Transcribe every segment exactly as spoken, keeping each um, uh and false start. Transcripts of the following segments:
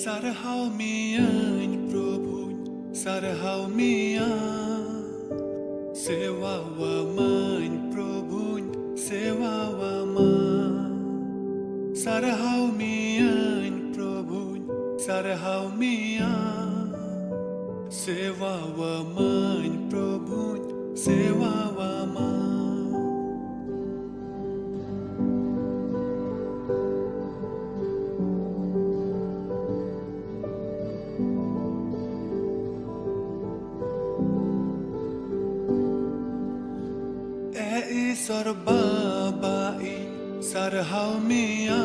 ᱥᱟᱨᱦᱟᱣ ᱢᱤᱭᱟᱹᱧ ᱯᱨᱚᱵᱷᱩᱧ, ᱥᱟᱨᱦᱟᱣ ᱢᱤᱭᱟ᱾ ᱥᱮᱣᱟᱣᱟᱢᱟᱹᱧ ᱯᱨᱚᱵᱷᱩᱧ, ᱥᱮᱣᱟᱣᱟᱢᱟ᱾ ᱥᱟᱨᱦᱟᱣ ᱢᱤᱭᱟᱹᱧ ᱯᱨᱚᱵᱷᱩᱧ, ᱥᱟᱨᱦᱟᱣ ᱢᱤᱭᱟ᱾ ᱥᱮᱣᱟᱣᱟᱢᱟᱹᱧ ᱯᱨᱚᱵᱷᱩᱧ, ᱥᱮᱣᱟᱣᱟᱢᱟ᱾ ᱮ ᱤᱥᱚᱨ ᱵᱟᱵᱟ, ᱤᱧ ᱥᱟᱨᱦᱟᱣ ᱢᱮᱭᱟ᱾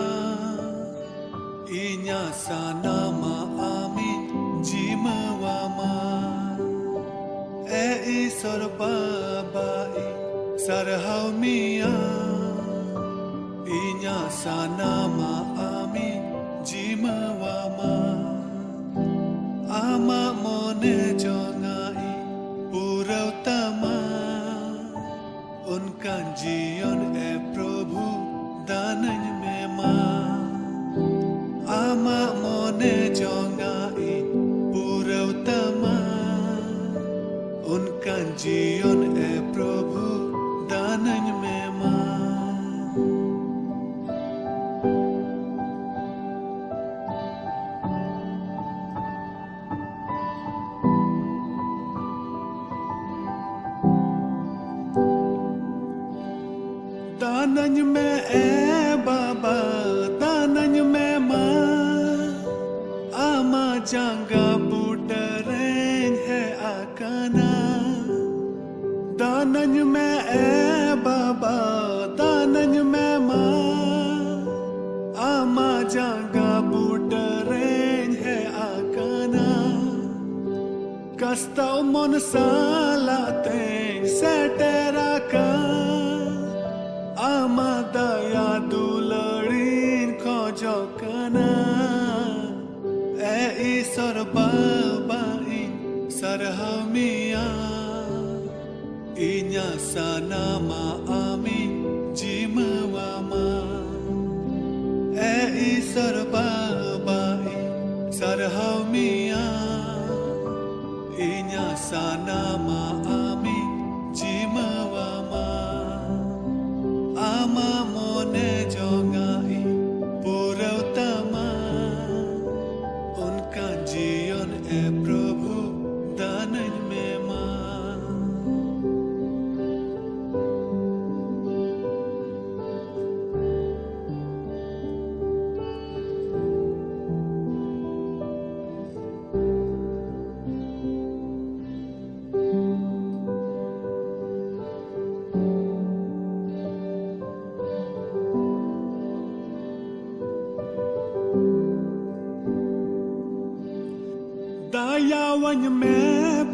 ᱤᱧᱟᱹᱜ ᱥᱟᱱᱟᱢᱟᱜ ᱟᱢᱤᱧ ᱡᱤᱢᱟᱹᱣᱟᱢᱟ᱾ ᱮ ᱤᱥᱚᱨ ᱵᱟᱵᱟ, ᱤᱧ ᱥᱟᱨᱦᱟᱣ ᱢᱮᱭᱟ᱾ ᱤᱧᱟᱹᱜ ᱥᱟᱱᱟᱢᱟᱜ ᱟᱢᱤᱧ ᱡᱤᱢᱟᱹᱣᱟᱢᱟ᱾ ᱟᱢᱟᱜ ᱢᱚᱱᱮ ᱡᱚᱝᱟᱜ ᱤᱧ ᱯᱩᱨᱟᱹᱣ ᱛᱟᱢᱟ᱾ ᱚᱱᱠᱟᱱ ᱡᱤᱭᱚᱱ ᱮ ᱯᱨᱚᱵᱷᱩ ᱫᱟᱱᱟᱹᱧ ᱢᱮ ᱢᱟ᱾ ᱟᱢᱟᱜ ᱢᱚᱱᱮ ᱡᱚᱝᱟᱜ ᱤᱧ ᱯᱩᱨᱟᱹᱣ ᱛᱟᱢᱟ᱾ ᱚᱱᱠᱟᱱ ᱡᱤᱭᱚᱱ ᱮ ᱯᱨᱚᱵᱷᱩ ᱫᱟᱱᱟᱹᱧ ᱢᱮ ᱢᱟ᱾ ᱫᱟᱱᱟᱹᱧ ᱢᱮ ᱮ ᱵᱟᱵᱟ, ᱫᱟᱱᱟᱹᱧ ᱢᱮ ᱢᱟ᱾ ᱟᱢᱟᱜ ᱡᱟᱸᱜᱟ ᱵᱩᱴᱟᱹ ᱨᱮᱧ ᱦᱮᱡ ᱟᱠᱟᱱᱟ᱾ ᱫᱟᱱᱟᱹᱧ ᱢᱮ ᱮ ᱵᱟᱵᱟ, ᱫᱟᱱᱟᱹᱧ ᱢᱮ ᱢᱟ᱾ ᱟᱢᱟᱜ ᱡᱟᱸᱜᱟ ᱵᱩᱴᱟᱹ ᱨᱮᱧ ᱦᱮᱡ ᱟᱠᱟᱱᱟ᱾ ᱠᱟᱥᱛᱟᱣ ᱢᱚᱱ ᱥᱟᱞᱟᱜ ᱛᱮᱧ ᱥᱮᱴᱮᱨ ᱟᱠᱟᱱ᱾ ᱟᱢᱟᱜ ᱫᱟᱭᱟ ᱫᱩᱞᱟᱹᱲᱤᱧ ᱠᱷᱚᱡᱚᱜ ᱠᱟᱱᱟ᱾ ᱮ ᱤᱥᱚᱨ ᱵᱟᱵᱟ, ᱤᱧ ᱥᱟᱨᱦᱟᱣ ᱢᱮᱭᱟ᱾ ᱤᱧᱟᱹᱜ ᱥᱟᱱᱟᱢᱟᱜ ᱟᱢᱤᱧ ᱡᱤᱢᱟᱹᱣᱟᱢᱟ᱾ ᱮ ᱤᱥᱚᱨ ᱵᱟᱵᱟ, ᱤᱧ ᱥᱟᱱᱟᱢᱟᱜ ᱟᱢᱤᱧ ᱡᱤᱢᱟᱹᱣᱟᱢᱟ᱾ ᱟᱢᱟᱜ ᱢᱚᱱᱮ ᱡᱚᱝᱟᱜ ᱤᱧ ᱯᱩᱨᱟᱹᱣ ᱛᱟᱢᱟ᱾ ᱚᱱᱠᱟᱱ ᱡᱤᱭᱚᱱ ᱮ ᱯᱨᱚᱵᱷᱩ ᱫᱟᱱᱟᱹᱧ ᱢᱮ ᱢᱟ᱾ ᱫᱟᱭᱟᱣᱟᱹᱧ ᱢᱮ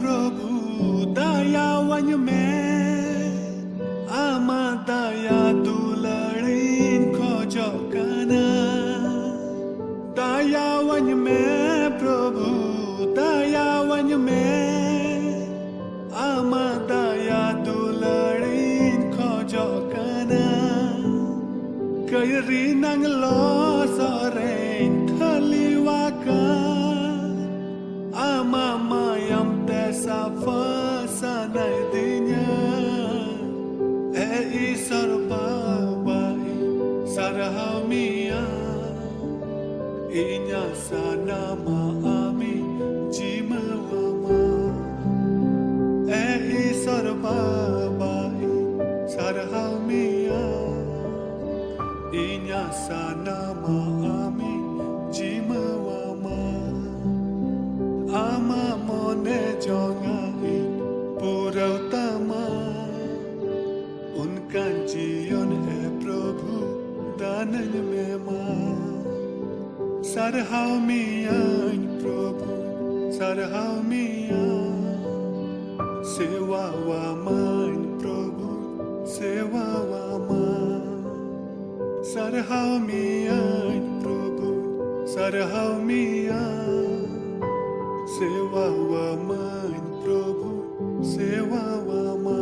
ᱯᱨᱚᱵᱷᱩ, ᱫᱟᱭᱟᱣᱟᱹᱧ ᱢᱮ᱾ ᱟᱢᱟᱜ ᱫᱟᱭᱟ ᱫᱩᱞᱟᱹᱲᱤᱧ ᱠᱷᱚᱡᱚᱜ ᱠᱟᱱᱟ᱾ ᱫᱟᱭᱟᱣᱟᱹᱧ ᱢᱮ ᱯᱨᱚᱵᱷᱩ, ᱫᱟᱭᱟᱣᱟᱹᱧ ᱢᱮ᱾ ᱟᱢᱟᱜ ᱫᱟᱭᱟ ᱫᱩᱞᱟᱹᱲᱤᱧ ᱠᱷᱚᱡᱚᱜ ᱠᱟᱱᱟ᱾ ᱠᱟᱹᱭᱨᱤ ᱱᱟᱝ ᱞᱚᱥᱚᱫ ᱨᱮᱧ ᱠᱷᱟᱹᱞᱤᱣᱟᱠᱟᱱ᱾ ᱟᱢᱟᱜ ᱢᱟᱭᱟᱢ ᱛᱮ ᱥᱟᱯᱷᱟ ᱥᱟᱱᱟᱭᱮᱫᱤᱧᱟ᱾ ᱮ ᱤᱥᱚᱨ ᱵᱟᱵᱟ, ᱤᱧ ᱥᱟᱨᱦᱟᱣ ᱢᱮᱭᱟ᱾ ᱤᱧᱟᱜ ᱥᱟᱱᱟᱢᱟᱜ ᱟᱢᱤᱧ ᱡᱤᱢᱟᱹᱣᱟᱢᱟ᱾ ᱮ ᱤᱥᱚᱨ ᱵᱟᱵᱟ, ᱤᱧ ᱥᱟᱨᱦᱟᱣ ᱢᱮᱭᱟ᱾ ᱤᱧᱟᱜ ᱥᱟᱱᱟᱢᱟᱜ ᱟᱢᱤᱧ ᱡᱤᱢᱟᱹᱣᱟᱢᱟ᱾ ᱟᱢᱟᱜ ᱢᱚᱱᱮ ᱡᱚᱝᱟᱜ ᱤᱧ ᱯᱩᱨᱟᱹᱣ ᱛᱟᱢᱟ᱾ ᱚᱱᱠᱟᱱ ᱡᱤᱭᱚᱱ ᱮ ᱯᱨᱚᱵᱷᱩ ᱫᱟᱱᱟᱹᱧ ᱢᱮ ᱢᱟ᱾ ᱥᱟᱨᱦᱟᱣ ᱢᱮᱭᱟᱹᱧ ᱯᱨᱚᱵᱷᱩ, ᱥᱟᱨᱦᱟᱣ ᱢᱮᱭᱟ᱾ ᱥᱮᱣᱟᱣᱟᱢᱟᱹᱧ ᱯᱨᱚᱵᱷᱩ, ᱥᱮᱣᱟᱣᱟᱢᱟ᱾ ᱥᱟᱨᱦᱟᱣ ᱢᱮᱭᱟᱹᱧ ᱯᱨᱚᱵᱷᱩ, ᱥᱟᱨᱦᱟᱣ ᱢᱮᱭᱟ᱾ ᱥᱮᱣᱟᱣᱟᱢᱟᱹᱧ ᱯᱨᱚᱵᱷᱩ, ᱥᱮᱣᱟᱣᱟᱢᱟ᱾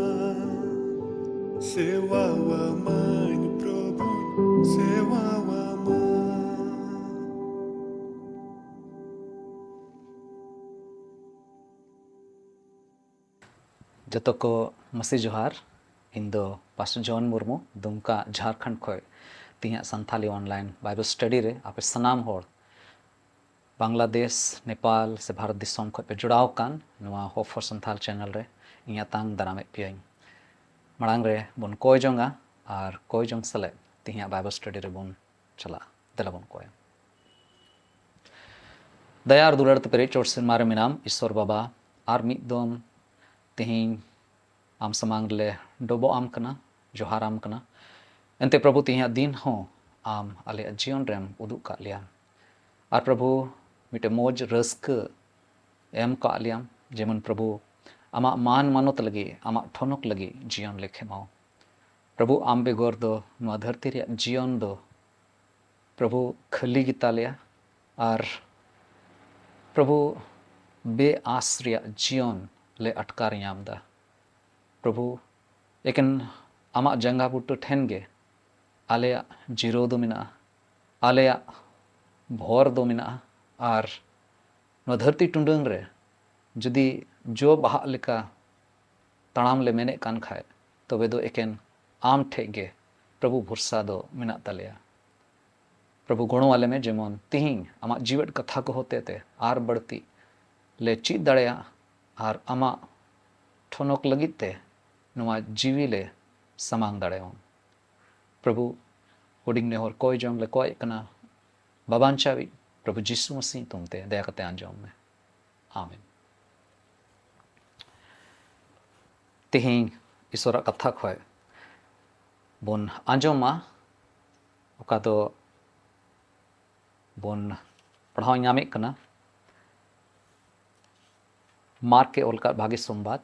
ᱥᱮᱣᱟᱣᱟᱢᱟᱹᱧ ᱯᱨᱚᱵᱷᱩ, ᱥᱮᱣᱟᱣᱟᱢᱟ᱾ ᱡᱚᱛᱚ ᱠᱚ ᱢᱟᱹᱥᱤ ᱡᱚᱦᱟᱨ᱾ ᱤᱧ ᱫᱚ ᱯᱟᱥᱴᱚᱨ ᱡᱚᱱ ᱢᱩᱨᱢᱩ, ᱫᱩᱢᱠᱟ, ᱡᱷᱟᱲᱠᱷᱚᱸᱰ ᱠᱷᱚᱱ ᱛᱮᱦᱮᱧᱟᱜ ᱥᱟᱱᱛᱷᱟᱞᱤ online Bible study ᱨᱮ ᱟᱯᱮ ᱥᱟᱱᱟᱢ ᱦᱚᱲ ᱵᱟᱝᱞᱟᱫᱮᱥ, ᱱᱮᱯᱟᱞ ᱥᱮ ᱵᱷᱟᱨᱚᱛ ᱫᱤᱥᱚᱢ ᱠᱷᱚᱱ ᱯᱮ ᱡᱚᱲᱟᱣ ᱟᱠᱟᱱ ᱱᱚᱣᱟ Hope for Santhal channel ᱨᱮ ᱤᱧ ᱟᱛᱟᱝ ᱫᱟᱨᱟᱢᱮᱫ ᱯᱮᱭᱟᱹᱧ᱾ ᱢᱟᱲᱟᱝ ᱨᱮ ᱵᱚᱱ ᱠᱚᱭ ᱡᱚᱝᱟ ᱟᱨ ᱠᱚᱭ ᱡᱚᱝ ᱥᱟᱞᱟᱜ ᱛᱮᱦᱮᱧᱟᱜ Bible study ᱨᱮᱵᱚᱱ ᱪᱟᱞᱟᱜᱼᱟ᱾ ᱫᱮᱞᱟ ᱵᱚᱱ ᱠᱚᱭᱟ᱾ ᱫᱟᱭᱟ ᱟᱨ ᱫᱩᱞᱟᱹᱲ ᱛᱮ ᱯᱮᱨᱮᱡ ᱪᱚᱴ ᱥᱮᱨᱢᱟ ᱨᱮ ᱢᱮᱱᱟᱢ ᱤᱥᱥᱚᱨ ᱵᱟᱵᱟ, ᱟᱨ ᱢᱤᱫ ᱫᱚᱢ ᱛᱮᱦᱮᱧ ᱟᱢ ᱥᱟᱢᱟᱝ ᱨᱮᱞᱮ ᱰᱚᱵᱚᱜ ᱟᱢ ᱠᱟᱱᱟ, ᱡᱚᱦᱟᱨ ᱟᱢ ᱠᱟᱱᱟ᱾ ᱮᱱᱛᱮ ᱯᱨᱚᱵᱷᱩ, ᱛᱮᱦᱮᱧᱟᱜ ᱫᱤᱱ ᱦᱚᱸ ᱟᱢ ᱟᱞᱮᱭᱟᱜ ᱡᱤᱭᱚᱱ ᱨᱮᱢ ᱩᱫᱩᱜ ᱠᱟᱜ ᱞᱮᱭᱟ᱾ ᱟᱨ ᱯᱨᱚᱵᱷᱩ, ᱢᱤᱫᱴᱮᱱ ᱢᱚᱡᱽ ᱨᱟᱹᱥᱠᱟᱹ ᱮᱢ ᱠᱟᱜ ᱞᱮᱭᱟᱢ, ᱡᱮᱢᱚᱱ ᱯᱨᱚᱵᱷᱩ, ᱟᱢᱟᱜ ᱢᱟᱱ ᱢᱟᱱᱚᱛ ᱞᱟᱹᱜᱤᱫ, ᱟᱢᱟᱜ ᱴᱷᱚᱱᱚᱠ ᱞᱟᱹᱜᱤᱫ ᱡᱤᱭᱚᱱ ᱞᱮ ᱠᱷᱮᱢᱟᱣ᱾ ᱯᱨᱚᱵᱷᱩ, ᱟᱢ ᱵᱮᱜᱚᱨ ᱫᱚ ᱱᱚᱣᱟ ᱫᱷᱟᱹᱨᱛᱤ ᱨᱮᱭᱟᱜ ᱡᱤᱭᱚᱱ ᱫᱚ ᱯᱨᱚᱵᱷᱩ ᱠᱷᱟᱹᱞᱤ ᱜᱮᱛᱟ ᱞᱮᱭᱟ, ᱟᱨ ᱯᱨᱚᱵᱷᱩ, ᱵᱮᱼᱟᱥ ᱨᱮᱭᱟᱜ ᱡᱤᱭᱚᱱ ᱞᱮ ᱟᱴᱠᱟᱨ ᱧᱟᱢ ᱮᱫᱟ᱾ ᱯᱨᱚᱵᱷᱩ, ᱮᱠᱮᱱ ᱟᱢᱟᱜ ᱡᱟᱸᱜᱟ ᱵᱩᱴᱟᱹ ᱴᱷᱮᱱ ᱜᱮ ᱟᱞᱮᱭᱟᱜ ᱡᱤᱨᱟᱹᱣ ᱫᱚ ᱢᱮᱱᱟᱜᱼᱟ, ᱟᱞᱮᱭᱟᱜ ᱵᱷᱚᱨ ᱫᱚ ᱢᱮᱱᱟᱜᱼᱟ᱾ ᱟᱨ ᱱᱚᱣᱟ ᱫᱷᱟᱹᱨᱛᱤ ᱴᱩᱰᱟᱹᱝ ᱨᱮ ᱡᱩᱫᱤ ᱡᱚ ᱵᱟᱦᱟᱜ ᱞᱮᱠᱟ ᱛᱟᱲᱟᱢ ᱞᱮ ᱢᱮᱱᱮᱫ ᱠᱟᱱ ᱠᱷᱟᱡ, ᱛᱚᱵᱮ ᱫᱚ ᱮᱠᱮᱱ ᱟᱢ ᱴᱷᱮᱡ ᱜᱮ ᱯᱨᱚᱵᱷᱩ ᱵᱷᱚᱨᱥᱟ ᱫᱚ ᱢᱮᱱᱟᱜ ᱛᱟᱞᱮᱭᱟ᱾ ᱯᱨᱚᱵᱷᱩ, ᱜᱚᱲᱚ ᱟᱞᱮ ᱢᱮ, ᱡᱮᱢᱚᱱ ᱛᱤᱦᱤᱧ ᱟᱢᱟᱜ ᱡᱤᱣᱮᱫ ᱠᱟᱛᱷᱟ ᱠᱚ ᱦᱚᱛᱮ ᱛᱮ ᱟᱨ ᱵᱟᱹᱲᱛᱤ ᱞᱮ ᱪᱮᱫ ᱫᱟᱲᱮᱭᱟᱜ ᱟᱨ ᱟᱢᱟᱜ ᱴᱷᱚᱱᱚᱠ ᱞᱟᱹᱜᱤᱫ ᱛᱮ ᱱᱚᱣᱟ ᱡᱤᱣᱤ ᱞᱮ ᱥᱟᱢᱟᱝ ᱫᱟᱲᱮᱭᱟᱜ᱾ ᱯᱨᱚᱵᱷᱩ, ᱦᱩᱰᱤᱧ ᱱᱮᱦᱚᱨ ᱠᱚᱭ ᱡᱚᱝ ᱞᱮ ᱠᱚᱭᱮᱫ ᱠᱟᱱᱟ, ᱵᱟᱵᱟᱧᱪᱟᱣᱤᱡ ᱯᱨᱚᱵᱷᱩ ᱡᱤᱥᱩ ᱢᱟᱥᱤ ᱧᱩᱛᱩᱢ ᱛᱮ ᱫᱟᱭᱟ ᱠᱟᱛᱮ ᱟᱸᱡᱚᱢ ᱢᱮ᱾ ᱟᱢᱮᱱ᱾ ᱛᱮᱦᱮᱧ ᱤᱥᱚᱨᱟᱜ ᱠᱟᱛᱷᱟ ᱠᱷᱚᱡ ᱵᱚᱱ ᱟᱸᱡᱚᱢᱟ, ᱚᱠᱟ ᱫᱚ ᱵᱚᱱ ᱯᱟᱲᱦᱟᱣ ᱧᱟᱢᱮᱫ ᱠᱟᱱᱟ ᱢᱟᱨᱠ ᱮ ᱚᱞ ᱠᱟᱫ ᱵᱷᱟᱜᱮ ᱥᱚᱢᱵᱟᱫ,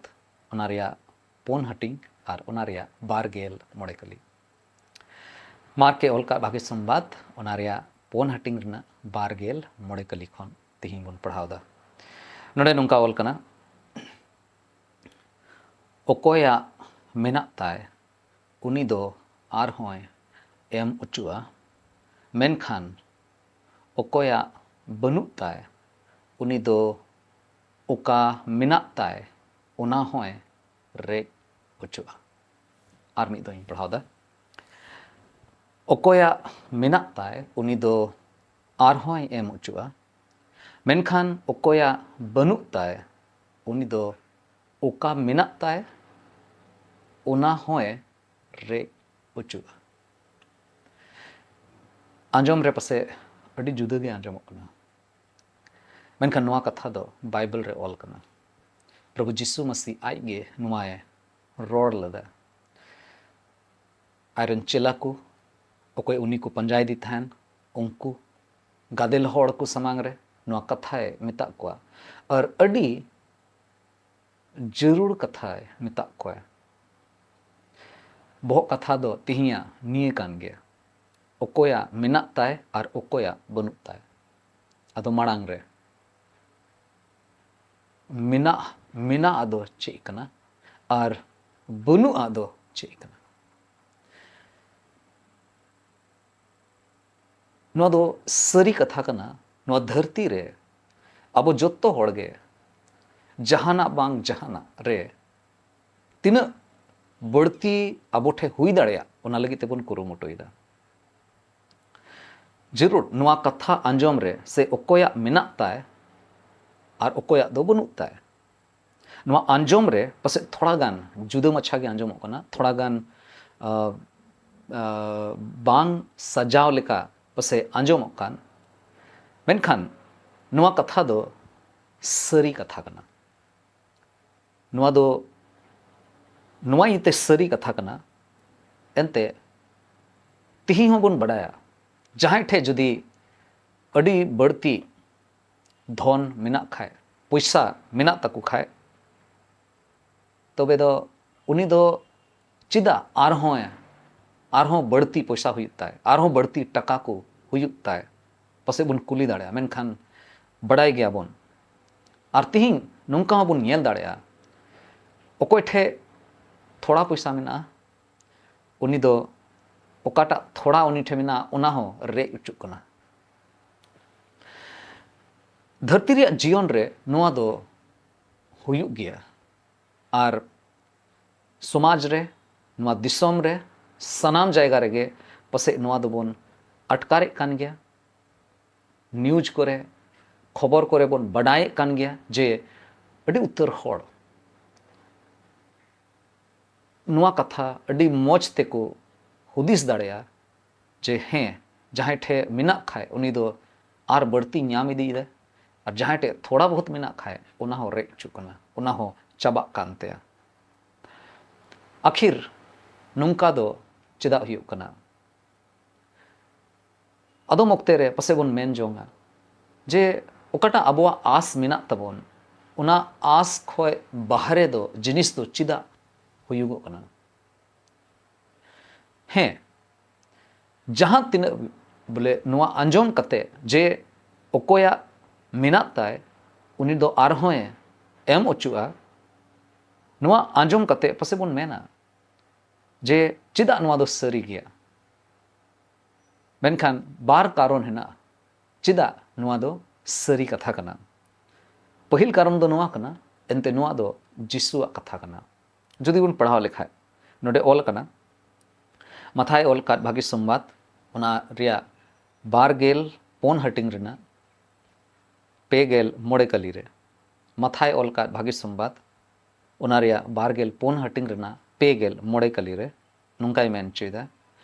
ᱚᱱᱟ ᱨᱮᱭᱟᱜ ᱯᱩᱱ ᱦᱟᱹᱴᱤᱧ ᱟᱨ ᱚᱱᱟ ᱨᱮᱭᱟᱜ ᱵᱟᱨ ᱜᱮᱞ ᱢᱚᱬᱮ ᱠᱟᱹᱞᱤ᱾ ᱢᱟᱨᱠ ᱮ ᱚᱞ ᱠᱟᱫ ᱵᱷᱟᱜᱮ ᱥᱚᱢᱵᱟᱫ, ᱚᱱᱟ ᱨᱮᱭᱟᱜ ᱯᱩᱱ ᱦᱟᱹᱴᱤᱧ ᱨᱮᱱᱟᱜ ᱵᱟᱨ ᱜᱮᱞ ᱢᱚᱬᱮ ᱠᱟᱹᱞᱤ ᱠᱷᱚᱱ ᱛᱮᱦᱮᱧ ᱵᱚᱱ ᱯᱟᱲᱦᱟᱣ ᱮᱫᱟ᱾ ᱱᱚᱰᱮ ᱱᱚᱝᱠᱟ ᱚᱞ ᱠᱟᱱᱟ, ᱚᱠᱚᱭᱟᱜ ᱢᱮᱱᱟᱜ ᱛᱟᱭ, ᱩᱱᱤ ᱫᱚ ᱟᱨᱦᱚᱸᱭ ᱮᱢ ᱚᱪᱚᱜᱼᱟ, ᱢᱮᱱᱠᱷᱟᱱ ᱚᱠᱚᱭᱟᱜ ᱵᱟᱹᱱᱩᱜ ᱛᱟᱭ, ᱩᱱᱤ ᱫᱚ ᱚᱠᱟ ᱢᱮᱱᱟᱜ ᱛᱟᱭ, ᱚᱱᱟ ᱦᱚᱸᱭ ᱨᱮᱡ ᱚᱪᱚᱜᱼᱟ᱾ ᱟᱨ ᱢᱤᱫ ᱫᱷᱟᱣ ᱤᱧ ᱯᱟᱲᱦᱟᱣ ᱫᱟ᱾ ᱚᱠᱚᱭᱟᱜ ᱢᱮᱱᱟᱜ ᱛᱟᱭ, ᱩᱱᱤ ᱫᱚ ᱟᱨᱦᱚᱸᱭ ᱮᱢ ᱚᱪᱚᱜᱼᱟ, ᱢᱮᱱᱠᱷᱟᱱ ᱚᱠᱚᱭᱟᱜ ᱵᱟᱹᱱᱩᱜ ᱛᱟᱭ, ᱩᱱᱤ ᱫᱚ ᱚᱠᱟ ᱢᱮᱱᱟᱜ ᱛᱟᱭ, ᱚᱱᱟ ᱦᱚᱸᱭ ᱨᱮᱡ ᱚᱪᱚᱜᱼᱟ᱾ ᱟᱸᱡᱚᱢ ᱨᱮ ᱯᱟᱥᱮᱡ ᱟᱹᱰᱤ ᱡᱩᱫᱟᱹ ᱜᱮ ᱟᱸᱡᱚᱢᱚᱜ ᱠᱟᱱᱟ, ᱢᱮᱱᱠᱷᱟᱱ ᱱᱚᱣᱟ ᱠᱟᱛᱷᱟ ᱫᱚ ᱵᱟᱭᱵᱮᱞ ᱨᱮ ᱚᱞ ᱠᱟᱱᱟ᱾ ᱯᱨᱚᱵᱷᱩ ᱡᱤᱥᱩ ᱢᱟᱹᱥᱤ ᱟᱡ ᱜᱮ ᱱᱚᱣᱟᱭ ᱨᱚᱲ ᱞᱮᱫᱟ᱾ ᱟᱡᱨᱮᱱ ᱪᱮᱞᱟ ᱠᱚ, ᱚᱠᱚᱭ ᱩᱱᱤ ᱠᱚ ᱯᱟᱸᱡᱟᱭᱮᱫᱮ ᱛᱟᱦᱮᱱ, ᱩᱱᱠᱩ ᱜᱟᱫᱮᱞ ᱦᱚᱲ ᱠᱚ ᱥᱟᱢᱟᱝ ᱨᱮ ᱱᱚᱣᱟ ᱠᱟᱛᱷᱟᱭ ᱢᱮᱛᱟᱜ ᱠᱚᱣᱟ᱾ ᱟᱨ ᱟᱹᱰᱤ ᱡᱟᱹᱨᱩᱲ ᱠᱟᱛᱷᱟᱭ ᱢᱮᱛᱟᱜ ᱠᱚᱣᱟ᱾ ᱵᱚᱦᱚᱜ ᱠᱟᱛᱷᱟ ᱫᱚ ᱛᱤᱦᱤᱧᱟᱜ ᱱᱤᱭᱟᱹ ᱠᱟᱱ ᱜᱮᱭᱟ, ᱚᱠᱚᱭᱟᱜ ᱢᱮᱱᱟᱜ ᱛᱟᱭ ᱟᱨ ᱚᱠᱚᱭᱟᱜ ᱵᱟᱹᱱᱩᱜ ᱛᱟᱭ᱾ ᱟᱫᱚ ᱢᱟᱲᱟᱝ ᱨᱮ ᱢᱮᱱᱟᱜ, ᱢᱮᱱᱟᱜ ᱟᱫᱚ ᱪᱮᱫ ᱠᱟᱱᱟ ᱟᱨ ᱵᱟᱹᱱᱩᱜ ᱟᱫᱚ ᱪᱮᱫ ᱠᱟᱱᱟ? ᱱᱚᱣᱟ ᱫᱚ ᱥᱟᱹᱨᱤ ᱠᱟᱛᱷᱟ ᱠᱟᱱᱟ, ᱱᱚᱣᱟ ᱫᱷᱟᱹᱨᱛᱤ ᱨᱮ ᱟᱵᱚ ᱡᱚᱛᱚ ᱦᱚᱲ ᱜᱮ ᱡᱟᱦᱟᱱᱟᱜ ᱵᱟᱝ ᱡᱟᱦᱟᱱᱟᱜ ᱨᱮ ᱛᱤᱱᱟᱹᱜ ᱵᱟᱹᱲᱛᱤ ᱟᱵᱚ ᱴᱷᱮᱱ ᱦᱩᱭ ᱫᱟᱲᱮᱭᱟᱜ, ᱚᱱᱟ ᱞᱟᱹᱜᱤᱫ ᱛᱮᱵᱚᱱ ᱠᱩᱨᱩᱢᱩᱴᱩᱭᱮᱫᱟ᱾ ᱡᱟᱹᱨᱩᱲ ᱱᱚᱣᱟ ᱠᱟᱛᱷᱟ ᱟᱸᱡᱚᱢ ᱨᱮ ᱥᱮ ᱚᱠᱚᱭᱟᱜ ᱢᱮᱱᱟᱜ ᱛᱟᱭ ᱟᱨ ᱚᱠᱚᱭᱟᱜ ᱫᱚ ᱵᱟᱹᱱᱩᱜ ᱛᱟᱭ, ᱱᱚᱣᱟ ᱟᱸᱡᱚᱢ ᱨᱮ ᱯᱟᱥᱮᱡ ᱛᱷᱚᱲᱟ ᱜᱟᱱ ᱡᱩᱫᱟᱹ ᱢᱟᱪᱷᱟ ᱜᱮ ᱟᱸᱡᱚᱢᱚᱜ ᱠᱟᱱᱟ, ᱛᱷᱚᱲᱟ ᱜᱟᱱ, ᱟ, ᱟ, ᱵᱟᱝ ᱥᱟᱡᱟᱣ ᱞᱮᱠᱟ ᱯᱟᱥᱮᱡ ᱟᱸᱡᱚᱢᱚᱜ ᱠᱟᱱ, ᱢᱮᱱᱠᱷᱟᱱ ᱱᱚᱣᱟ ᱠᱟᱛᱷᱟ ᱫᱚ ᱥᱟᱹᱨᱤ ᱠᱟᱛᱷᱟ ᱠᱟᱱᱟ᱾ ᱱᱚᱣᱟ ᱫᱚ ᱱᱚᱣᱟ ᱤᱭᱟᱹᱛᱮ ᱥᱟᱹᱨᱤ ᱠᱟᱛᱷᱟ ᱠᱟᱱᱟ, ᱮᱱᱛᱮ ᱛᱤᱦᱤᱧ ᱦᱚᱸᱵᱚᱱ ᱵᱟᱰᱟᱭᱟ, ᱡᱟᱦᱟᱸᱭ ᱴᱷᱮᱡ ᱡᱩᱫᱤ ᱟᱹᱰᱤ ᱵᱟᱹᱲᱛᱤ ᱫᱷᱚᱱ ᱢᱮᱱᱟᱜ ᱠᱷᱟᱡ, ᱯᱚᱭᱥᱟ ᱢᱮᱱᱟᱜ ᱛᱟᱠᱚ ᱠᱷᱟᱡ, ᱛᱚᱵᱮ ᱫᱚ ᱩᱱᱤ ᱫᱚ ᱪᱮᱫᱟᱜ ᱟᱨᱦᱚᱸ, ᱟᱨᱦᱚᱸ ᱵᱟᱹᱲᱛᱤ ᱯᱚᱭᱥᱟ ᱦᱩᱭᱩᱜ ᱛᱟᱭ, ᱟᱨᱦᱚᱸ ᱵᱟᱹᱲᱛᱤ ᱴᱟᱠᱟ ᱠᱚ ᱦᱩᱭᱩᱜ ᱛᱟᱭ, ᱯᱟᱥᱮᱡ ᱵᱚᱱ ᱠᱩᱞᱤ ᱫᱟᱲᱮᱭᱟᱜᱼᱟ᱾ ᱢᱮᱱᱠᱷᱟᱱ ᱵᱟᱰᱟᱭ ᱜᱮᱭᱟᱵᱚᱱ, ᱟᱨ ᱛᱤᱦᱤᱧ ᱱᱚᱝᱠᱟ ᱦᱚᱸᱵᱚᱱ ᱧᱮᱞ ᱫᱟᱲᱮᱭᱟᱜᱼᱟ, ᱚᱠᱚᱭ ᱴᱷᱮᱡ ᱛᱷᱚᱲᱟ ᱯᱚᱭᱥᱟ ᱢᱮᱱᱟᱜᱼᱟ, ᱩᱱᱤ ᱫᱚ ᱚᱠᱟᱴᱟᱜ ᱛᱷᱚᱲᱟ ᱩᱱᱤ ᱴᱷᱮᱱ ᱢᱮᱱᱟᱜᱼᱟ, ᱚᱱᱟ ᱦᱚᱸ ᱨᱮᱡ ᱚᱪᱚᱜ ᱠᱟᱱᱟ᱾ ᱫᱷᱟᱹᱨᱛᱤ ᱨᱮᱭᱟᱜ ᱡᱤᱭᱚᱱ ᱨᱮ ᱱᱚᱣᱟ ᱫᱚ ᱦᱩᱭᱩᱜ ᱜᱮᱭᱟ᱾ ᱟᱨ ᱥᱚᱢᱟᱡᱽ ᱨᱮ, ᱱᱚᱣᱟ ᱫᱤᱥᱚᱢ ᱨᱮ, ᱥᱟᱱᱟᱢ ᱡᱟᱭᱜᱟ ᱨᱮᱜᱮ ᱯᱟᱥᱮᱡ ᱱᱚᱣᱟ ᱫᱚᱵᱚᱱ ᱟᱴᱠᱟᱨᱮᱫ ᱠᱟᱱ ᱜᱮᱭᱟ᱾ ᱱᱤᱭᱩᱡᱽ ᱠᱚᱨᱮ, ᱠᱷᱚᱵᱚᱨ ᱠᱚᱨᱮ ᱵᱚᱱ ᱵᱟᱰᱟᱭᱮᱫ ᱠᱟᱱ ᱜᱮᱭᱟ ᱡᱮ ᱟᱹᱰᱤ ᱩᱛᱟᱹᱨ ᱦᱚᱲ ᱱᱚᱣᱟ ᱠᱟᱛᱷᱟ ᱟᱹᱰᱤ ᱢᱚᱡᱽ ᱛᱮᱠᱚ ᱦᱩᱫᱤᱥ ᱫᱟᱲᱮᱭᱟᱜᱼᱟ ᱡᱮ ᱦᱮᱸ, ᱡᱟᱦᱟᱸᱭ ᱴᱷᱮᱡ ᱢᱮᱱᱟᱜ ᱠᱷᱟᱡ ᱩᱱᱤ ᱫᱚ ᱟᱨ ᱵᱟᱹᱲᱛᱤ ᱧᱟᱢ ᱤᱫᱤᱭᱮᱫᱟ, ᱟᱨ ᱡᱟᱦᱟᱸᱭ ᱴᱷᱮᱡ ᱛᱷᱚᱲᱟ ᱵᱚᱦᱩᱛ ᱢᱮᱱᱟᱜ ᱠᱷᱟᱡ ᱚᱱᱟ ᱦᱚᱸ ᱨᱮᱡ ᱦᱚᱪᱚᱜ ᱠᱟᱱᱟ, ᱚᱱᱟ ᱦᱚᱸ ᱪᱟᱵᱟᱜ ᱠᱟᱱ ᱛᱟᱭᱟ᱾ ᱟᱹᱠᱷᱤᱨ ᱱᱚᱝᱠᱟ ᱫᱚ ᱪᱮᱫᱟᱜ ᱦᱩᱭᱩᱜ ᱠᱟᱱᱟ? ᱟᱫᱚᱢ ᱚᱠᱛᱮ ᱨᱮ ᱯᱟᱥᱮᱡ ᱵᱚᱱ ᱢᱮᱱ ᱡᱚᱝᱟ ᱡᱮ ᱚᱠᱟᱴᱟᱜ ᱟᱵᱚᱣᱟᱜ ᱟᱸᱥ ᱢᱮᱱᱟᱜ ᱛᱟᱵᱚᱱ, ᱚᱱᱟ ᱟᱸᱥ ᱠᱷᱚᱡ ᱵᱟᱦᱨᱮ ᱫᱚ ᱡᱤᱱᱤᱥ ᱫᱚ ᱪᱮᱫᱟᱜ ᱦᱩᱭᱩᱜᱚᱜ ᱠᱟᱱᱟ? ᱦᱮᱸ, ᱡᱟᱦᱟᱸ ᱛᱤᱱᱟᱹᱜ ᱵᱚᱞᱮ ᱱᱚᱣᱟ ᱟᱸᱡᱚᱢ ᱠᱟᱛᱮ ᱡᱮ ᱚᱠᱚᱭᱟᱜ ᱢᱮᱱᱟᱜ ᱛᱟᱭ, ᱩᱱᱤ ᱫᱚ ᱟᱨᱦᱚᱸᱭ ᱮᱢ ᱚᱪᱚᱜᱼᱟ, ᱱᱚᱣᱟ ᱟᱸᱡᱚᱢ ᱠᱟᱛᱮ ᱯᱟᱥᱮᱡ ᱵᱚᱱ ᱢᱮᱱᱟ ᱡᱮ ᱪᱮᱫᱟᱜ ᱱᱚᱣᱟ ᱫᱚ ᱥᱟᱹᱨᱤ ᱜᱮᱭᱟ? ᱢᱮᱱᱠᱷᱟᱱ ᱵᱟᱨ ᱠᱟᱨᱚᱱ ᱦᱮᱱᱟᱜᱼᱟ ᱪᱮᱫᱟᱜ ᱱᱚᱣᱟ ᱫᱚ ᱥᱟᱹᱨᱤ ᱠᱟᱛᱷᱟ ᱠᱟᱱᱟ᱾ ᱯᱟᱹᱦᱤᱞ ᱠᱟᱨᱚᱱ ᱫᱚ ᱱᱚᱣᱟ ᱠᱟᱱᱟ, ᱮᱱᱛᱮ ᱱᱚᱣᱟ ᱫᱚ ᱡᱤᱥᱩᱣᱟᱜ ᱠᱟᱛᱷᱟ ᱠᱟᱱᱟ᱾ ᱡᱩᱫᱤ ᱵᱚᱱ ᱯᱟᱲᱦᱟᱣ ᱞᱮᱠᱷᱟᱡ, ᱱᱚᱰᱮ ᱚᱞ ᱠᱟᱱᱟ, ᱢᱟᱛᱷᱟᱭ ᱚᱞ ᱠᱟᱫ ᱵᱷᱟᱹᱜᱤ ᱥᱚᱢᱵᱟᱫ, ᱚᱱᱟ ᱨᱮᱭᱟᱜ ᱵᱟᱨ ᱜᱮᱞ ᱯᱩᱱ ᱦᱟᱹᱴᱤᱧ ᱨᱮᱱᱟᱜ ᱯᱮ ᱜᱮᱞ ᱢᱚᱬᱮ ᱠᱟᱹᱞᱤ ᱨᱮ᱾ ᱢᱟᱛᱷᱟᱭ ᱚᱞ ᱠᱟᱫ ᱵᱷᱟᱹᱜᱤ ᱥᱚᱢᱵᱟᱫ, ᱚᱱᱟ ᱨᱮᱭᱟᱜ ᱵᱟᱨ ᱜᱮᱞ ᱯᱩᱱ ᱦᱟᱹᱴᱤᱧ ᱨᱮᱱᱟᱜ ᱯᱮ ᱜᱮᱞ ᱢᱚᱬᱮ ᱠᱟᱹᱞᱤ ᱨᱮ ᱱᱚᱝᱠᱟᱭ ᱢᱮᱱ ᱦᱚᱪᱚᱭᱮᱫᱟ,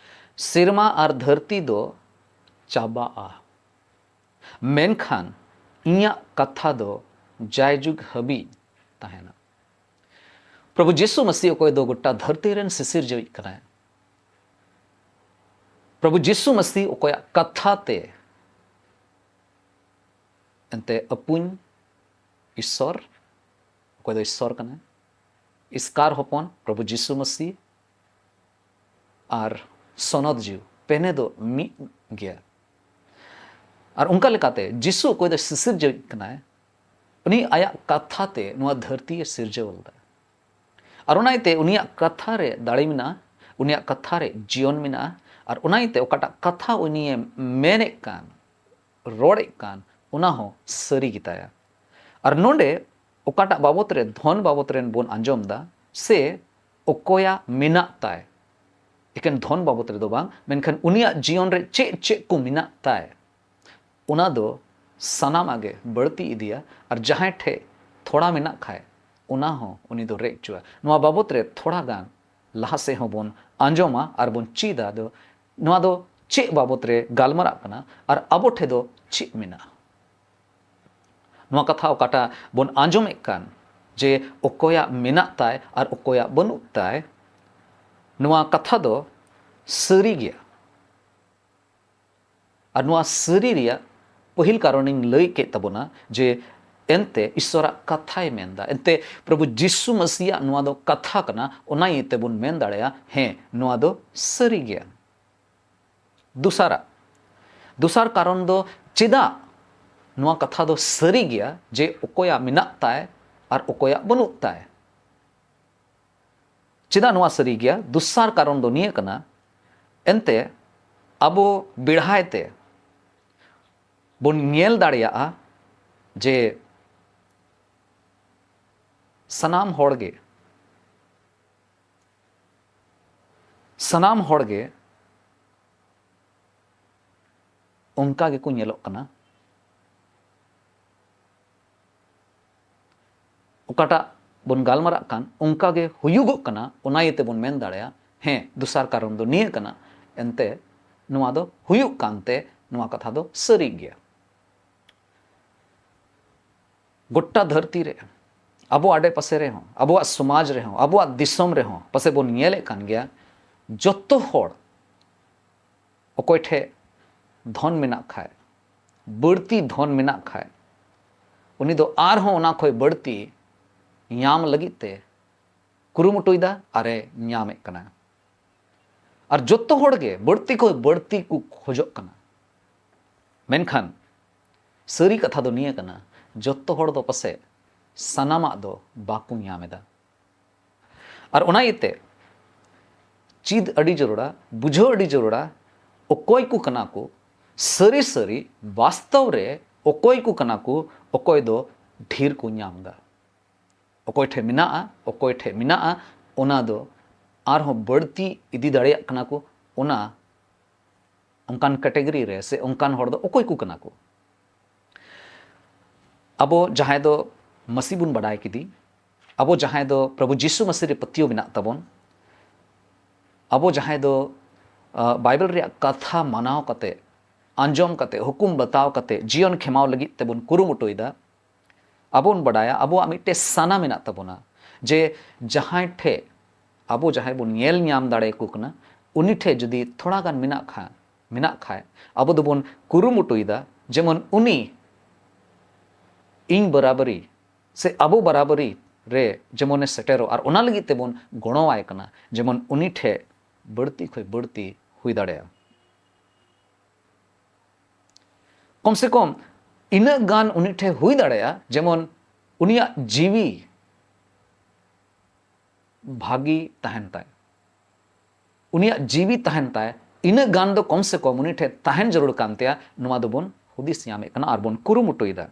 "ᱥᱮᱨᱢᱟ ᱟᱨ ᱫᱷᱟᱹᱨᱛᱤ ᱫᱚ ᱪᱟᱵᱟᱜᱼᱟ, ᱢᱮᱱᱠᱷᱟᱱ ᱤᱧᱟᱹᱜ ᱠᱟᱛᱷᱟ ᱫᱚ ᱡᱟᱭᱡᱩᱜᱽ ᱦᱟᱹᱵᱤᱡ ᱛᱟᱦᱮᱱᱟ᱾" ᱯᱨᱚᱵᱷᱩ ᱡᱤᱥᱩ ᱢᱟᱹᱥᱤ ᱚᱠᱚᱭ ᱫᱚ ᱜᱚᱴᱟ ᱫᱷᱟᱹᱨᱛᱤ ᱨᱮᱱ ᱥᱤᱥᱤᱨᱡᱟᱹᱣᱤᱡ ᱠᱟᱱᱟᱭ, ᱯᱨᱚᱵᱷᱩ ᱡᱤᱥᱩ ᱢᱟᱹᱥᱤ ᱚᱠᱚᱭᱟᱜ ᱠᱟᱛᱷᱟ ᱛᱮ ᱮᱱᱛᱮ ᱟᱹᱯᱩᱧ ᱤᱥᱥᱚᱨ, ᱚᱠᱚᱭ ᱫᱚ ᱤᱥᱥᱚᱨ ᱠᱟᱱᱟᱭ, ᱤᱥᱠᱟᱨ ᱦᱚᱯᱚᱱ ᱯᱨᱚᱵᱷᱩ ᱡᱤᱥᱩ ᱢᱟᱹᱥᱤ ᱟᱨ ᱥᱚᱱᱚᱛ ᱡᱤᱣᱤ ᱯᱮᱱᱮ ᱫᱚ ᱢᱤᱫ ᱜᱮᱭᱟ᱾ ᱟᱨ ᱚᱱᱠᱟ ᱞᱮᱠᱟᱛᱮ ᱡᱤᱥᱩ ᱚᱠᱚᱭ ᱫᱚ ᱥᱤᱥᱤᱨᱡᱟᱹᱣᱤᱡ ᱠᱟᱱᱟᱭ, ᱩᱱᱤ ᱟᱭᱟᱜ ᱠᱟᱛᱷᱟ ᱛᱮ ᱱᱚᱣᱟ ᱫᱷᱟᱹᱨᱛᱤ ᱮ ᱥᱤᱨᱡᱟᱹᱣ ᱞᱮᱫᱟ᱾ ᱟᱨ ᱚᱱᱟ ᱤᱭᱟᱹᱛᱮ ᱩᱱᱤᱭᱟᱜ ᱠᱟᱛᱷᱟ ᱨᱮ ᱫᱟᱲᱮ ᱢᱮᱱᱟᱜᱼᱟ, ᱩᱱᱤᱭᱟᱜ ᱠᱟᱛᱷᱟ ᱨᱮ ᱡᱤᱭᱚᱱ ᱢᱮᱱᱟᱜᱼᱟ᱾ ᱟᱨ ᱚᱱᱟ ᱤᱭᱟᱹᱛᱮ ᱚᱠᱟᱴᱟᱜ ᱠᱟᱛᱷᱟ ᱩᱱᱤᱭᱮ ᱢᱮᱱᱮᱫ ᱠᱟᱱ, ᱨᱚᱲᱮᱫ ᱠᱟᱱ, ᱚᱱᱟ ᱦᱚᱸ ᱥᱟᱹᱨᱤ ᱜᱮᱛᱟᱭᱟ᱾ ᱟᱨ ᱱᱚᱰᱮ ᱚᱠᱟᱴᱟᱜ ᱵᱟᱵᱚᱛ ᱨᱮ, ᱫᱷᱚᱱ ᱵᱟᱵᱚᱛ ᱨᱮᱱ ᱵᱚᱱ ᱟᱸᱡᱚᱢ ᱮᱫᱟ, ᱥᱮ ᱚᱠᱚᱭᱟᱜ ᱢᱮᱱᱟᱜ ᱛᱟᱭ, ᱮᱠᱮᱱ ᱫᱷᱚᱱ ᱵᱟᱵᱚᱛ ᱨᱮᱫᱚ ᱵᱟᱝ, ᱢᱮᱱᱠᱷᱟᱱ ᱩᱱᱤᱭᱟᱜ ᱡᱤᱭᱚᱱ ᱨᱮ ᱪᱮᱫ ᱪᱮᱫ ᱠᱚ ᱢᱮᱱᱟᱜ ᱛᱟᱭ, ᱚᱱᱟ ᱫᱚ ᱥᱟᱱᱟᱢᱟᱜ ᱜᱮ ᱵᱟᱹᱲᱛᱤ ᱤᱫᱤᱭᱟ᱾ ᱟᱨ ᱡᱟᱦᱟᱸᱭ ᱴᱷᱮᱡ ᱛᱷᱚᱲᱟ ᱢᱮᱱᱟᱜ ᱠᱷᱟᱡ, ᱚᱱᱟ ᱦᱚᱸ ᱩᱱᱤ ᱫᱚ ᱨᱮᱡ ᱦᱚᱪᱚᱣᱟ᱾ ᱱᱚᱣᱟ ᱵᱟᱵᱚᱛ ᱨᱮ ᱛᱷᱚᱲᱟ ᱜᱟᱱ ᱞᱟᱦᱟ ᱥᱮᱫ ᱦᱚᱸᱵᱚᱱ ᱟᱸᱡᱚᱢᱟ ᱟᱨ ᱵᱚᱱ ᱪᱮᱫᱟ᱾ ᱟᱫᱚ ᱱᱚᱣᱟ ᱫᱚ ᱪᱮᱫ ᱵᱟᱵᱚᱛ ᱨᱮ ᱜᱟᱞᱢᱟᱨᱟᱜ ᱠᱟᱱᱟ ᱟᱨ ᱟᱵᱚ ᱴᱷᱮᱡ ᱫᱚ ᱪᱮᱫ ᱢᱮᱱᱟᱜᱼᱟ? ᱱᱚᱣᱟ ᱠᱟᱛᱷᱟ ᱚᱠᱟᱴᱟᱜ ᱵᱚᱱ ᱟᱸᱡᱚᱢᱮᱫ ᱠᱟᱱ, ᱡᱮ ᱚᱠᱚᱭᱟᱜ ᱢᱮᱱᱟᱜ ᱛᱟᱭ ᱟᱨ ᱚᱠᱚᱭᱟᱜ ᱵᱟᱹᱱᱩᱜ ᱛᱟᱭ, ᱱᱚᱣᱟ ᱠᱟᱛᱷᱟ ᱫᱚ ᱥᱟᱹᱨᱤ ᱜᱮᱭᱟ᱾ ᱟᱨ ᱱᱚᱣᱟ ᱥᱟᱹᱨᱤ ᱨᱮᱭᱟᱜ ᱯᱟᱹᱦᱤᱞ ᱠᱟᱨᱚᱱᱤᱧ ᱞᱟᱹᱭ ᱠᱮᱫ ᱛᱟᱵᱚᱱᱟ, ᱡᱮ ᱮᱱᱛᱮ ᱤᱥᱥᱚᱨᱟᱜ ᱠᱟᱛᱷᱟᱭ ᱢᱮᱱᱫᱟ, ᱮᱱᱛᱮ ᱯᱨᱚᱵᱷᱩ ᱡᱤᱥᱩ ᱢᱟᱹᱥᱤᱭᱟᱜ ᱱᱚᱣᱟ ᱫᱚ ᱠᱟᱛᱷᱟ ᱠᱟᱱᱟ, ᱚᱱᱟ ᱤᱭᱟᱹ ᱛᱮᱵᱚᱱ ᱢᱮᱱ ᱫᱟᱲᱮᱭᱟᱜᱼᱟ, ᱦᱮᱸ, ᱱᱚᱣᱟ ᱫᱚ ᱥᱟᱹᱨᱤ ᱜᱮᱭᱟ᱾ ᱫᱚᱥᱟᱨᱟᱜ, ᱫᱚᱥᱟᱨ ᱠᱟᱨᱚᱱ ᱫᱚ ᱪᱮᱫᱟᱜ ᱱᱚᱣᱟ ᱠᱟᱛᱷᱟ ᱫᱚ ᱥᱟᱹᱨᱤ ᱜᱮᱭᱟ ᱡᱮ ᱚᱠᱚᱭᱟᱜ ᱢᱮᱱᱟᱜ ᱛᱟᱭ ᱟᱨ ᱚᱠᱚᱭᱟᱜ ᱵᱟᱹᱱᱩᱜ ᱛᱟᱭ? ᱪᱮᱫᱟᱜ ᱱᱚᱣᱟ ᱥᱟᱹᱨᱤ ᱜᱮᱭᱟ? ᱫᱚᱥᱟᱨ ᱠᱟᱨᱚᱱ ᱫᱚ ᱱᱤᱭᱟᱹ ᱠᱟᱱᱟ, ᱮᱱᱛᱮ ᱟᱵᱚ ᱵᱮᱲᱦᱟᱭ ᱛᱮ ᱵᱚᱱ ᱧᱮᱞ ᱫᱟᱲᱮᱭᱟᱜᱼᱟ ᱡᱮ ᱥᱟᱱᱟᱢ ᱦᱚᱲ ᱜᱮ, ᱥᱟᱱᱟᱢ ᱦᱚᱲ ᱜᱮ ᱚᱱᱠᱟ ᱜᱮᱠᱚ ᱧᱮᱞᱚᱜ ᱠᱟᱱᱟ᱾ ᱚᱠᱟᱴᱟᱜ ᱵᱚᱱ ᱜᱟᱞᱢᱟᱨᱟᱜ ᱠᱟᱱ, ᱚᱱᱠᱟ ᱜᱮ ᱦᱩᱭᱩᱜᱚᱜ ᱠᱟᱱᱟ, ᱚᱱᱟ ᱤᱭᱟᱹ ᱛᱮᱵᱚᱱ ᱢᱮᱱ ᱫᱟᱲᱮᱭᱟᱜᱼᱟ, ᱦᱮᱸ, ᱫᱚᱥᱟᱨ ᱠᱟᱨᱚᱱ ᱫᱚ ᱱᱤᱭᱟᱹ ᱠᱟᱱᱟ, ᱮᱱᱛᱮ ᱱᱚᱣᱟ ᱫᱚ ᱦᱩᱭᱩᱜ ᱠᱟᱱᱛᱮ ᱱᱚᱣᱟ ᱠᱟᱛᱷᱟ ᱫᱚ ᱥᱟᱹᱨᱤ ᱜᱮᱭᱟ᱾ ᱜᱚᱴᱟ ᱫᱷᱟᱹᱨᱛᱤ ᱨᱮ, ᱟᱵᱚ ᱟᱰᱮᱯᱟᱥᱮ ᱨᱮᱦᱚᱸ, ᱟᱵᱚᱣᱟᱜ ᱥᱚᱢᱟᱡᱽ ᱨᱮᱦᱚᱸ, ᱟᱵᱚᱣᱟᱜ ᱫᱤᱥᱚᱢ ᱨᱮᱦᱚᱸ ᱯᱟᱥᱮ ᱵᱚᱱ ᱧᱮᱞᱮᱫ ᱠᱟᱱ ᱜᱮᱭᱟ, ᱡᱚᱛᱚ ᱦᱚᱲ ᱚᱠᱚᱭ ᱴᱷᱮᱡ ᱫᱷᱚᱱ ᱢᱮᱱᱟᱜ ᱠᱷᱟᱡ, ᱵᱟᱹᱲᱛᱤ ᱫᱷᱚᱱ ᱢᱮᱱᱟᱜ ᱠᱷᱟᱡ, ᱩᱱᱤ ᱫᱚ ᱟᱨᱦᱚᱸ ᱚᱱᱟ ᱠᱷᱚᱡ ᱵᱟᱹᱲᱛᱤ ᱧᱟᱢ ᱞᱟᱹᱜᱤᱫ ᱛᱮ ᱠᱩᱨᱩᱢᱩᱴᱩᱭᱮᱫᱟ ᱟᱨᱮ ᱧᱟᱢᱮᱫ ᱠᱟᱱᱟ᱾ ᱟᱨ ᱡᱚᱛᱚ ᱦᱚᱲ ᱜᱮ ᱵᱟᱹᱲᱛᱤ ᱠᱷᱚᱡ ᱵᱟᱹᱲᱛᱤ ᱠᱚ ᱠᱷᱚᱡᱚᱜ ᱠᱟᱱᱟ᱾ ᱢᱮᱱᱠᱷᱟᱱ ᱥᱟᱹᱨᱤ ᱠᱟᱛᱷᱟ ᱫᱚ ᱱᱤᱭᱟᱹ ᱠᱟᱱᱟ, ᱡᱚᱛᱚ ᱦᱚᱲ ᱫᱚ ᱯᱟᱥᱮᱡ ᱥᱟᱱᱟᱢᱟᱜ ᱫᱚ ᱵᱟᱠᱚ ᱧᱟᱢ ᱮᱫᱟ᱾ ᱟᱨ ᱚᱱᱟ ᱤᱭᱟᱹᱛᱮ ᱪᱮᱫ ᱟᱹᱰᱤ ᱡᱟᱹᱨᱩᱲᱟ, ᱵᱩᱡᱷᱟᱹᱣ ᱟᱹᱰᱤ ᱡᱟᱹᱨᱩᱲᱟ, ᱚᱠᱚᱭ ᱠᱚ ᱠᱟᱱᱟ ᱠᱚ ᱥᱟᱹᱨᱤ ᱥᱟᱹᱨᱤ ᱵᱟᱥᱛᱚᱵ ᱨᱮ, ᱚᱠᱚᱭ ᱠᱚ ᱠᱟᱱᱟ ᱠᱚ ᱚᱠᱚᱭ ᱫᱚ ᱰᱷᱮᱨ ᱠᱚ ᱧᱟᱢ ᱮᱫᱟ᱾ ᱚᱠᱚᱭ ᱴᱷᱮᱡ ᱢᱮᱱᱟᱜᱼᱟ, ᱚᱠᱚᱭ ᱴᱷᱮᱡ ᱢᱮᱱᱟᱜᱼᱟ, ᱚᱱᱟ ᱫᱚ ᱟᱨᱦᱚᱸ ᱵᱟᱹᱲᱛᱤ ᱤᱫᱤ ᱫᱟᱲᱮᱭᱟᱜ ᱠᱟᱱᱟ ᱠᱚ, ᱚᱱᱟ ᱚᱱᱠᱟᱱ ᱠᱮᱴᱮᱜᱚᱨᱤ ᱨᱮ ᱥᱮ ᱚᱱᱠᱟᱱ ᱦᱚᱲ ᱫᱚ ᱚᱠᱚᱭ ᱠᱚ ᱠᱟᱱᱟ ᱠᱚ? ᱟᱵᱚ ᱡᱟᱦᱟᱸᱭ ᱫᱚ ᱢᱟᱹᱥᱤ ᱵᱚᱱ ᱵᱟᱰᱟᱭ ᱠᱮᱫᱮ, ᱟᱵᱚ ᱡᱟᱦᱟᱸᱭ ᱫᱚ ᱯᱨᱚᱵᱷᱩ ᱡᱤᱥᱩ ᱢᱟᱹᱥᱤ ᱨᱮ ᱯᱟᱹᱛᱭᱟᱹᱣ ᱢᱮᱱᱟᱜ ᱛᱟᱵᱚᱱ, ᱟᱵᱚ ᱡᱟᱦᱟᱸᱭ ᱫᱚ, ᱟ, ᱵᱟᱭᱵᱮᱞ ᱨᱮᱭᱟᱜ ᱠᱟᱛᱷᱟ ᱢᱟᱱᱟᱣ ᱠᱟᱛᱮ, ᱟᱸᱡᱚᱢ ᱠᱟᱛᱮ, ᱦᱩᱠᱩᱢ ᱵᱟᱛᱟᱣ ᱠᱟᱛᱮ ᱡᱤᱭᱚᱱ ᱠᱷᱮᱢᱟᱣ ᱞᱟᱹᱜᱤᱫ ᱛᱮᱵᱚᱱ ᱠᱩᱨᱩᱢᱩᱴᱩᱭᱮᱫᱟ, ᱟᱵᱚ ᱵᱚᱱ ᱵᱟᱰᱟᱭᱟ, ᱟᱵᱚᱣᱟᱜ ᱢᱤᱫᱴᱮᱡ ᱥᱟᱱᱟ ᱢᱮᱱᱟᱜ ᱛᱟᱵᱚᱱᱟ ᱡᱮ ᱡᱟᱦᱟᱸᱭ ᱴᱷᱮᱡ ᱟᱵᱚ ᱡᱟᱦᱟᱸᱭ ᱵᱚᱱ ᱧᱮᱞ ᱧᱟᱢ ᱫᱟᱲᱮᱭᱟᱠᱚ ᱠᱟᱱᱟ, ᱩᱱᱤ ᱴᱷᱮᱡ ᱡᱩᱫᱤ ᱛᱷᱚᱲᱟ ᱜᱟᱱ ᱢᱮᱱᱟᱜ ᱠᱷᱟᱱ, ᱢᱮᱱᱟᱜ ᱠᱷᱟᱡ, ᱟᱵᱚ ᱫᱚᱵᱚᱱ ᱠᱩᱨᱩᱢᱩᱴᱩᱭᱮᱫᱟ ᱡᱮᱢᱚᱱ ᱩᱱᱤ ᱤᱧ ᱵᱟᱨᱟᱵᱟᱨᱤ ᱥᱮ ᱟᱵᱚ ᱵᱟᱨᱟᱵᱟᱨᱤ ᱨᱮ ᱡᱮᱢᱚᱱᱮ ᱥᱮᱴᱮᱨᱚᱜ, ᱟᱨ ᱚᱱᱟ ᱞᱟᱹᱜᱤᱫ ᱛᱮᱵᱚᱱ ᱜᱚᱲᱚᱣᱟᱭ ᱠᱟᱱᱟ ᱡᱮᱢᱚᱱ ᱩᱱᱤ ᱴᱷᱮᱡ ᱵᱟᱹᱲᱛᱤ ᱠᱷᱚᱡ ᱵᱟᱹᱲᱛᱤ ᱦᱩᱭ ᱫᱟᱲᱮᱭᱟᱜᱼᱟ᱾ ᱠᱚᱢ ᱥᱮ ᱠᱚᱢ ᱤᱱᱟᱹᱜ ᱜᱟᱱ ᱩᱱᱤ ᱴᱷᱮᱡ ᱦᱩᱭ ᱫᱟᱲᱮᱭᱟᱜᱼᱟ ᱡᱮᱢᱚᱱ ᱩᱱᱤᱭᱟᱜ ᱡᱤᱣᱤ ᱵᱷᱟᱹᱜᱤ ᱛᱟᱦᱮᱱ ᱛᱟᱭ, ᱩᱱᱤᱭᱟᱜ ᱡᱤᱣᱤ ᱛᱟᱦᱮᱱ ᱛᱟᱭ, ᱤᱱᱟᱹᱜ ᱜᱟᱱ ᱫᱚ ᱠᱚᱢ ᱥᱮ ᱠᱚᱢ ᱩᱱᱤ ᱴᱷᱮᱡ ᱛᱟᱦᱮᱱ ᱡᱟᱹᱨᱩᱲ ᱠᱟᱱ ᱛᱟᱭᱟ, ᱱᱚᱣᱟ ᱫᱚᱵᱚᱱ ᱦᱩᱫᱤᱥ ᱧᱟᱢᱮᱫ ᱠᱟᱱᱟ ᱟᱨ ᱵᱚᱱ ᱠᱩᱨᱩᱢᱩᱴᱩᱭᱮᱫᱟ᱾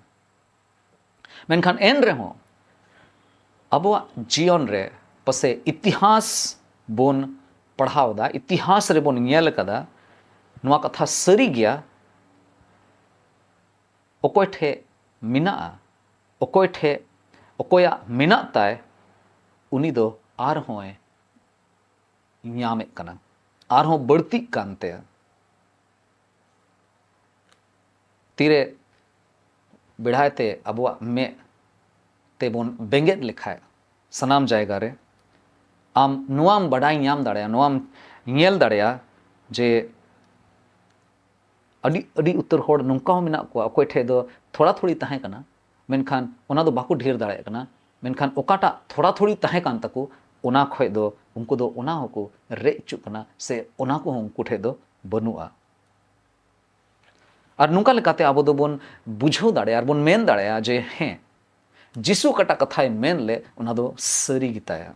ᱢᱮᱱᱠᱷᱟᱱ ᱮᱱ ᱨᱮᱦᱚᱸ ᱟᱵᱚᱣᱟᱜ ᱡᱤᱭᱚᱱ ᱨᱮ ᱯᱟᱥᱮ ᱤᱛᱤᱦᱟᱥ ᱵᱚᱱ ᱯᱟᱲᱦᱟᱣ ᱮᱫᱟ, ᱤᱛᱤᱦᱟᱥ ᱨᱮᱵᱚᱱ ᱧᱮᱞ ᱟᱠᱟᱫᱟ, ᱱᱚᱣᱟ ᱠᱟᱛᱷᱟ ᱥᱟᱹᱨᱤ ᱜᱮᱭᱟ, ᱚᱠᱚᱭ ᱴᱷᱮᱡ ᱢᱮᱱᱟᱜᱼᱟ, ᱚᱠᱚᱭ ᱴᱷᱮᱡ, ᱚᱠᱚᱭᱟᱜ ᱢᱮᱱᱟᱜ ᱛᱟᱭ, ᱩᱱᱤ ᱫᱚ ᱟᱨᱦᱚᱸᱭ ᱧᱟᱢᱮᱫ ᱠᱟᱱᱟ, ᱟᱨᱦᱚᱸ ᱵᱟᱹᱲᱛᱤᱜ ᱠᱟᱱ ᱛᱟᱭᱟ᱾ ᱛᱤᱨᱮ ᱵᱮᱲᱦᱟᱭ ᱛᱮ ᱟᱵᱚᱣᱟᱜ ᱢᱮᱫ ᱛᱮᱵᱚᱱ ᱵᱮᱸᱜᱮᱫ ᱞᱮᱠᱷᱟᱡ ᱥᱟᱱᱟᱢ ᱡᱟᱭᱜᱟ ᱨᱮ, ᱟᱢ ᱱᱚᱣᱟᱢ ᱵᱟᱰᱟᱭ ᱧᱟᱢ ᱫᱟᱲᱮᱭᱟᱜᱼᱟ, ᱱᱚᱣᱟᱢ ᱧᱮᱞ ᱫᱟᱲᱮᱭᱟᱜᱼᱟ ᱡᱮ ᱟᱹᱰᱤ, ᱟᱹᱰᱤ ᱩᱛᱟᱹᱨ ᱦᱚᱲ ᱱᱚᱝᱠᱟ ᱦᱚᱸ ᱢᱮᱱᱟᱜ ᱠᱚᱣᱟ, ᱚᱠᱚᱭ ᱴᱷᱮᱡ ᱫᱚ ᱛᱷᱚᱲᱟ ᱛᱷᱚᱲᱤ ᱛᱟᱦᱮᱸ ᱠᱟᱱᱟ, ᱢᱮᱱᱠᱷᱟᱱ ᱚᱱᱟ ᱫᱚ ᱵᱟᱠᱚ ᱰᱷᱮᱨ ᱫᱟᱲᱮᱭᱟᱜ ᱠᱟᱱᱟ, ᱢᱮᱱᱠᱷᱟᱱ ᱚᱠᱟᱴᱟᱜ ᱛᱷᱚᱲᱟ ᱛᱷᱚᱲᱤ ᱛᱟᱦᱮᱸ ᱠᱟᱱ ᱛᱟᱠᱚ, ᱚᱱᱟ ᱠᱷᱚᱡ ᱫᱚ ᱩᱱᱠᱩ ᱫᱚ ᱚᱱᱟ ᱦᱚᱸᱠᱚ ᱨᱮᱡ ᱦᱚᱪᱚᱜ ᱠᱟᱱᱟ, ᱥᱮ ᱚᱱᱟ ᱠᱚᱦᱚᱸ ᱩᱱᱠᱩ ᱴᱷᱮᱡ ᱫᱚ ᱵᱟᱹᱱᱩᱜᱼᱟ᱾ ᱟᱨ ᱱᱚᱝᱠᱟ ᱞᱮᱠᱟᱛᱮ ᱟᱵᱚ ᱫᱚᱵᱚᱱ ᱵᱩᱡᱷᱟᱹᱣ ᱫᱟᱲᱮᱭᱟᱜᱼᱟ ᱟᱨ ᱵᱚᱱ ᱢᱮᱱ ᱫᱟᱲᱮᱭᱟᱜᱼᱟ ᱡᱮ ᱦᱮᱸ, ᱡᱤᱥᱩ ᱚᱠᱟᱴᱟᱜ ᱠᱟᱛᱷᱟᱭ ᱢᱮᱱ ᱞᱮᱫ, ᱚᱱᱟ ᱫᱚ ᱥᱟᱹᱨᱤ ᱜᱮᱛᱟᱭᱟ᱾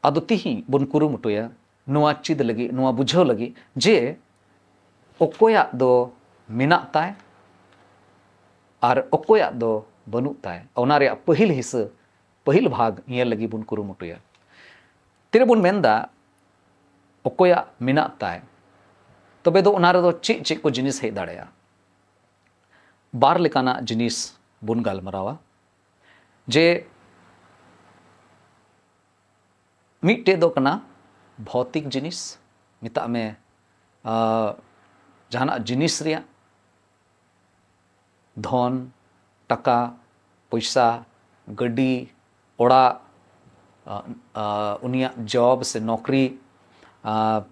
ᱟᱫᱚ ᱛᱤᱦᱤᱧ ᱵᱚᱱ ᱠᱩᱨᱩᱢᱩᱴᱩᱭᱟ ᱱᱚᱣᱟ ᱪᱮᱫ ᱞᱟᱹᱜᱤᱫ, ᱱᱚᱣᱟ ᱵᱩᱡᱷᱟᱹᱣ ᱞᱟᱹᱜᱤᱫ ᱡᱮ ᱚᱠᱚᱭᱟᱜ ᱫᱚ ᱢᱮᱱᱟᱜ ᱛᱟᱭ ᱟᱨ ᱚᱠᱚᱭᱟᱜ ᱫᱚ ᱵᱟᱹᱱᱩᱜ ᱛᱟᱭ, ᱚᱱᱟ ᱨᱮᱭᱟᱜ ᱯᱟᱹᱦᱤᱞ ᱦᱤᱥᱟᱹ, ᱯᱟᱹᱦᱤᱞ ᱵᱷᱟᱜᱽ ᱧᱮᱞ ᱞᱟᱹᱜᱤᱫ ᱵᱚᱱ ᱠᱩᱨᱩᱢᱩᱴᱩᱭᱟ᱾ ᱛᱤᱨᱮ ᱵᱚᱱ ᱢᱮᱱᱫᱟ ᱚᱠᱚᱭᱟᱜ ᱢᱮᱱᱟᱜ ᱛᱟᱭ, ᱛᱚᱵᱮ ᱫᱚ ᱚᱱᱟ ᱨᱮᱫᱚ ᱪᱮᱫ ᱪᱮᱫ ᱠᱚ ᱡᱤᱱᱤᱥ ᱦᱮᱡ ᱫᱟᱲᱮᱭᱟᱜᱼᱟ? ᱵᱟᱨ ᱞᱮᱠᱟᱱᱟᱜ ᱡᱤᱱᱤᱥ ᱵᱚᱱ ᱜᱟᱞᱢᱟᱨᱟᱣᱟ᱾ ᱡᱮ ᱢᱤᱫᱴᱮᱡ ᱫᱚ ᱠᱟᱱᱟ ᱵᱷᱚᱣᱛᱤᱠ ᱡᱤᱱᱤᱥ, ᱢᱮᱛᱟᱜ ᱢᱮ, ᱟᱸ, ᱡᱟᱦᱟᱱᱟᱜ ᱡᱤᱱᱤᱥ ᱨᱮᱭᱟᱜ, ᱫᱷᱚᱱ, ᱴᱟᱠᱟ, ᱯᱚᱭᱥᱟ, ᱜᱟᱹᱰᱤ, ᱚᱲᱟᱜ, ᱟᱸ, ᱟᱸ, ᱩᱱᱤᱭᱟᱜ ᱡᱚᱵ ᱥᱮ ᱱᱚᱠᱨᱤ, ᱟᱸ,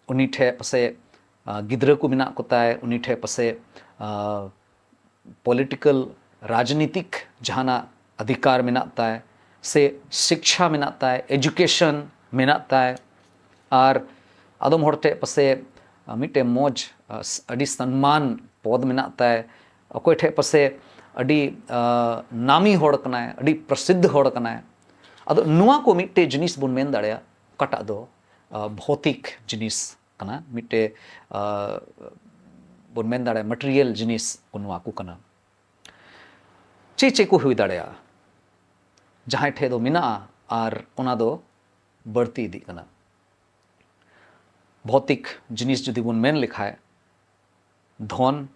ᱩᱱᱤ ᱴᱷᱮᱡ ᱯᱟᱥᱮᱡ, ᱟᱸ, ᱜᱤᱫᱽᱨᱟᱹ ᱠᱚ ᱢᱮᱱᱟᱜ ᱠᱚᱛᱟᱭ, ᱩᱱᱤ ᱴᱷᱮᱡ ᱯᱟᱥᱮᱡ, ᱟᱸ, ᱯᱚᱞᱤᱴᱤᱠᱟᱞ, ᱨᱟᱡᱽᱱᱤᱛᱤᱠ ᱡᱟᱦᱟᱱᱟᱜ ᱚᱫᱷᱤᱠᱟᱨ ᱢᱮᱱᱟᱜ ᱛᱟᱭ, ᱥᱮ ᱥᱤᱠᱪᱷᱟ ᱢᱮᱱᱟᱜ ᱛᱟᱭ, ᱮᱡᱩᱠᱮᱥᱚᱱ ᱢᱮᱱᱟᱜ ᱛᱟᱭ, ᱟᱨ ᱟᱫᱚᱢ ᱦᱚᱲ ᱴᱷᱮᱡ ᱯᱟᱥᱮᱡ, ᱟᱸ, ᱢᱤᱫᱴᱮᱱ ᱢᱚᱡᱽ, ᱟᱸ, ᱥ-, ᱟᱹᱰᱤ ᱥᱚᱱᱢᱟᱱ ᱯᱚᱫᱽ ᱢᱮᱱᱟᱜ ᱛᱟᱭ, ᱚᱠᱚᱭ ᱴᱷᱮᱡ ᱯᱟᱥᱮᱡ ᱟᱹᱰᱤ, ᱟᱸ, ᱱᱟᱢᱤ ᱦᱚᱲ ᱠᱟᱱᱟᱭ, ᱟᱹᱰᱤ ᱯᱨᱚᱥᱤᱫᱷ ᱦᱚᱲ ᱠᱟᱱᱟᱭ᱾ ᱟᱫᱚ ᱱᱚᱣᱟ ᱠᱚ ᱢᱤᱫᱴᱮᱡ ᱡᱤᱱᱤᱥ ᱵᱚᱱ ᱢᱮᱱ ᱫᱟᱲᱮᱭᱟᱜᱼᱟ, ᱚᱠᱟᱴᱟᱜ ᱫᱚ, ᱟᱸ, ᱵᱷᱚᱣᱛᱤᱠ ᱡᱤᱱᱤᱥ ᱠᱟᱱᱟ, ᱢᱤᱫᱴᱮᱡ, ᱟᱸ, ᱵᱚᱱ ᱢᱮᱱ ᱫᱟᱲᱮᱭᱟᱜᱼᱟ ᱢᱟᱴᱮᱨᱤᱭᱟᱞ ᱡᱤᱱᱤᱥ ᱠᱚ ᱱᱚᱣᱟ ᱠᱚ ᱠᱟᱱᱟ᱾ ᱪᱮᱫ ᱪᱮᱫ ᱠᱚ ᱦᱩᱭ ᱫᱟᱲᱮᱭᱟᱜᱼᱟ? ᱡᱟᱦᱟᱸᱭ ᱴᱷᱮᱡ ᱫᱚ ᱢᱮᱱᱟᱜᱼᱟ ᱟᱨ ᱚᱱᱟ ᱫᱚ ᱵᱟᱹᱲᱛᱤ ᱤᱫᱤᱜ ᱠᱟᱱᱟ᱾ ᱵᱷᱚᱣᱛᱤᱠ ᱡᱤᱱᱤᱥ ᱡᱩᱫᱤ ᱵᱚᱱ ᱢᱮᱱ ᱞᱮᱠᱷᱟᱡ, ᱫᱷᱚᱱ,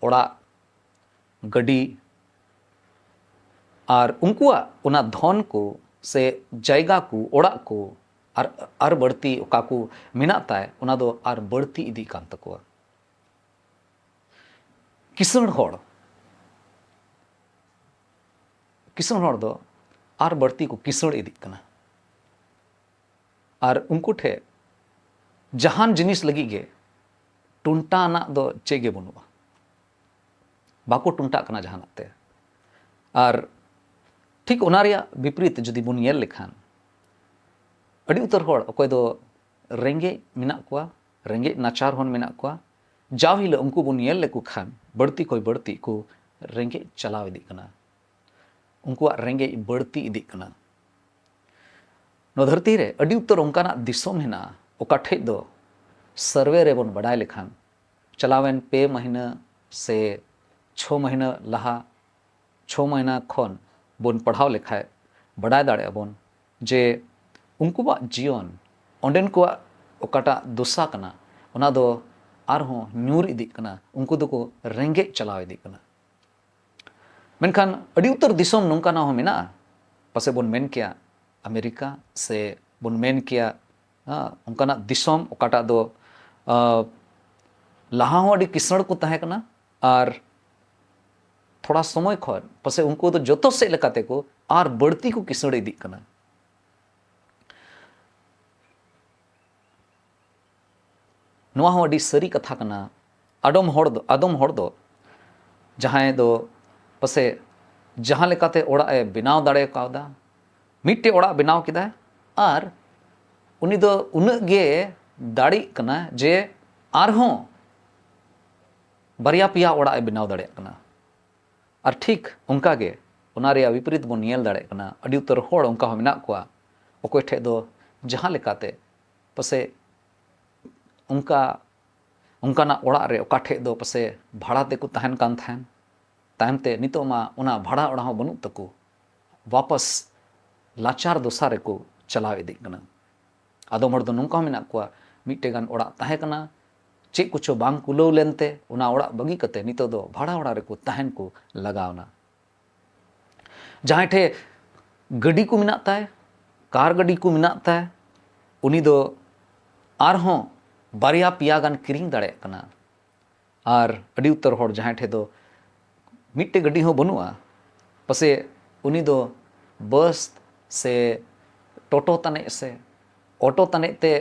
ᱚᱲᱟᱜ, ᱜᱟᱹᱰᱤ, ᱟᱨ ᱩᱱᱠᱩᱣᱟᱜ ᱚᱱᱟ ᱫᱷᱚᱱ ᱠᱚ ᱥᱮ ᱡᱟᱭᱜᱟ ᱠᱚ, ᱚᱲᱟᱜ ᱠᱚ, ᱟᱨ, ᱟᱨ ᱵᱟᱹᱲᱛᱤ ᱚᱠᱟ ᱠᱚ ᱢᱮᱱᱟᱜ ᱛᱟᱭ, ᱚᱱᱟ ᱫᱚ ᱟᱨ ᱵᱟᱹᱲᱛᱤ ᱤᱫᱤᱜ ᱠᱟᱱ ᱛᱟᱠᱚᱣᱟ᱾ ᱠᱤᱥᱟᱹᱬ ᱦᱚᱲ, ᱠᱤᱥᱟᱹᱬ ᱦᱚᱲ ᱫᱚ ᱟᱨ ᱵᱟᱹᱲᱛᱤ ᱠᱚ ᱠᱤᱥᱟᱹᱬ ᱤᱫᱤᱜ ᱠᱟᱱᱟ᱾ ᱟᱨ ᱩᱱᱠᱩ ᱴᱷᱮᱡ ᱡᱟᱦᱟᱱ ᱡᱤᱱᱤᱥ ᱞᱟᱹᱜᱤᱫ ᱜᱮ ᱴᱩᱱᱴᱟ ᱟᱱᱟᱜ ᱫᱚ ᱪᱮᱫ ᱜᱮ ᱵᱟᱹᱱᱩᱜᱼᱟ, ᱵᱟᱠᱚ ᱴᱩᱱᱴᱟᱜ ᱠᱟᱱᱟ ᱡᱟᱦᱟᱱᱟᱜ ᱛᱮ᱾ ᱟᱨ ᱴᱷᱤᱠ ᱚᱱᱟ ᱨᱮᱭᱟᱜ ᱵᱤᱯᱨᱤᱛ ᱡᱩᱫᱤ ᱵᱚᱱ ᱧᱮᱞ ᱞᱮᱠᱷᱟᱱ, ᱟᱹᱰᱤ ᱩᱛᱟᱹᱨ ᱦᱚᱲ ᱚᱠᱚᱭ ᱫᱚ ᱨᱮᱸᱜᱮᱡ ᱢᱮᱱᱟᱜ ᱠᱚᱣᱟ, ᱨᱮᱸᱜᱮᱡ ᱱᱟᱪᱟᱨ ᱦᱚᱲ ᱢᱮᱱᱟᱜ ᱠᱚᱣᱟ, ᱡᱟᱣ ᱦᱤᱞᱳᱜ ᱩᱱᱠᱩ ᱵᱚᱱ ᱧᱮᱞ ᱞᱮᱠᱚ ᱠᱷᱟᱱ ᱵᱟᱹᱲᱛᱤ ᱠᱷᱚᱱ ᱵᱟᱹᱲᱛᱤ ᱠᱚ ᱨᱮᱸᱜᱮᱡ ᱪᱟᱞᱟᱣ ᱤᱫᱤᱜ ᱠᱟᱱᱟ, ᱩᱱᱠᱩᱣᱟᱜ ᱨᱮᱸᱜᱮᱡ ᱵᱟᱹᱲᱛᱤ ᱤᱫᱤᱜ ᱠᱟᱱᱟ᱾ ᱱᱚᱣᱟ ᱫᱷᱟᱹᱨᱛᱤ ᱨᱮ ᱟᱹᱰᱤ ᱩᱛᱟᱹᱨ ᱚᱱᱠᱟᱱᱟᱜ ᱫᱤᱥᱚᱢ ᱦᱮᱱᱟᱜᱼᱟ, ᱚᱠᱟ ᱴᱷᱮᱡ ᱫᱚ ᱥᱟᱨᱵᱷᱮ ᱨᱮᱵᱚᱱ ᱵᱟᱰᱟᱭ ᱞᱮᱠᱷᱟᱱ, ᱪᱟᱞᱟᱣᱮᱱ ᱯᱮ ᱢᱟᱹᱦᱱᱟᱹ ᱥᱮ ᱪᱷᱚ ᱢᱟᱹᱦᱱᱟᱹ ᱞᱟᱦᱟ, ᱪᱷᱚ ᱢᱟᱹᱦᱱᱟᱹ ᱠᱷᱚᱱ ᱵᱚᱱ ᱯᱟᱲᱦᱟᱣ ᱞᱮᱠᱷᱟᱡ ᱵᱟᱰᱟᱭ ᱫᱟᱲᱮᱭᱟᱜᱼᱟ ᱵᱚᱱ ᱡᱮ ᱩᱱᱠᱩᱣᱟᱜ ᱡᱤᱭᱚᱱ, ᱚᱸᱰᱮᱱ ᱠᱚᱣᱟᱜ ᱚᱠᱟᱴᱟᱜ ᱫᱚᱥᱟ ᱠᱟᱱᱟ, ᱚᱱᱟ ᱫᱚ ᱟᱨᱦᱚᱸ ᱧᱩᱨ ᱤᱫᱤᱜ ᱠᱟᱱᱟ, ᱩᱱᱠᱩ ᱫᱚᱠᱚ ᱨᱮᱸᱜᱮᱡ ᱪᱟᱞᱟᱣ ᱤᱫᱤᱜ ᱠᱟᱱᱟ᱾ ᱢᱮᱱᱠᱷᱟᱱ ᱟᱹᱰᱤ ᱩᱛᱟᱹᱨ ᱫᱤᱥᱚᱢ ᱱᱚᱝᱠᱟᱱᱟᱜ ᱦᱚᱸ ᱢᱮᱱᱟᱜᱼᱟ, ᱯᱟᱥᱮᱡ ᱵᱚᱱ ᱢᱮᱱ ᱠᱮᱭᱟ ᱟᱢᱮᱨᱤᱠᱟ, ᱥᱮ ᱵᱚᱱ ᱢᱮᱱ ᱠᱮᱭᱟ, ᱦᱮᱸ, ᱚᱱᱠᱟᱱᱟᱜ ᱫᱤᱥᱚᱢ ᱚᱠᱟᱴᱟᱜ ᱫᱚ, ᱟᱸ, ᱞᱟᱦᱟ ᱦᱚᱸ ᱟᱹᱰᱤ ᱠᱤᱥᱟᱹᱬ ᱠᱚ ᱛᱟᱦᱮᱸ ᱠᱟᱱᱟ ᱟᱨ ᱛᱷᱚᱲᱟ ᱥᱚᱢᱚᱭ ᱠᱷᱚᱱ ᱯᱟᱥᱮᱡ ᱩᱱᱠᱩ ᱫᱚ ᱡᱚᱛᱚ ᱥᱮᱫ ᱞᱮᱠᱟᱛᱮ ᱠᱚ ᱟᱨ ᱵᱟᱹᱲᱛᱤ ᱠᱚ ᱠᱤᱥᱟᱹᱬ ᱤᱫᱤᱜ ᱠᱟᱱᱟ᱾ ᱱᱚᱣᱟ ᱦᱚᱸ ᱟᱹᱰᱤ ᱥᱟᱹᱨᱤ ᱠᱟᱛᱷᱟ ᱠᱟᱱᱟ᱾ ᱟᱫᱚᱢ ᱦᱚᱲ ᱫᱚ, ᱟᱫᱚᱢ ᱦᱚᱲ ᱫᱚ ᱡᱟᱦᱟᱸᱭ ᱫᱚ ᱯᱟᱥᱮᱡ ᱡᱟᱦᱟᱸ ᱞᱮᱠᱟᱛᱮ ᱚᱲᱟᱜ ᱮ ᱵᱮᱱᱟᱣ ᱫᱟᱲᱮ ᱠᱟᱣᱫᱟ, ᱢᱤᱫᱴᱮᱡ ᱚᱲᱟᱜ ᱵᱮᱱᱟᱣ ᱠᱮᱫᱟᱭ ᱟᱨ ᱩᱱᱤ ᱫᱚ ᱩᱱᱟᱹᱜ ᱜᱮ ᱫᱟᱲᱮᱜ ᱠᱟᱱᱟ ᱡᱮ ᱟᱨᱦᱚᱸ ᱵᱟᱨᱭᱟ ᱯᱮᱭᱟ ᱚᱲᱟᱜ ᱮ ᱵᱮᱱᱟᱣ ᱫᱟᱲᱮᱭᱟᱜ ᱠᱟᱱᱟ᱾ ᱟᱨ ᱴᱷᱤᱠ ᱚᱱᱠᱟ ᱜᱮ ᱚᱱᱟ ᱨᱮᱭᱟᱜ ᱵᱤᱯᱚᱨᱤᱛ ᱵᱚᱱ ᱧᱮᱞ ᱫᱟᱲᱮᱭᱟᱜ ᱠᱟᱱᱟ᱾ ᱟᱹᱰᱤ ᱩᱛᱟᱹᱨ ᱦᱚᱲ ᱚᱱᱠᱟ ᱦᱚᱸ ᱢᱮᱱᱟᱜ ᱠᱚᱣᱟ, ᱚᱠᱚᱭ ᱴᱷᱮᱡ ᱫᱚ ᱡᱟᱦᱟᱸ ᱞᱮᱠᱟᱛᱮ ᱯᱟᱥᱮᱡ ᱚᱱᱠᱟ, ᱚᱱᱠᱟᱱᱟᱜ ᱚᱲᱟᱜ ᱨᱮ ᱚᱠᱟ ᱴᱷᱮᱡ ᱫᱚ ᱯᱟᱥᱮᱡ ᱵᱷᱟᱲᱟ ᱛᱮᱠᱚ ᱛᱟᱦᱮᱱ ᱠᱟᱱ ᱛᱟᱦᱮᱱ, ᱛᱟᱭᱚᱢ ᱛᱮ ᱱᱤᱛᱚᱜ ᱢᱟ ᱚᱱᱟ ᱵᱷᱟᱲᱟ ᱚᱲᱟᱜ ᱦᱚᱸ ᱵᱟᱹᱱᱩᱜ ᱛᱟᱠᱚ, ᱣᱟᱯᱟᱥ ᱞᱟᱪᱟᱨ ᱫᱚᱥᱟ ᱨᱮᱠᱚ ᱪᱟᱞᱟᱣ ᱤᱫᱤᱜ ᱠᱟᱱᱟ᱾ ᱟᱫᱚᱢ ᱦᱚᱲ ᱫᱚ ᱱᱚᱝᱠᱟ ᱦᱚᱸ ᱢᱮᱱᱟᱜ ᱠᱚᱣᱟ, ᱢᱤᱫᱴᱮᱡ ᱜᱟᱱ ᱚᱲᱟᱜ ᱛᱟᱦᱮᱸ ᱠᱟᱱᱟ, ᱪᱮᱫ ᱠᱚᱪᱚ ᱵᱟᱝ ᱠᱩᱞᱟᱹᱣ ᱞᱮᱱᱛᱮ ᱚᱱᱟ ᱚᱲᱟᱜ ᱵᱟᱹᱜᱤ ᱠᱟᱛᱮ ᱱᱤᱛᱚᱜ ᱫᱚ ᱵᱷᱟᱲᱟ ᱚᱲᱟᱜ ᱨᱮᱠᱚ ᱛᱟᱦᱮᱱ ᱠᱚ ᱞᱟᱜᱟᱣᱱᱟ᱾ ᱡᱟᱦᱟᱸᱭ ᱴᱷᱮᱡ ᱜᱟᱹᱰᱤ ᱠᱚ ᱢᱮᱱᱟᱜ ᱛᱟᱭ, ᱠᱟᱨ ᱜᱟᱹᱰᱤ ᱠᱚ ᱢᱮᱱᱟᱜ ᱛᱟᱭ, ᱩᱱᱤ ᱫᱚ ᱟᱨᱦᱚᱸ ᱵᱟᱨᱭᱟ ᱯᱮᱭᱟ ᱜᱟᱱ ᱠᱤᱨᱤᱧ ᱫᱟᱲᱮᱭᱟᱜ ᱠᱟᱱᱟ᱾ ᱟᱨ ᱟᱹᱰᱤ ᱩᱛᱟᱹᱨ ᱦᱚᱲ ᱡᱟᱦᱟᱸᱭ ᱴᱷᱮᱡ ᱫᱚ ᱢᱤᱫᱴᱮᱡ ᱜᱟᱹᱰᱤ ᱦᱚᱸ ᱵᱟᱹᱱᱩᱜᱼᱟ, ᱯᱟᱥᱮᱡ ᱩᱱᱤ ᱫᱚ ᱵᱟᱥ ᱥᱮ ᱴᱳᱴᱳ ᱛᱟᱱᱮᱡ ᱥᱮ ᱚᱴᱳ ᱛᱟᱱᱮᱡ ᱛᱮ,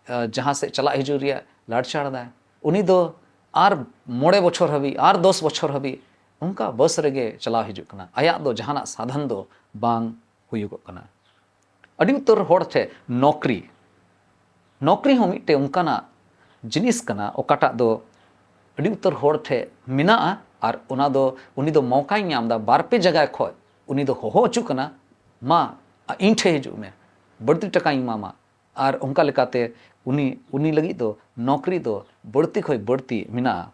ᱟ, ᱡᱟᱦᱟᱸ ᱥᱮᱫ ᱪᱟᱞᱟᱜ ᱦᱤᱡᱩᱜ ᱨᱮᱭᱟᱜ ᱞᱟᱲᱪᱟᱲ ᱫᱟᱭ᱾ ᱩᱱᱤ ᱫᱚ ᱟᱨ ᱢᱚᱬᱮ ᱵᱚᱪᱷᱚᱨ ᱦᱟᱹᱵᱤᱡ, ᱟᱨ ᱫᱚᱥ ᱵᱚᱪᱷᱚᱨ ᱦᱟᱹᱵᱤᱡ ᱚᱱᱠᱟ ᱵᱟᱥ ᱨᱮᱜᱮ ᱪᱟᱞᱟᱣ ᱦᱤᱡᱩᱜ ᱠᱟᱱᱟ᱾ ᱟᱭᱟᱜ ᱫᱚ ᱡᱟᱦᱟᱱᱟᱜ ᱥᱟᱫᱷᱚᱱ ᱫᱚ ᱵᱟᱝ ᱦᱩᱭᱩᱜᱚᱜ ᱠᱟᱱᱟ᱾ ᱟᱹᱰᱤ ᱩᱛᱟᱹᱨ ᱦᱚᱲ ᱴᱷᱮᱱ ᱱᱚᱠᱨᱤ, ᱱᱚᱠᱨᱤ ᱦᱚᱸ ᱢᱤᱫᱴᱮᱱ ᱚᱱᱠᱟᱱᱟᱜ ᱡᱤᱱᱤᱥ ᱠᱟᱱᱟ, ᱚᱠᱟᱴᱟᱜ ᱫᱚ ᱟᱹᱰᱤ ᱩᱛᱟᱹᱨ ᱦᱚᱲ ᱴᱷᱮᱱ ᱢᱮᱱᱟᱜᱼᱟ᱾ ᱟᱨ ᱚᱱᱟ ᱫᱚ, ᱩᱱᱤ ᱫᱚ ᱢᱚᱣᱠᱟᱭ ᱧᱟᱢ ᱮᱫᱟ, ᱵᱟᱨ ᱯᱮ ᱡᱟᱭᱜᱟ ᱠᱷᱚᱱ ᱩᱱᱤ ᱫᱚ ᱦᱚᱦᱚ ᱦᱚᱪᱚ ᱠᱟᱱᱟ, "ᱢᱟ, ᱤᱧ ᱴᱷᱮᱱ ᱦᱤᱡᱩᱜ ᱢᱮ, ᱵᱟᱹᱲᱛᱤ ᱴᱟᱠᱟᱧ ᱮᱢᱟᱢᱟ᱾" ᱟᱨ ᱚᱱᱠᱟ ᱞᱮᱠᱟᱛᱮ ᱩᱱᱤ, ᱩᱱᱤ ᱞᱟᱹᱜᱤᱫ ᱫᱚ ᱱᱚᱠᱨᱤ ᱫᱚ ᱵᱟᱹᱲᱛᱤ ᱠᱷᱚᱱ ᱵᱟᱹᱲᱛᱤ ᱢᱮᱱᱟᱜᱼᱟ᱾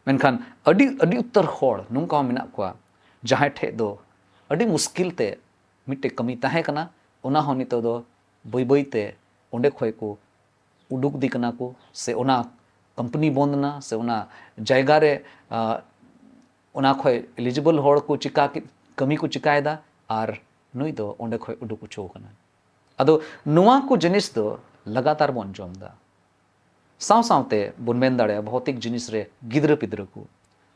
ᱢᱮᱱᱠᱷᱟᱱ ᱟᱹᱰᱤ ᱟᱹᱰᱤ ᱩᱛᱟᱹᱨ ᱦᱚᱲ ᱱᱚᱝᱠᱟ ᱦᱚᱸ ᱢᱮᱱᱟᱜ ᱠᱚᱣᱟ, ᱡᱟᱦᱟᱸᱭ ᱴᱷᱮᱡ ᱫᱚ ᱟᱹᱰᱤ ᱢᱩᱥᱠᱤᱞ ᱛᱮ ᱢᱤᱫᱴᱮᱡ ᱠᱟᱹᱢᱤ ᱛᱟᱦᱮᱸ ᱠᱟᱱᱟ, ᱚᱱᱟ ᱦᱚᱸ ᱱᱤᱛᱚᱜ ᱫᱚ ᱵᱟᱹᱭ ᱵᱟᱹᱭ ᱛᱮ ᱚᱸᱰᱮ ᱠᱷᱚᱡ ᱠᱚ ᱩᱰᱩᱠ ᱤᱫᱤ ᱠᱟᱱᱟ ᱠᱚ, ᱥᱮ ᱚᱱᱟ ᱠᱳᱢᱯᱟᱱᱤ ᱵᱚᱱᱫ ᱮᱱᱟ, ᱥᱮ ᱚᱱᱟ ᱡᱟᱭᱜᱟ ᱨᱮ, ᱟ, ᱚᱱᱟ ᱠᱷᱚᱡ eligible ᱦᱚᱲ ᱠᱚ ᱪᱤᱠᱟ ᱠᱮᱫ, ᱠᱟᱹᱢᱤ ᱠᱚ ᱪᱤᱠᱟᱭᱮᱫᱟ, ᱟᱨ ᱱᱩᱭ ᱫᱚ ᱚᱸᱰᱮ ᱠᱷᱚᱡ ᱩᱰᱩᱠ ᱦᱚᱪᱚ ᱟᱠᱟᱱᱟ᱾ ᱟᱫᱚ ᱱᱚᱣᱟ ᱠᱚ ᱡᱤᱱᱤᱥ ᱫᱚ ᱞᱟᱜᱟᱛᱟᱨ ᱵᱚᱱ ᱡᱚᱢ ᱮᱫᱟ᱾ ᱥᱟᱶ ᱥᱟᱶᱛᱮ ᱵᱚᱱ ᱢᱮᱱ ᱫᱟᱲᱮᱭᱟᱜᱼᱟ, ᱵᱷᱚᱣᱛᱤᱠ ᱡᱤᱱᱤᱥ ᱨᱮ ᱜᱤᱫᱽᱨᱟᱹ ᱯᱤᱫᱽᱨᱟᱹ ᱠᱚ,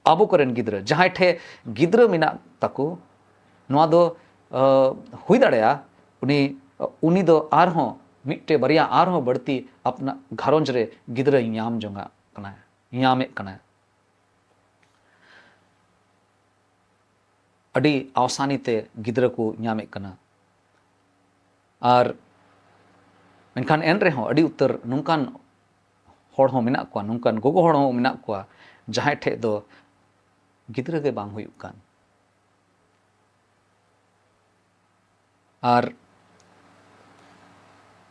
ᱟᱵᱚ ᱠᱚᱨᱮᱱ ᱜᱤᱫᱽᱨᱟᱹ, ᱡᱟᱦᱟᱸᱭ ᱴᱷᱮᱡ ᱜᱤᱫᱽᱨᱟᱹ ᱢᱮᱱᱟᱜ ᱛᱟᱠᱚ, ᱱᱚᱣᱟ ᱫᱚ, ᱟ, ᱦᱩᱭ ᱫᱟᱲᱮᱭᱟᱜᱼᱟ, ᱩᱱᱤ, ᱩᱱᱤ ᱫᱚ ᱟᱨᱦᱚᱸ ᱢᱤᱫᱴᱮᱡ ᱵᱟᱨᱭᱟ ᱟᱨᱦᱚᱸ ᱵᱟᱹᱲᱛᱤ ᱟᱯᱱᱟ ᱜᱷᱟᱨᱚᱸᱡᱽ ᱨᱮ ᱜᱤᱫᱽᱨᱟᱹᱭ ᱧᱟᱢ ᱡᱚᱝᱟᱜ ᱠᱟᱱᱟ, ᱧᱟᱢᱮᱫ ᱠᱟᱱᱟ᱾ ᱟᱹᱰᱤ ᱟᱣᱥᱟᱱᱤ ᱛᱮ ᱜᱤᱫᱽᱨᱟᱹ ᱠᱚ ᱧᱟᱢᱮᱫ ᱠᱟᱱᱟ᱾ ᱟᱨ ᱢᱮᱱᱠᱷᱟᱱ ᱮᱱ ᱨᱮᱦᱚᱸ ᱟᱹᱰᱤ ᱩᱛᱟᱹᱨ ᱱᱚᱝᱠᱟᱱ ᱦᱚᱲ ᱦᱚᱸ ᱢᱮᱱᱟᱜ ᱠᱚᱣᱟ, ᱱᱚᱝᱠᱟᱱ ᱜᱚᱜᱚ ᱦᱚᱲ ᱦᱚᱸ ᱢᱮᱱᱟᱜ ᱠᱚᱣᱟ, ᱡᱟᱦᱟᱸᱭ ᱴᱷᱮᱡ ᱫᱚ ᱜᱤᱫᱽᱨᱟᱹ ᱜᱮ ᱵᱟᱝ ᱦᱩᱭᱩᱜ ᱠᱟᱱ᱾ ᱟᱨ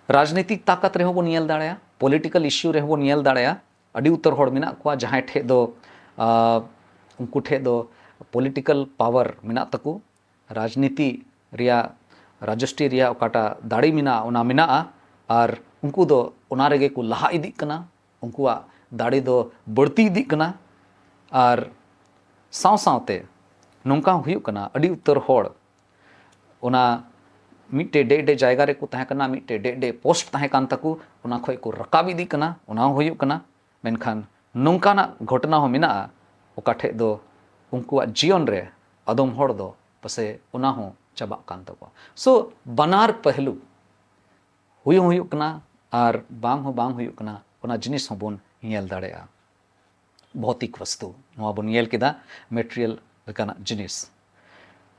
ᱨᱟᱡᱽᱱᱤᱛᱤᱠ ᱛᱟᱠᱟᱛ ᱨᱮᱦᱚᱸ ᱵᱚᱱ ᱧᱮᱞ ᱫᱟᱲᱮᱭᱟᱜᱼᱟ, political issue ᱨᱮᱦᱚᱸ ᱵᱚᱱ ᱧᱮᱞ ᱫᱟᱲᱮᱭᱟᱜᱼᱟ᱾ ᱟᱹᱰᱤ ᱩᱛᱟᱹᱨ ᱦᱚᱲ ᱢᱮᱱᱟᱜ ᱠᱚᱣᱟ, ᱡᱟᱦᱟᱸᱭ ᱴᱷᱮᱡ ᱫᱚ, ᱟ, ᱩᱱᱠᱩ ᱴᱷᱮᱡ ᱫᱚ political power ᱢᱮᱱᱟᱜ ᱛᱟᱠᱚ, ᱨᱟᱡᱽᱱᱤᱛᱤ ᱨᱮᱭᱟᱜ, ᱨᱟᱡᱚᱥᱴᱤ ᱨᱮᱭᱟᱜ ᱚᱠᱟᱴᱟᱜ ᱫᱟᱲᱮ ᱢᱮᱱᱟᱜᱼᱟ, ᱚᱱᱟ ᱢᱮᱱᱟᱜᱼᱟ, ᱟᱨ ᱩᱱᱠᱩ ᱫᱚ ᱚᱱᱟ ᱨᱮᱜᱮ ᱠᱚ ᱞᱟᱦᱟ ᱤᱫᱤᱜ ᱠᱟᱱᱟ, ᱩᱱᱠᱩᱣᱟᱜ ᱫᱟᱲᱮ ᱫᱚ ᱵᱟᱹᱲᱛᱤ ᱤᱫᱤᱜ ᱠᱟᱱᱟ᱾ ᱟᱨ ᱥᱟᱶ ᱥᱟᱶᱛᱮ ᱱᱚᱝᱠᱟ ᱦᱚᱸ ᱦᱩᱭᱩᱜ ᱠᱟᱱᱟ, ᱟᱹᱰᱤ ᱩᱛᱟᱹᱨ ᱦᱚᱲ ᱚᱱᱟ ᱢᱤᱫᱴᱮᱡ ᱰᱮᱡ ᱰᱮᱡ ᱡᱟᱭᱜᱟ ᱨᱮᱠᱚ ᱛᱟᱦᱮᱸ ᱠᱟᱱᱟ, ᱢᱤᱫᱴᱮᱡ ᱰᱮᱡ ᱰᱮᱡ post ᱛᱟᱦᱮᱸ ᱠᱟᱱ ᱛᱟᱠᱚ, ᱚᱱᱟ ᱠᱷᱚᱡ ᱠᱚ ᱨᱟᱠᱟᱵ ᱤᱫᱤᱜ ᱠᱟᱱᱟ, ᱚᱱᱟ ᱦᱚᱸ ᱦᱩᱭᱩᱜ ᱠᱟᱱᱟ᱾ ᱢᱮᱱᱠᱷᱟᱱ ᱱᱚᱝᱠᱟᱱᱟᱜ ᱜᱷᱚᱴᱚᱱᱟ ᱦᱚᱸ ᱢᱮᱱᱟᱜᱼᱟ, ᱚᱠᱟ ᱴᱷᱮᱡ ᱫᱚ ᱩᱱᱠᱩᱣᱟᱜ ᱡᱤᱭᱚᱱ ᱨᱮ ᱟᱫᱚᱢ ᱦᱚᱲ ᱫᱚ ᱯᱟᱥᱮ ᱚᱱᱟ ᱦᱚᱸ ᱪᱟᱵᱟᱜ ᱠᱟᱱ ᱛᱟᱠᱚᱣᱟ᱾ So, ᱵᱟᱱᱟᱨ ᱯᱟᱹᱦᱞᱩ ᱦᱩᱭ ᱦᱚᱸ ᱦᱩᱭᱩᱜ ᱠᱟᱱᱟ ᱟᱨ ᱵᱟᱝ ᱦᱚᱸ ᱵᱟᱝ ᱦᱩᱭᱩᱜ ᱠᱟᱱᱟ, ᱚᱱᱟ ᱡᱤᱱᱤᱥ ᱦᱚᱸᱵᱚᱱ ᱧᱮᱞ ᱫᱟᱲᱮᱭᱟᱜᱼᱟ᱾ ᱵᱷᱚᱣᱛᱤᱠ ᱵᱚᱥᱛᱩ, ᱱᱚᱣᱟ ᱵᱚᱱ ᱧᱮᱞ ᱠᱮᱫᱟ, material ᱞᱮᱠᱟᱱᱟᱜ ᱡᱤᱱᱤᱥ᱾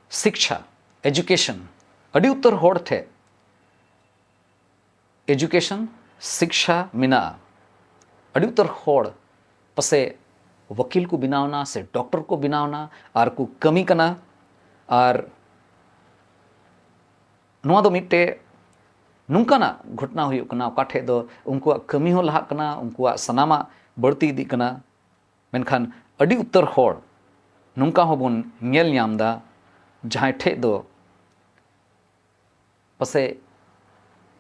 ᱥᱤᱠᱪᱷᱟ, education, ᱟᱹᱰᱤ ᱩᱛᱟᱹᱨ ᱦᱚᱲ ᱴᱷᱮᱡ education, ᱥᱤᱠᱪᱷᱟ ᱢᱮᱱᱟᱜᱼᱟ᱾ ᱟᱹᱰᱤ ᱩᱛᱟᱹᱨ ᱦᱚᱲ ᱯᱟᱥᱮ ᱣᱟᱹᱠᱤᱞ ᱠᱚ ᱵᱮᱱᱟᱣᱱᱟ ᱥᱮ doctor ᱠᱚ ᱵᱮᱱᱟᱣᱱᱟ ᱟᱨ ᱠᱚ ᱠᱟᱹᱢᱤ ᱠᱟᱱᱟ᱾ ᱟᱨ ᱱᱚᱣᱟ ᱫᱚ ᱢᱤᱫᱴᱮᱡ ᱱᱚᱝᱠᱟᱱᱟᱜ ᱜᱷᱚᱴᱚᱱᱟ ᱦᱩᱭᱩᱜ ᱠᱟᱱᱟ, ᱚᱠᱟ ᱴᱷᱮᱡ ᱫᱚ ᱩᱱᱠᱩᱣᱟᱜ ᱠᱟᱹᱢᱤ ᱦᱚᱸ ᱞᱟᱦᱟᱜ ᱠᱟᱱᱟ, ᱩᱱᱠᱩᱣᱟᱜ ᱥᱟᱱᱟᱢᱟᱜ ᱵᱟᱹᱲᱛᱤ ᱤᱫᱤᱜ ᱠᱟᱱᱟ, ᱢᱮᱱᱠᱷᱟᱱ ᱟᱹᱰᱤ ᱩᱛᱟᱹᱨ ᱦᱚᱲ ᱱᱚᱝᱠᱟ ᱦᱚᱸᱵᱚᱱ ᱧᱮᱞ ᱧᱟᱢ ᱮᱫᱟ, ᱡᱟᱦᱟᱸᱭ ᱴᱷᱮᱡ ᱫᱚ ᱯᱟᱥᱮᱡ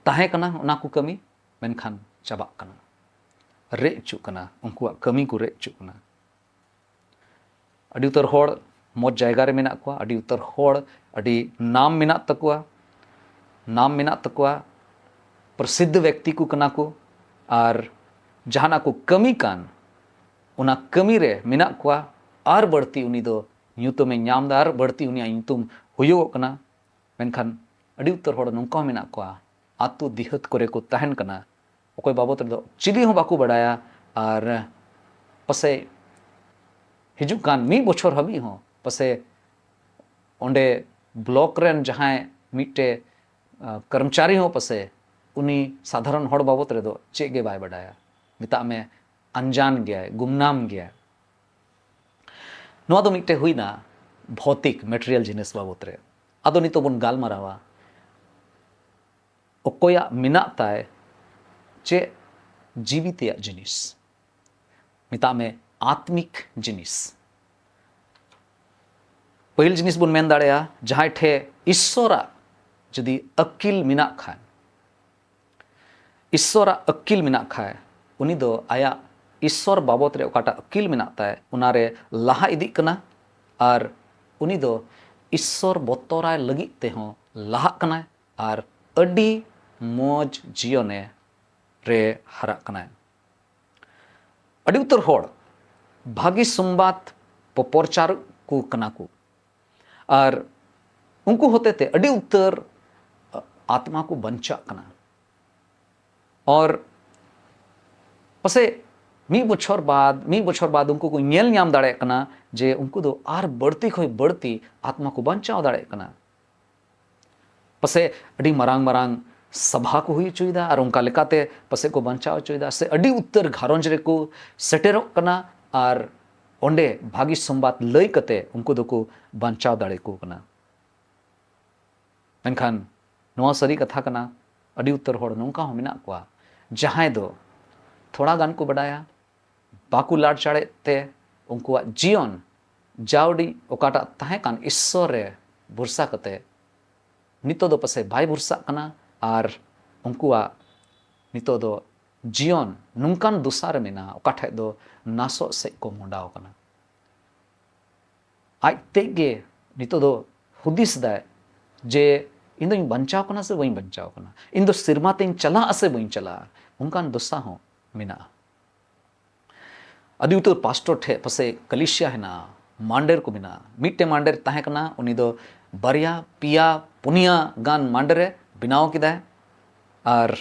ᱛᱟᱦᱮᱸ ᱠᱟᱱᱟ ᱚᱱᱟ ᱠᱚ ᱠᱟᱹᱢᱤ, ᱢᱮᱱᱠᱷᱟᱱ ᱪᱟᱵᱟᱜ ᱠᱟᱱᱟ, ᱨᱮᱡ ᱦᱚᱪᱚᱜ ᱠᱟᱱᱟ, ᱩᱱᱠᱩᱣᱟᱜ ᱠᱟᱹᱢᱤ ᱠᱚ ᱨᱮᱡ ᱦᱚᱪᱚᱜ ᱠᱟᱱᱟ᱾ ᱟᱹᱰᱤ ᱩᱛᱟᱹᱨ ᱦᱚᱲ ᱢᱚᱡᱽ ᱡᱟᱭᱜᱟ ᱨᱮ ᱢᱮᱱᱟᱜ ᱠᱚᱣᱟ, ᱟᱹᱰᱤ ᱩᱛᱟᱹᱨ ᱦᱚᱲ ᱟᱹᱰᱤ ᱱᱟᱢ ᱢᱮᱱᱟᱜ ᱛᱟᱠᱚᱣᱟ, ᱱᱟᱢ ᱢᱮᱱᱟᱜ ᱛᱟᱠᱚᱣᱟ, ᱯᱨᱚᱥᱤᱫᱷ ᱵᱮᱠᱛᱤ ᱠᱚ ᱠᱟᱱᱟ ᱠᱚ, ᱟᱨ ᱡᱟᱦᱟᱱᱟᱜ ᱠᱚ ᱠᱟᱹᱢᱤ ᱠᱟᱱ, ᱚᱱᱟ ᱠᱟᱹᱢᱤ ᱨᱮ ᱢᱮᱱᱟᱜ ᱠᱚᱣᱟ, ᱟᱨ ᱵᱟᱹᱲᱛᱤ ᱩᱱᱤ ᱫᱚ ᱧᱩᱛᱩᱢᱮ ᱧᱟᱢ ᱮᱫᱟ, ᱟᱨ ᱵᱟᱹᱲᱛᱤ ᱩᱱᱤᱭᱟᱜ ᱧᱩᱛᱩᱢ ᱦᱩᱭᱩᱜᱚᱜ ᱠᱟᱱᱟ᱾ ᱢᱮᱱᱠᱷᱟᱱ ᱟᱹᱰᱤ ᱩᱛᱟᱹᱨ ᱦᱚᱲ ᱱᱚᱝᱠᱟ ᱦᱚᱸ ᱢᱮᱱᱟᱜ ᱠᱚᱣᱟ, ᱟᱹᱛᱩ ᱫᱤᱦᱟᱹᱛ ᱠᱚᱨᱮ ᱠᱚ ᱛᱟᱦᱮᱱ ᱠᱟᱱᱟ, ᱚᱠᱚᱭ ᱵᱟᱵᱚᱫ ᱨᱮᱫᱚ ᱪᱤᱞᱤ ᱦᱚᱸ ᱵᱟᱠᱚ ᱵᱟᱰᱟᱭᱟ, ᱟᱨ ᱯᱟᱥᱮᱡ ᱦᱤᱡᱩᱜ ᱠᱟᱱ ᱢᱤᱫ ᱵᱚᱪᱷᱚᱨ ᱦᱟᱹᱵᱤᱡ ᱦᱚᱸ ᱯᱟᱥᱮᱡ ᱚᱸᱰᱮ ᱵᱞᱚᱠ ᱨᱮᱱ ᱡᱟᱦᱟᱸᱭ ᱢᱤᱫᱴᱮᱡ, ᱟ, ᱠᱚᱨᱢᱪᱟᱨᱤ ᱦᱚᱸ ᱯᱟᱥᱮᱡ ᱩᱱᱤ ᱥᱟᱫᱷᱟᱨᱚᱱ ᱦᱚᱲ ᱵᱟᱵᱚᱫ ᱨᱮᱫᱚ ᱪᱮᱫ ᱜᱮ ᱵᱟᱭ ᱵᱟᱰᱟᱭᱟ, ᱢᱮᱛᱟᱜ ᱢᱮ ᱟᱱᱡᱟᱱ ᱜᱮᱭᱟᱭ, ᱜᱩᱢᱱᱟᱢ ᱜᱮᱭᱟᱭ᱾ ᱱᱚᱣᱟ ᱫᱚ ᱢᱤᱫᱴᱮᱡ ᱦᱩᱭᱱᱟ ᱵᱷᱚᱛᱤᱠ, ᱢᱮᱴᱮᱨᱤᱭᱟᱞ ᱡᱤᱱᱤᱥ ᱵᱟᱵᱚᱫ ᱨᱮ᱾ ᱟᱫᱚ ᱱᱤᱛᱚᱜ ᱵᱚᱱ ᱜᱟᱞᱢᱟᱨᱟᱣᱟ ᱚᱠᱚᱭᱟᱜ ᱢᱮᱱᱟᱜ ᱛᱟᱭ ᱪᱮᱫ ᱡᱤᱣᱤ ᱛᱮᱭᱟᱜ ᱡᱤᱱᱤᱥ, ᱢᱮᱛᱟᱜ ᱢᱮ ᱟᱛᱢᱤᱠ ᱡᱤᱱᱤᱥ᱾ ᱯᱟᱹᱦᱤᱞ ᱡᱤᱱᱤᱥ ᱵᱚᱱ ᱢᱮᱱ ᱫᱟᱲᱮᱭᱟᱜᱼᱟ, ᱡᱟᱦᱟᱸᱭ ᱴᱷᱮᱡ ᱤᱥᱥᱚᱨᱟᱜ ᱡᱩᱫᱤ ᱟᱹᱠᱤᱞ ᱢᱮᱱᱟᱜ ᱠᱷᱟᱱ, ᱤᱥᱥᱚᱨᱟᱜ ᱟᱹᱠᱤᱞ ᱢᱮᱱᱟᱜ ᱠᱷᱟᱱ, ᱩᱱᱤ ᱫᱚ ᱟᱭᱟᱜ ᱤᱥᱥᱚᱨ ᱵᱟᱵᱚᱫ ᱨᱮ ᱚᱠᱟᱴᱟᱜ ᱟᱹᱠᱤᱞ ᱢᱮᱱᱟᱜ ᱛᱟᱭ, ᱚᱱᱟᱨᱮ ᱞᱟᱦᱟ ᱤᱫᱤᱜ ᱠᱟᱱᱟ᱾ ᱟᱨ ᱩᱱᱤ ᱫᱚ ᱤᱥᱥᱚᱨ ᱵᱚᱛᱚᱨᱟᱭ ᱞᱟᱹᱜᱤᱫ ᱛᱮᱦᱚᱸ ᱞᱟᱦᱟᱜ ᱠᱟᱱᱟᱭ ᱟᱨ ᱟᱹᱰᱤ ᱢᱚᱡᱽ ᱡᱤᱭᱚᱱᱮ ᱨᱮ ᱦᱟᱨᱟᱜ ᱠᱟᱱᱟᱭ᱾ ᱟᱹᱰᱤ ᱩᱛᱟᱹᱨ ᱦᱚᱲ ᱵᱷᱟᱹᱜᱤ ᱥᱚᱢᱵᱟᱫ ᱯᱚᱯᱚᱨᱪᱟᱨ ᱠᱚ ᱠᱟᱱᱟ ᱠᱚ, ᱟᱨ ᱩᱱᱠᱩ ᱦᱚᱛᱮ ᱛᱮ ᱟᱹᱰᱤ ᱩᱛᱟᱹᱨ ᱟᱛᱢᱟ ᱠᱚ ᱵᱟᱧᱪᱟᱜ ᱠᱟᱱᱟ᱾ ᱟᱨ ᱯᱟᱥᱮᱡ ᱢᱤᱫ ᱵᱚᱪᱷᱚᱨ ᱵᱟᱫ, ᱢᱤᱫ ᱵᱚᱪᱷᱚᱨ ᱵᱟᱫ ᱩᱱᱠᱩ ᱠᱚ ᱧᱮᱞ ᱧᱟᱢ ᱫᱟᱲᱮᱭᱟᱜ ᱠᱟᱱᱟ ᱡᱮ ᱩᱱᱠᱩ ᱫᱚ ᱟᱨ ᱵᱟᱹᱲᱛᱤ ᱠᱷᱚᱱ ᱵᱟᱹᱲᱛᱤ ᱟᱛᱢᱟ ᱠᱚ ᱵᱟᱧᱪᱟᱣ ᱫᱟᱲᱮᱭᱟᱜ ᱠᱟᱱᱟ᱾ ᱯᱟᱥᱮᱡ ᱟᱹᱰᱤ ᱢᱟᱨᱟᱝ ᱢᱟᱨᱟᱝ ᱥᱟᱵᱷᱟ ᱠᱚ ᱦᱩᱭ ᱦᱚᱪᱚᱭᱮᱫᱟ ᱟᱨ ᱚᱱᱠᱟ ᱞᱮᱠᱟᱛᱮ ᱯᱟᱥᱮᱡ ᱠᱚ ᱵᱟᱧᱪᱟᱣ ᱦᱚᱪᱚᱭᱮᱫᱟ, ᱥᱮ ᱟᱹᱰᱤ ᱩᱛᱟᱹᱨ ᱜᱷᱟᱨᱚᱸᱡᱽ ᱨᱮᱠᱚ ᱥᱮᱴᱮᱨᱚᱜ ᱠᱟᱱᱟ ᱟᱨ ᱚᱸᱰᱮ ᱵᱷᱟᱹᱜᱤ ᱥᱚᱢᱵᱟᱫ ᱞᱟᱹᱭ ᱠᱟᱛᱮ ᱩᱱᱠᱩ ᱫᱚᱠᱚ ᱵᱟᱧᱪᱟᱣ ᱫᱟᱲᱮ ᱟᱠᱚ ᱠᱟᱱᱟ᱾ ᱢᱮᱱᱠᱷᱟᱱ ᱱᱚᱣᱟ ᱥᱟᱹᱨᱤ ᱠᱟᱛᱷᱟ ᱠᱟᱱᱟ, ᱟᱹᱰᱤ ᱩᱛᱟᱹᱨ ᱦᱚᱲ ᱱᱚᱝᱠᱟ ᱦᱚᱸ ᱢᱮᱱᱟᱜ ᱠᱚᱣᱟ, ᱡᱟᱦᱟᱸᱭ ᱫᱚ ᱛᱷᱚᱲᱟ ᱜᱟᱱ ᱠᱚ ᱵᱟᱰᱟᱭᱟ, ᱵᱟᱠᱚ ᱞᱟᱲᱪᱟᱲᱮᱫ ᱛᱮ ᱩᱱᱠᱩᱣᱟᱜ ᱡᱤᱭᱚᱱ ᱡᱟᱣᱰᱤ ᱚᱠᱟᱴᱟᱜ ᱛᱟᱦᱮᱸ ᱠᱟᱱ ᱤᱥᱥᱚᱨ ᱨᱮ ᱵᱷᱚᱨᱥᱟ ᱠᱟᱛᱮ ᱱᱤᱛᱚᱜ ᱫᱚ ᱯᱟᱥᱮᱡ ᱵᱟᱭ ᱵᱷᱚᱨᱥᱟᱜ ᱠᱟᱱᱟ᱾ ᱟᱨ ᱩᱱᱠᱩᱣᱟᱜ ᱱᱤᱛᱚᱜ ᱫᱚ ᱡᱤᱭᱚᱱ ᱱᱚᱝᱠᱟᱱ ᱫᱚᱥᱟ ᱨᱮ ᱢᱮᱱᱟᱜᱼᱟ, ᱚᱠᱟ ᱴᱷᱮᱡ ᱫᱚ ᱱᱟᱥᱚᱜ ᱥᱮᱫ ᱠᱚ ᱢᱚᱦᱰᱟᱣ ᱠᱟᱱᱟ᱾ ᱟᱡ ᱛᱮᱫ ᱜᱮ ᱱᱤᱛᱚᱜ ᱫᱚ ᱦᱩᱫᱤᱥ ᱫᱟᱭ ᱡᱮ ᱤᱧ ᱫᱚᱧ ᱵᱟᱧᱪᱟᱣ ᱠᱟᱱᱟ ᱥᱮ ᱵᱟᱹᱧ ᱵᱟᱧᱪᱟᱣ ᱠᱟᱱᱟ, ᱤᱧ ᱫᱚ ᱥᱮᱨᱢᱟ ᱛᱮᱧ ᱪᱟᱞᱟᱜᱼᱟ ᱥᱮ ᱵᱟᱹᱧ ᱪᱟᱞᱟᱜᱼᱟ, ᱚᱱᱠᱟᱱ ᱫᱚᱥᱟ ᱦᱚᱸ ᱢᱮᱱᱟᱜᱼᱟ᱾ ᱟᱹᱰᱤ ᱩᱛᱟᱹᱨ ᱯᱟᱥᱴᱚᱨ ᱴᱷᱮᱡ ᱯᱟᱥᱮᱡ ᱠᱟᱞᱤᱥᱤᱭᱟ ᱦᱮᱱᱟᱜᱼᱟ, ᱢᱟᱱᱰᱮᱨ ᱠᱚ ᱢᱮᱱᱟᱜᱼᱟ᱾ ᱢᱤᱫᱴᱮᱡ ᱢᱟᱱᱰᱮᱨ ᱛᱟᱦᱮᱸ ᱠᱟᱱᱟ, ᱩᱱᱤ ᱫᱚ ᱵᱟᱨᱭᱟ, ᱯᱮᱭᱟ, ᱯᱩᱱᱭᱟ ᱜᱟᱱ ᱢᱟᱱᱰᱮᱨᱮ ᱵᱮᱱᱟᱣ ᱠᱮᱫᱟᱭ᱾ ᱟᱨ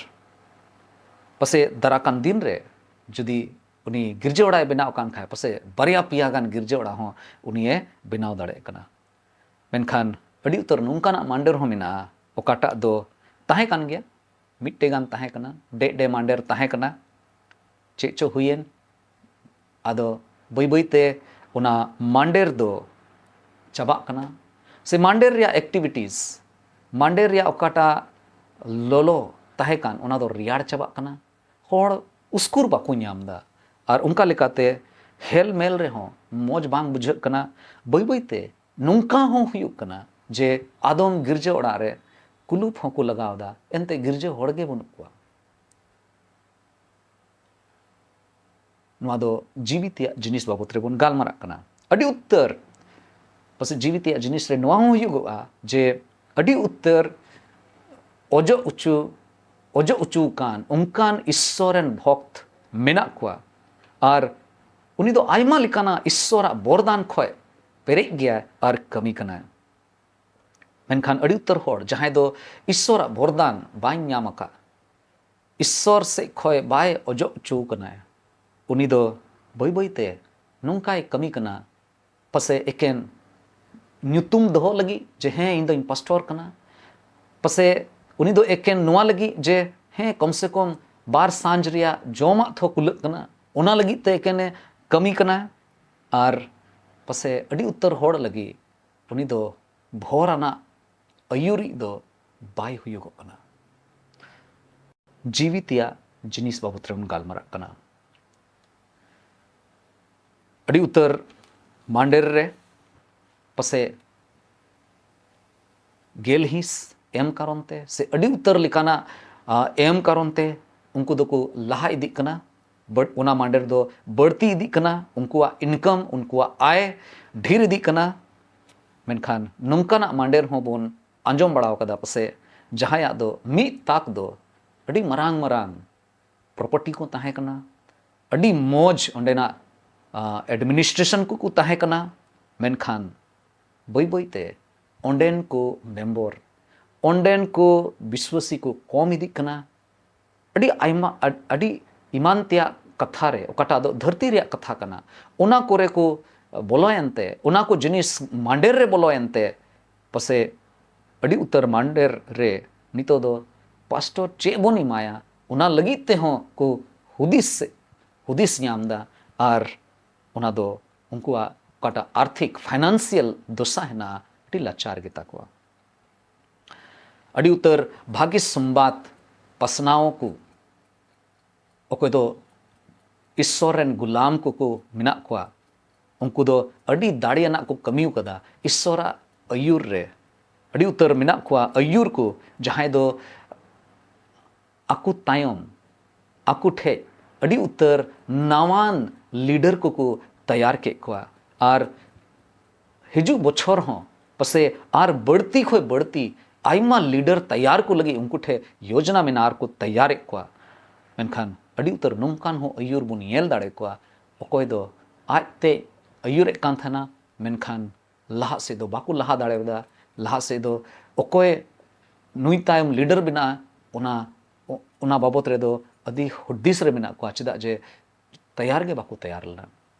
ᱯᱟᱥᱮᱡ ᱫᱟᱨᱟ ᱠᱟᱱ ᱫᱤᱱ ᱨᱮ ᱡᱩᱫᱤ ᱩᱱᱤ ᱜᱤᱨᱡᱟᱹ ᱚᱲᱟᱜ ᱮ ᱵᱮᱱᱟᱣ ᱠᱟᱱ ᱠᱷᱟᱡ, ᱯᱟᱥᱮᱡ ᱵᱟᱨᱭᱟ, ᱯᱮᱭᱟ ᱜᱟᱱ ᱜᱤᱨᱡᱟᱹ ᱚᱲᱟᱜ ᱦᱚᱸ ᱩᱱᱤᱭᱮ ᱵᱮᱱᱟᱣ ᱫᱟᱲᱮᱭᱟᱜ ᱠᱟᱱᱟ᱾ ᱢᱮᱱᱠᱷᱟᱱ ᱟᱹᱰᱤ ᱩᱛᱟᱹᱨ ᱱᱚᱝᱠᱟᱱᱟᱜ ᱢᱟᱱᱰᱮᱨ ᱦᱚᱸ ᱢᱮᱱᱟᱜᱼᱟ, ᱚᱠᱟᱴᱟᱜ ᱫᱚ ᱛᱟᱦᱮᱸ ᱠᱟᱱ ᱜᱮᱭᱟ, ᱢᱤᱫᱴᱮᱡ ᱜᱟᱱ ᱛᱟᱦᱮᱸ ᱠᱟᱱᱟ, ᱰᱮᱡ ᱰᱮ ᱢᱟᱱᱰᱮᱨ ᱛᱟᱦᱮᱸ ᱠᱟᱱᱟ᱾ ᱪᱮᱫ ᱪᱚ ᱦᱩᱭᱮᱱ, ᱟᱫᱚ ᱵᱟᱹᱭ ᱵᱟᱹᱭ ᱛᱮ ᱚᱱᱟ ᱢᱟᱱᱰᱮᱨ ᱫᱚ ᱪᱟᱵᱟᱜ ᱠᱟᱱᱟ᱾ ᱥᱮ ᱢᱟᱱᱰᱮᱨ ᱨᱮᱭᱟᱜ ᱮᱠᱴᱤᱵᱷᱤᱴᱤᱥ, ᱢᱟᱱᱰᱮᱨ ᱨᱮᱭᱟᱜ ᱚᱠᱟᱴᱟᱜ ᱞᱚᱞᱚ ᱛᱟᱦᱮᱸ ᱠᱟᱱ, ᱚᱱᱟ ᱫᱚ ᱨᱮᱭᱟᱲ ᱪᱟᱵᱟᱜ ᱠᱟᱱᱟ᱾ ᱦᱚᱲ ᱩᱥᱠᱩᱨ ᱵᱟᱠᱚ ᱧᱟᱢ ᱮᱫᱟ᱾ ᱟᱨ ᱚᱱᱠᱟ ᱞᱮᱠᱟᱛᱮ ᱦᱮᱞ ᱢᱮᱞ ᱨᱮᱦᱚᱸ ᱢᱚᱡᱽ ᱵᱟᱝ ᱵᱩᱡᱷᱟᱹᱜ ᱠᱟᱱᱟ᱾ ᱵᱟᱹᱭ ᱵᱟᱹᱭ ᱛᱮ ᱱᱚᱝᱠᱟ ᱦᱚᱸ ᱦᱩᱭᱩᱜ ᱠᱟᱱᱟ ᱡᱮ ᱟᱫᱚᱢ ᱜᱤᱨᱡᱟᱹ ᱚᱲᱟᱜ ᱨᱮ ᱠᱩᱞᱩᱯ ᱦᱚᱸᱠᱚ ᱞᱟᱜᱟᱣ ᱮᱫᱟ, ᱮᱱᱛᱮ ᱜᱤᱨᱡᱟᱹ ᱦᱚᱲ ᱜᱮ ᱵᱟᱹᱱᱩᱜ ᱠᱚᱣᱟ᱾ ᱱᱚᱣᱟ ᱫᱚ ᱡᱤᱣᱤ ᱛᱮᱭᱟᱜ ᱡᱤᱱᱤᱥ ᱵᱟᱵᱚᱛ ᱨᱮᱵᱚᱱ ᱜᱟᱞᱢᱟᱨᱟᱜ ᱠᱟᱱᱟ᱾ ᱟᱹᱰᱤ ᱩᱛᱟᱹᱨ ᱯᱟᱥᱮᱡ ᱡᱤᱣᱤ ᱛᱮᱭᱟᱜ ᱡᱤᱱᱤᱥ ᱨᱮ ᱱᱚᱣᱟ ᱦᱚᱸ ᱦᱩᱭᱩᱜᱚᱜᱼᱟ ᱡᱮ ᱟᱹᱰᱤ ᱩᱛᱟᱹᱨ ᱚᱡᱚᱜ ᱚᱪᱚ, ᱚᱡᱚᱜ ᱚᱪᱚ ᱟᱠᱟᱱ ᱚᱱᱠᱟᱱ ᱤᱥᱥᱚᱨ ᱨᱮᱱ ᱵᱷᱚᱠᱛ ᱢᱮᱱᱟᱜ ᱠᱚᱣᱟ᱾ ᱟᱨ ᱩᱱᱤ ᱫᱚ ᱟᱭᱢᱟ ᱞᱮᱠᱟᱱᱟᱜ ᱤᱥᱥᱚᱨᱟᱜ ᱵᱚᱨᱫᱟᱱ ᱠᱷᱚᱡ ᱯᱮᱨᱮᱡ ᱜᱮᱭᱟᱭ ᱟᱨ ᱠᱟᱹᱢᱤ ᱠᱟᱱᱟᱭ᱾ ᱢᱮᱱᱠᱷᱟᱱ ᱟᱹᱰᱤ ᱩᱛᱟᱹᱨ ᱦᱚᱲ ᱡᱟᱦᱟᱸᱭ ᱫᱚ ᱤᱥᱥᱚᱨᱟᱜ ᱵᱚᱨᱫᱟᱱ ᱵᱟᱭ ᱧᱟᱢ ᱟᱠᱟᱫ, ᱤᱥᱥᱚᱨ ᱥᱮᱫ ᱠᱷᱚᱡ ᱵᱟᱭ ᱚᱡᱚᱜ ᱚᱪᱚ ᱟᱠᱟᱱᱟᱭ, ᱩᱱᱤ ᱫᱚ ᱵᱟᱹᱭ ᱵᱟᱹᱭ ᱛᱮ ᱱᱚᱝᱠᱟᱭ ᱠᱟᱹᱢᱤ ᱠᱟᱱᱟ, ᱯᱟᱥᱮ ᱮᱠᱮᱱ ᱧᱩᱛᱩᱢ ᱫᱚᱦᱚ ᱞᱟᱹᱜᱤᱫ ᱡᱮ ᱦᱮᱸ ᱤᱧ ᱫᱚᱧ ᱯᱟᱥᱴᱚᱨ ᱠᱟᱱᱟ, ᱯᱟᱥᱮ ᱩᱱᱤ ᱫᱚ ᱮᱠᱮᱱ ᱱᱚᱣᱟ ᱞᱟᱹᱜᱤᱫ ᱡᱮ ᱦᱮᱸ ᱠᱚᱢ ᱥᱮ ᱠᱚᱢ ᱵᱟᱨ ᱥᱟᱸᱡ ᱨᱮᱭᱟᱜ ᱡᱚᱢᱟᱜ ᱛᱷᱚ ᱠᱩᱞᱟᱹᱜ ᱠᱟᱱᱟ, ᱚᱱᱟ ᱞᱟᱹᱜᱤᱫ ᱛᱮ ᱮᱠᱮᱱᱮ ᱠᱟᱹᱢᱤ ᱠᱟᱱᱟ᱾ ᱟᱨ ᱯᱟᱥᱮ ᱟᱹᱰᱤ ᱩᱛᱟᱹᱨ ᱦᱚᱲ ᱞᱟᱹᱜᱤᱫ ᱩᱱᱤ ᱫᱚ ᱵᱷᱚᱨ ᱟᱱᱟᱜ ᱟᱹᱭᱩᱨᱤᱡ ᱫᱚ ᱵᱟᱭ ᱦᱩᱭᱩᱜᱚᱜ ᱠᱟᱱᱟ᱾ ᱡᱤᱣᱤ ᱛᱮᱭᱟᱜ ᱡᱤᱱᱤᱥ ᱵᱟᱵᱚᱛ ᱨᱮᱵᱚᱱ ᱜᱟᱞᱢᱟᱨᱟᱜ ᱠᱟᱱᱟ᱾ ᱟᱹᱰᱤ ᱩᱛᱟᱹᱨ ᱢᱟᱱᱰᱮᱨ ᱨᱮ ᱯᱟᱥᱮ ᱜᱮᱞ ᱦᱤᱸᱥ ᱮᱢ ᱠᱟᱨᱚᱱ ᱛᱮ ᱥᱮ ᱟᱹᱰᱤ ᱩᱛᱟᱹᱨ ᱞᱮᱠᱟᱱᱟᱜ ᱟ, ᱮᱢ ᱠᱟᱨᱚᱱ ᱛᱮ ᱩᱱᱠᱩ ᱫᱚᱠᱚ ᱞᱟᱦᱟ ᱤᱫᱤᱜ ᱠᱟᱱᱟ᱾ ᱵᱟᱹᱲ- ᱚᱱᱟ ᱢᱟᱱᱰᱮᱨ ᱫᱚ ᱵᱟᱹᱲᱛᱤ ᱤᱫᱤᱜ ᱠᱟᱱᱟ, ᱩᱱᱠᱩᱣᱟᱜ ᱤᱱᱠᱟᱢ, ᱩᱱᱠᱩᱣᱟᱜ ᱟᱭ ᱰᱷᱮᱨ ᱤᱫᱤᱜ ᱠᱟᱱᱟ᱾ ᱢᱮᱱᱠᱷᱟᱱ ᱱᱚᱝᱠᱟᱱᱟᱜ ᱢᱟᱱᱰᱮᱨ ᱦᱚᱸ ᱵᱚᱱ ᱟᱸᱡᱚᱢ ᱵᱟᱲᱟ ᱟᱠᱟᱫᱟ ᱯᱟᱥᱮ, ᱡᱟᱦᱟᱸᱭᱟᱜ ᱫᱚ ᱢᱤᱫ ᱛᱟᱠ ᱫᱚ ᱟᱹᱰᱤ ᱢᱟᱨᱟᱝ ᱢᱟᱨᱟᱝ ᱯᱨᱚᱯᱟᱨᱴᱤ ᱠᱚ ᱛᱟᱦᱮᱸ ᱠᱟᱱᱟ, ᱟᱹᱰᱤ ᱢᱚᱡᱽ ᱚᱸᱰᱮᱱᱟᱜ ᱮᱰᱢᱤᱱᱤᱥᱴᱨᱮᱥᱚᱱ ᱠᱚᱠᱚ ᱛᱟᱦᱮᱸ ᱠᱟᱱᱟ᱾ ᱢᱮᱱᱠᱷᱟᱱ ᱵᱟᱹᱭ ᱵᱟᱹᱭ ᱛᱮ ᱚᱸᱰᱮᱱ ᱠᱚ ᱢᱮᱢᱵᱚᱨ, ᱚᱸᱰᱮᱱ ᱠᱚ ᱵᱤᱥᱣᱟᱹᱥᱤ ᱠᱚ ᱠᱚᱢ ᱤᱫᱤᱜ ᱠᱟᱱᱟ᱾ ᱟᱹᱰᱤ ᱟᱭᱢᱟ ᱟᱹᱰ- ᱟᱹᱰᱤ ᱮᱢᱟᱱ ᱛᱮᱭᱟᱜ ᱠᱟᱛᱷᱟ ᱨᱮ, ᱚᱠᱟᱴᱟᱜ ᱫᱚ ᱫᱷᱟᱹᱨᱛᱤ ᱨᱮᱭᱟᱜ ᱠᱟᱛᱷᱟ ᱠᱟᱱᱟ, ᱚᱱᱟ ᱠᱚᱨᱮ ᱠᱚ ᱵᱚᱞᱚᱭᱮᱱ ᱛᱮ, ᱚᱱᱟ ᱠᱚ ᱡᱤᱱᱤᱥ ᱢᱟᱱᱰᱮᱨ ᱨᱮ ᱵᱚᱞᱚᱭᱮᱱ ᱛᱮ ᱯᱟᱥᱮ ᱟᱹᱰᱤ ᱩᱛᱟᱹᱨ ᱢᱟᱱᱰᱮᱨ ᱨᱮ ᱱᱤᱛᱚᱜ ᱫᱚ ᱯᱟᱥᱴᱚᱨ ᱪᱮᱫ ᱵᱚᱱ ᱮᱢᱟᱭᱟ, ᱚᱱᱟ ᱞᱟᱹᱜᱤᱫ ᱛᱮᱦᱚᱸ ᱠᱚ ᱦᱩᱫᱤᱥ ᱦᱩᱫᱤᱥ ᱧᱟᱢ ᱮᱫᱟ᱾ ᱟᱨ ᱚᱱᱟ ᱫᱚ ᱩᱱᱠᱩᱣᱟᱜ ᱚᱠᱟᱴᱟᱜ ᱟᱨᱛᱷᱤᱠ, ᱯᱷᱟᱭᱱᱟᱱᱥᱤᱭᱟᱞ ᱫᱚᱥᱟ ᱦᱮᱱᱟᱜᱼᱟ, ᱟᱹᱰᱤ ᱞᱟᱪᱟᱨ ᱜᱮᱛᱟ ᱠᱚᱣᱟ᱾ ᱟᱹᱰᱤ ᱩᱛᱟᱹᱨ ᱵᱷᱟᱹᱜᱤ ᱥᱚᱢᱵᱟᱫ ᱯᱟᱥᱱᱟᱣ ᱠᱚ, ᱚᱠᱚᱭ ᱫᱚ ᱤᱥᱥᱚᱨ ᱨᱮᱱ ᱜᱩᱞᱟᱢ ᱠᱚᱠᱚ ᱢᱮᱱᱟᱜ ᱠᱚᱣᱟ, ᱩᱱᱠᱩ ᱫᱚ ᱟᱹᱰᱤ ᱫᱟᱲᱮᱭᱟᱱᱟᱜ ᱠᱚ ᱠᱟᱹᱢᱤ ᱟᱠᱟᱫᱟ ᱤᱥᱥᱚᱨᱟᱜ ᱟᱹᱭᱩᱨ ᱨᱮ᱾ ᱟᱹᱰᱤ ᱩᱛᱟᱹᱨ ᱢᱮᱱᱟᱜ ᱠᱚᱣᱟ ᱟᱹᱭᱩᱨ ᱠᱚ, ᱡᱟᱦᱟᱸᱭ ᱫᱚ ᱟᱠᱚ ᱛᱟᱭᱚᱢ, ᱟᱠᱚ ᱴᱷᱮᱡ ᱟᱹᱰᱤ ᱩᱛᱟᱹᱨ ᱱᱟᱣᱟᱱ ᱞᱤᱰᱟᱨ ᱠᱚᱠᱚ ᱛᱮᱭᱟᱨ ᱠᱮᱫ ᱠᱚᱣᱟ᱾ ᱟᱨ ᱦᱤᱡᱩᱜ ᱵᱚᱪᱷᱚᱨ ᱦᱚᱸ ᱯᱟᱥᱮ ᱟᱨ ᱵᱟᱹᱲᱛᱤ ᱠᱷᱚᱱ ᱵᱟᱹᱲᱛᱤ ᱟᱭᱢᱟ ᱞᱤᱰᱟᱨ ᱛᱮᱭᱟᱨ ᱠᱚ ᱞᱟᱹᱜᱤᱫ ᱩᱱᱠᱩ ᱴᱷᱮᱡ ᱭᱳᱡᱽᱱᱟ ᱢᱮᱱᱟᱜᱼᱟ ᱟᱨ ᱠᱚ ᱛᱮᱭᱟᱨᱮᱫ ᱠᱚᱣᱟ᱾ ᱢᱮᱱᱠᱷᱟᱱ ᱟᱹᱰᱤ ᱩᱛᱟᱹᱨ ᱱᱚᱝᱠᱟᱱ ᱦᱚᱸ ᱟᱹᱭᱩᱨ ᱵᱚᱱ ᱧᱮᱞ ᱫᱟᱲᱮ ᱠᱚᱣᱟ, ᱚᱠᱚᱭ ᱫᱚ ᱟᱡᱛᱮ ᱟᱹᱭᱩᱨᱮᱫ ᱠᱟᱱ ᱛᱟᱦᱮᱱᱟ, ᱢᱮᱱᱠᱷᱟᱱ ᱞᱟᱦᱟ ᱥᱮᱫ ᱫᱚ ᱵᱟᱠᱚ ᱞᱟᱦᱟ ᱫᱟᱲᱮᱭᱟᱫᱟ᱾ ᱞᱟᱦᱟ ᱥᱮᱫ ᱫᱚ ᱚᱠᱚᱭ ᱱᱩᱭ ᱛᱟᱭᱚᱢ ᱞᱤᱰᱟᱨ ᱵᱮᱱᱟᱜᱼᱟ, ᱚᱱᱟ, ᱚᱱᱟ ᱵᱟᱵᱚᱛ ᱨᱮᱫᱚ ᱟᱹᱰᱤ ᱦᱩᱫᱤᱥ ᱨᱮ ᱢᱮᱱᱟᱜ ᱠᱚᱣᱟ, ᱪᱮᱫᱟᱜ ᱡᱮ ᱛᱮᱭᱟᱨ ᱜᱮ ᱵᱟᱠᱚ ᱛᱮᱭᱟᱨ ᱞᱮᱱᱟ᱾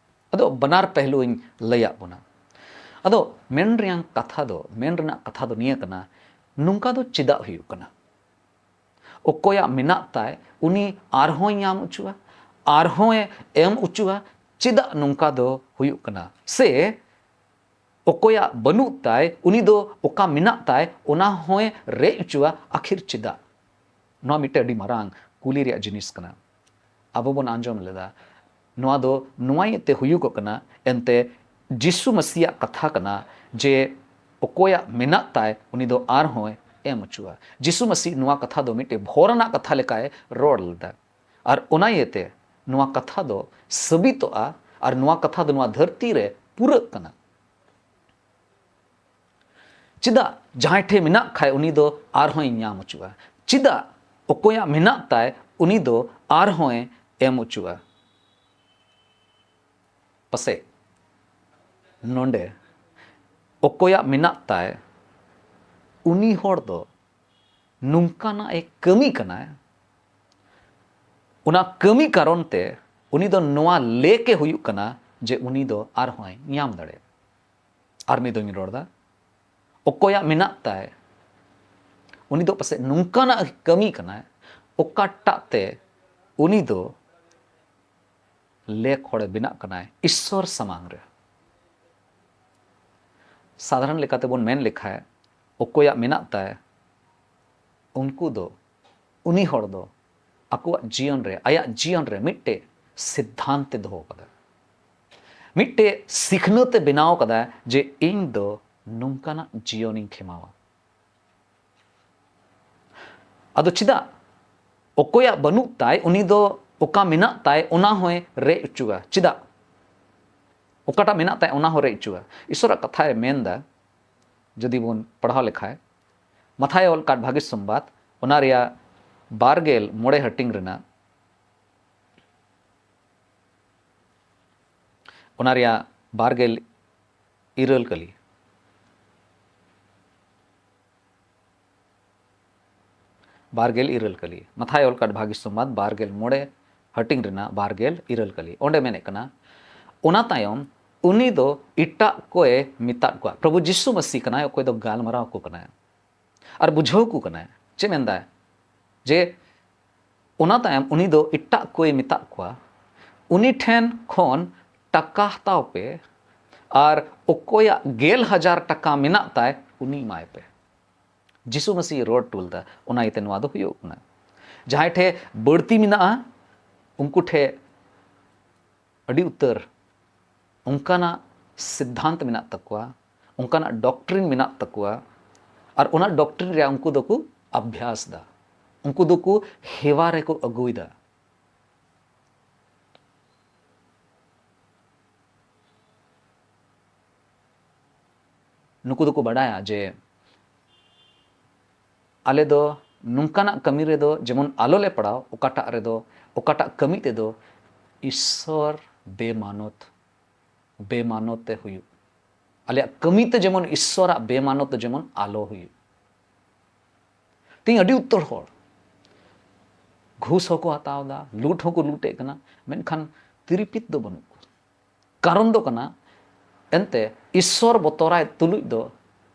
ᱟᱫᱚ ᱵᱟᱱᱟᱨ ᱯᱮᱦᱞᱩᱧ ᱞᱟᱹᱭᱟᱫ ᱵᱚᱱᱟ᱾ ᱟᱫᱚ ᱢᱮᱱ ᱨᱮᱭᱟᱜ ᱠᱟᱛᱷᱟ ᱫᱚ, ᱢᱮᱱ ᱨᱮᱱᱟᱜ ᱠᱟᱛᱷᱟ ᱫᱚ ᱱᱤᱭᱟᱹ ᱠᱟᱱᱟ, ᱱᱚᱝᱠᱟ ᱫᱚ ᱪᱮᱫᱟᱜ ᱦᱩᱭᱩᱜ ᱠᱟᱱᱟ? ᱚᱠᱚᱭᱟᱜ ᱢᱮᱱᱟᱜ ᱛᱟᱭ, ᱩᱱᱤ ᱟᱨᱦᱚᱸᱭ ᱧᱟᱢ ᱦᱚᱪᱚᱜᱼᱟ, ᱟᱨᱦᱚᱸᱭ ᱮᱢ ᱦᱚᱪᱚᱜᱼᱟ᱾ ᱪᱮᱫᱟᱜ ᱱᱚᱝᱠᱟ ᱫᱚ ᱦᱩᱭᱩᱜ ᱠᱟᱱᱟ? ᱥᱮ ᱚᱠᱚᱭᱟᱜ ᱵᱟᱹᱱᱩᱜ ᱛᱟᱭ, ᱩᱱᱤ ᱫᱚ ᱚᱠᱟ ᱢᱮᱱᱟᱜ ᱛᱟᱭ, ᱚᱱᱟ ᱦᱚᱸᱭ ᱨᱮᱡ ᱦᱚᱪᱚᱜᱼᱟ᱾ ᱟᱹᱠᱷᱤᱨ ᱪᱮᱫᱟᱜ? ᱱᱚᱣᱟ ᱢᱤᱫᱴᱮᱱ ᱟᱹᱰᱤ ᱢᱟᱨᱟᱝ ᱠᱩᱞᱤ ᱨᱮᱭᱟᱜ ᱡᱤᱱᱤᱥ ᱠᱟᱱᱟ᱾ ᱟᱵᱚ ᱵᱚᱱ ᱟᱸᱡᱚᱢ ᱞᱮᱫᱟ, ᱱᱚᱣᱟ ᱫᱚ ᱱᱚᱣᱟ ᱤᱭᱟᱹᱛᱮ ᱦᱩᱭᱩᱜᱚᱜ ᱠᱟᱱᱟ, ᱮᱱᱛᱮ ᱡᱤᱥᱩ ᱢᱟᱹᱥᱤᱭᱟᱜ ᱠᱟᱛᱷᱟ ᱠᱟᱱᱟ ᱡᱮ ᱚᱠᱚᱭᱟᱜ ᱢᱮᱱᱟᱜ ᱛᱟᱭ, ᱩᱱᱤ ᱫᱚ ᱟᱨᱦᱚᱸᱭ ᱮᱢ ᱦᱚᱪᱚᱜᱼᱟ᱾ ᱡᱤᱥᱩ ᱢᱟᱹᱥᱤ ᱱᱚᱣᱟ ᱠᱟᱛᱷᱟ ᱫᱚ ᱢᱤᱫᱴᱮᱱ ᱵᱷᱚᱨ ᱟᱱᱟᱜ ᱠᱟᱛᱷᱟ ᱞᱮᱠᱟᱭ ᱨᱚᱲ ᱞᱮᱫᱟ, ᱟᱨ ᱚᱱᱟ ᱤᱭᱟᱹᱛᱮ ᱱᱚᱣᱟ ᱠᱟᱛᱷᱟ ᱫᱚ ᱥᱟᱹᱵᱤᱛᱚᱜᱼᱟ ᱟᱨ ᱱᱚᱣᱟ ᱠᱟᱛᱷᱟ ᱫᱚ ᱱᱚᱣᱟ ᱫᱷᱟᱹᱨᱛᱤ ᱨᱮ ᱯᱩᱨᱟᱹᱜ ᱠᱟᱱᱟ᱾ ᱪᱮᱫᱟᱜ ᱡᱟᱦᱟᱸᱭ ᱴᱷᱮᱱ ᱢᱮᱱᱟᱜ ᱠᱷᱟᱡ ᱩᱱᱤ ᱫᱚ ᱟᱨᱦᱚᱸᱭ ᱧᱟᱢ ᱦᱚᱪᱚᱜᱼᱟ? ᱪᱮᱫᱟᱜ ᱚᱠᱚᱭᱟᱜ ᱢᱮᱱᱟᱜ ᱛᱟᱭ ᱩᱱᱤ ᱫᱚ ᱟᱨᱦᱚᱸᱭ ᱮᱢ ᱦᱚᱪᱚᱜᱼᱟ? ᱯᱟᱥᱮᱡ ᱱᱚᱰᱮ ᱚᱠᱚᱭᱟᱜ ᱢᱮᱱᱟᱜ ᱛᱟᱭ, ᱩᱱᱤ ᱦᱚᱲ ᱫᱚ ᱱᱚᱝᱠᱟᱱᱟᱜ ᱮ ᱠᱟᱹᱢᱤ ᱠᱟᱱᱟᱭ, ᱚᱱᱟ ᱠᱟᱹᱢᱤ ᱠᱟᱨᱚᱱ ᱛᱮ ᱩᱱᱤ ᱫᱚ ᱱᱚᱣᱟ ᱞᱮᱠ ᱮ ᱦᱩᱭᱩᱜ ᱠᱟᱱᱟ ᱡᱮ ᱩᱱᱤ ᱫᱚ ᱟᱨᱦᱚᱸᱭ ᱧᱟᱢ ᱫᱟᱲᱮᱭᱟᱜᱼᱟ᱾ ᱟᱨ ᱢᱤᱫ ᱫᱚᱧ ᱨᱚᱲ ᱮᱫᱟ, ᱚᱠᱚᱭᱟᱜ ᱢᱮᱱᱟᱜ ᱛᱟᱭ, ᱩᱱᱤ ᱫᱚ ᱯᱟᱥᱮᱡ ᱱᱚᱝᱠᱟᱱᱟᱜ ᱠᱟᱹᱢᱤ ᱠᱟᱱᱟᱭ, ᱚᱠᱟᱴᱟᱜ ᱛᱮ ᱩᱱᱤ ᱫᱚ ᱞᱮᱠ ᱦᱚᱲᱮ ᱵᱮᱱᱟᱜ ᱠᱟᱱᱟᱭ ᱤᱥᱥᱚᱨ ᱥᱟᱢᱟᱝ ᱨᱮ᱾ ᱥᱟᱫᱷᱟᱨᱚᱱ ᱞᱮᱠᱟᱛᱮ ᱵᱚᱱ ᱢᱮᱱ ᱞᱮᱠᱷᱟᱡ, ᱚᱠᱚᱭᱟᱜ ᱢᱮᱱᱟᱜ ᱛᱟᱭ, ᱩᱱᱠᱩ ᱫᱚ, ᱩᱱᱤ ᱦᱚᱲ ᱫᱚ ᱟᱠᱚᱣᱟᱜ ᱡᱤᱭᱚᱱ ᱨᱮ, ᱟᱭᱟᱜ ᱡᱤᱭᱚᱱ ᱨᱮ ᱢᱤᱫᱴᱮᱡ ᱥᱤᱫᱽᱫᱷᱟᱱᱛᱮ ᱫᱚᱦᱚ ᱠᱟᱫᱟ, ᱢᱤᱫᱴᱮᱡ ᱥᱤᱠᱷᱱᱟᱹᱛ ᱮ ᱵᱮᱱᱟᱣ ᱠᱟᱫᱟ ᱡᱮ ᱤᱧ ᱫᱚ ᱱᱚᱝᱠᱟᱱᱟᱜ ᱡᱤᱭᱚᱱᱤᱧ ᱠᱷᱮᱢᱟᱣᱟ᱾ ᱟᱫᱚ ᱪᱮᱫᱟᱜ ᱚᱠᱚᱭᱟᱜ ᱵᱟᱹᱱᱩᱜ ᱛᱟᱭ, ᱩᱱᱤ ᱫᱚ ᱚᱠᱟ ᱢᱮᱱᱟᱜ ᱛᱟᱭ, ᱚᱱᱟ ᱦᱚᱸᱭ ᱨᱮᱡ ᱦᱚᱪᱚᱜᱼᱟ? ᱪᱮᱫᱟᱜ ᱚᱠᱟᱴᱟᱜ ᱢᱮᱱᱟᱜ ᱛᱟᱭ, ᱚᱱᱟ ᱦᱚᱸ ᱨᱮᱡ ᱦᱚᱪᱚᱜᱼᱟ? ᱤᱥᱚᱨᱟᱜ ᱠᱟᱛᱷᱟᱭ ᱢᱮᱱᱫᱟ, ᱡᱩᱫᱤ ᱵᱚᱱ ᱯᱟᱲᱦᱟᱣ ᱞᱮᱠᱷᱟᱡ, ᱢᱟᱛᱷᱟᱭ ᱚᱞ ᱠᱟᱫ ᱵᱷᱟᱹᱜᱤ ᱥᱚᱢᱵᱟᱫ, ᱚᱱᱟ ᱨᱮᱭᱟᱜ ᱵᱟᱨ ᱜᱮᱞ ᱢᱚᱬᱮ ᱦᱟᱹᱴᱤᱧ ᱨᱮᱱᱟᱜ, ᱚᱱᱟ ᱨᱮᱭᱟᱜ ᱵᱟᱨ ᱜᱮᱞ ᱤᱨᱟᱹᱞ ᱠᱟᱹᱞᱤ, ᱵᱟᱨ ᱜᱮᱞ ᱤᱨᱟᱹᱞ ᱠᱟᱹᱞᱤ, ᱢᱟᱛᱷᱟᱭ ᱚᱞ ᱠᱟᱫ ᱵᱷᱟᱹᱜᱤ ᱥᱚᱢᱵᱟᱫ ᱵᱟᱨ ᱜᱮᱞ ᱢᱚᱬᱮ ᱦᱟᱹᱴᱤᱧ ᱨᱮᱱᱟᱜ ᱵᱟᱨ ᱜᱮᱞ ᱤᱨᱟᱹᱞ ᱠᱟᱹᱞᱤ᱾ ᱚᱸᱰᱮ ᱢᱮᱱᱮᱫ ᱠᱟᱱᱟ, ᱚᱱᱟ ᱛᱟᱭᱚᱢ ᱩᱱᱤ ᱫᱚ ᱮᱴᱟᱜ ᱠᱚᱭ ᱢᱮᱛᱟᱫ ᱠᱚᱣᱟ᱾ ᱯᱨᱚᱵᱷᱩ ᱡᱤᱥᱩ ᱢᱟᱹᱥᱤ ᱠᱟᱱᱟᱭ, ᱚᱠᱚᱭ ᱫᱚ ᱜᱟᱞᱢᱟᱨᱟᱣ ᱠᱚ ᱠᱟᱱᱟᱭ ᱟᱨ ᱵᱩᱡᱷᱟᱹᱣ ᱠᱚ ᱠᱟᱱᱟᱭ᱾ ᱪᱮᱫ ᱢᱮᱱᱫᱟᱭ? ᱡᱮ ᱚᱱᱟ ᱛᱟᱭᱚᱢ ᱩᱱᱤ ᱫᱚ ᱮᱴᱟᱜ ᱠᱚᱭ ᱢᱮᱛᱟᱫ ᱠᱚᱣᱟ, ᱩᱱᱤ ᱴᱷᱮᱱ ᱠᱷᱚᱱ ᱴᱟᱠᱟ ᱦᱟᱛᱟᱣ ᱯᱮ ᱟᱨ ᱚᱠᱚᱭᱟᱜ ᱜᱮᱞ ᱦᱟᱡᱟᱨ ᱴᱟᱠᱟ ᱢᱮᱱᱟᱜ ᱛᱟᱭ, ᱩᱱᱤ ᱮᱢᱟᱭ ᱯᱮ᱾ ᱡᱤᱥᱩ ᱢᱟᱹᱥᱤ ᱨᱚᱲ ᱦᱚᱴᱚ ᱞᱮᱫᱟ, ᱚᱱᱟ ᱤᱭᱟᱹᱛᱮ ᱱᱚᱣᱟ ᱫᱚ ᱦᱩᱭᱩᱜ ᱠᱟᱱᱟ᱾ ᱡᱟᱦᱟᱸᱭ ᱴᱷᱮᱡ ᱵᱟᱹᱲᱛᱤ ᱢᱮᱱᱟᱜᱼᱟ, ᱩᱱᱠᱩ ᱴᱷᱮᱡ ᱟᱹᱰᱤ ᱩᱛᱟᱹᱨ ᱚᱱᱠᱟᱱᱟᱜ ᱥᱤᱫᱽᱫᱷᱟᱱᱛ ᱢᱮᱱᱟᱜ ᱛᱟᱠᱚᱣᱟ, ᱚᱱᱠᱟᱱᱟᱜ ᱰᱚᱠᱴᱨᱤᱱ ᱢᱮᱱᱟᱜ ᱛᱟᱠᱚᱣᱟ, ᱟᱨ ᱚᱱᱟ ᱰᱚᱠᱴᱨᱤᱱ ᱨᱮᱭᱟᱜ ᱩᱱᱠᱩ ᱫᱚᱠᱚ ᱟᱵᱷᱭᱟᱥ ᱫᱟ, ᱩᱱᱠᱩ ᱫᱚᱠᱚ ᱦᱮᱣᱟ ᱨᱮᱠᱚ ᱟᱹᱜᱩᱭᱮᱫᱟ᱾ ᱱᱩᱠᱩ ᱫᱚᱠᱚ ᱵᱟᱰᱟᱭᱟ ᱡᱮ ᱟᱞᱮ ᱫᱚ ᱱᱚᱝᱠᱟᱱᱟᱜ ᱠᱟᱹᱢᱤ ᱨᱮᱫᱚ ᱡᱮᱢᱚᱱ ᱟᱞᱚ ᱞᱮ ᱯᱟᱲᱟᱣ, ᱚᱠᱟᱴᱟᱜ ᱨᱮᱫᱚ, ᱚᱠᱟᱴᱟᱜ ᱠᱟᱹᱢᱤ ᱛᱮᱫᱚ ᱤᱥᱥᱚᱨ ᱵᱮᱢᱟᱱᱚᱛ, ᱵᱮᱢᱟᱱᱚᱛ ᱛᱮ ᱦᱩᱭᱩᱜ, ᱟᱞᱮᱭᱟᱜ ᱠᱟᱹᱢᱤ ᱛᱮ ᱡᱮᱢᱚᱱ ᱤᱥᱥᱚᱨᱟᱜ ᱵᱮᱢᱟᱱᱚᱛ ᱫᱚ ᱡᱮᱢᱚᱱ ᱟᱞᱚ ᱦᱩᱭᱩᱜ᱾ ᱛᱮᱦᱮᱧ ᱟᱹᱰᱤ ᱩᱛᱟᱹᱨ ᱦᱚᱲ ᱜᱷᱩᱥ ᱦᱚᱸᱠᱚ ᱦᱟᱛᱟᱣ ᱮᱫᱟ, ᱞᱩᱴ ᱦᱚᱸᱠᱚ ᱞᱩᱴᱮᱫ ᱠᱟᱱᱟ, ᱢᱮᱱᱠᱷᱟᱱ ᱛᱤᱨᱯᱤᱛ ᱫᱚ ᱵᱟᱹᱱᱩᱜ ᱠᱚᱣᱟ᱾ ᱠᱟᱨᱚᱱ ᱫᱚ ᱠᱟᱱᱟ, ᱮᱱᱛᱮ ᱤᱥᱥᱚᱨ ᱵᱚᱛᱚᱨᱟᱭ ᱛᱩᱞᱩᱡ ᱫᱚ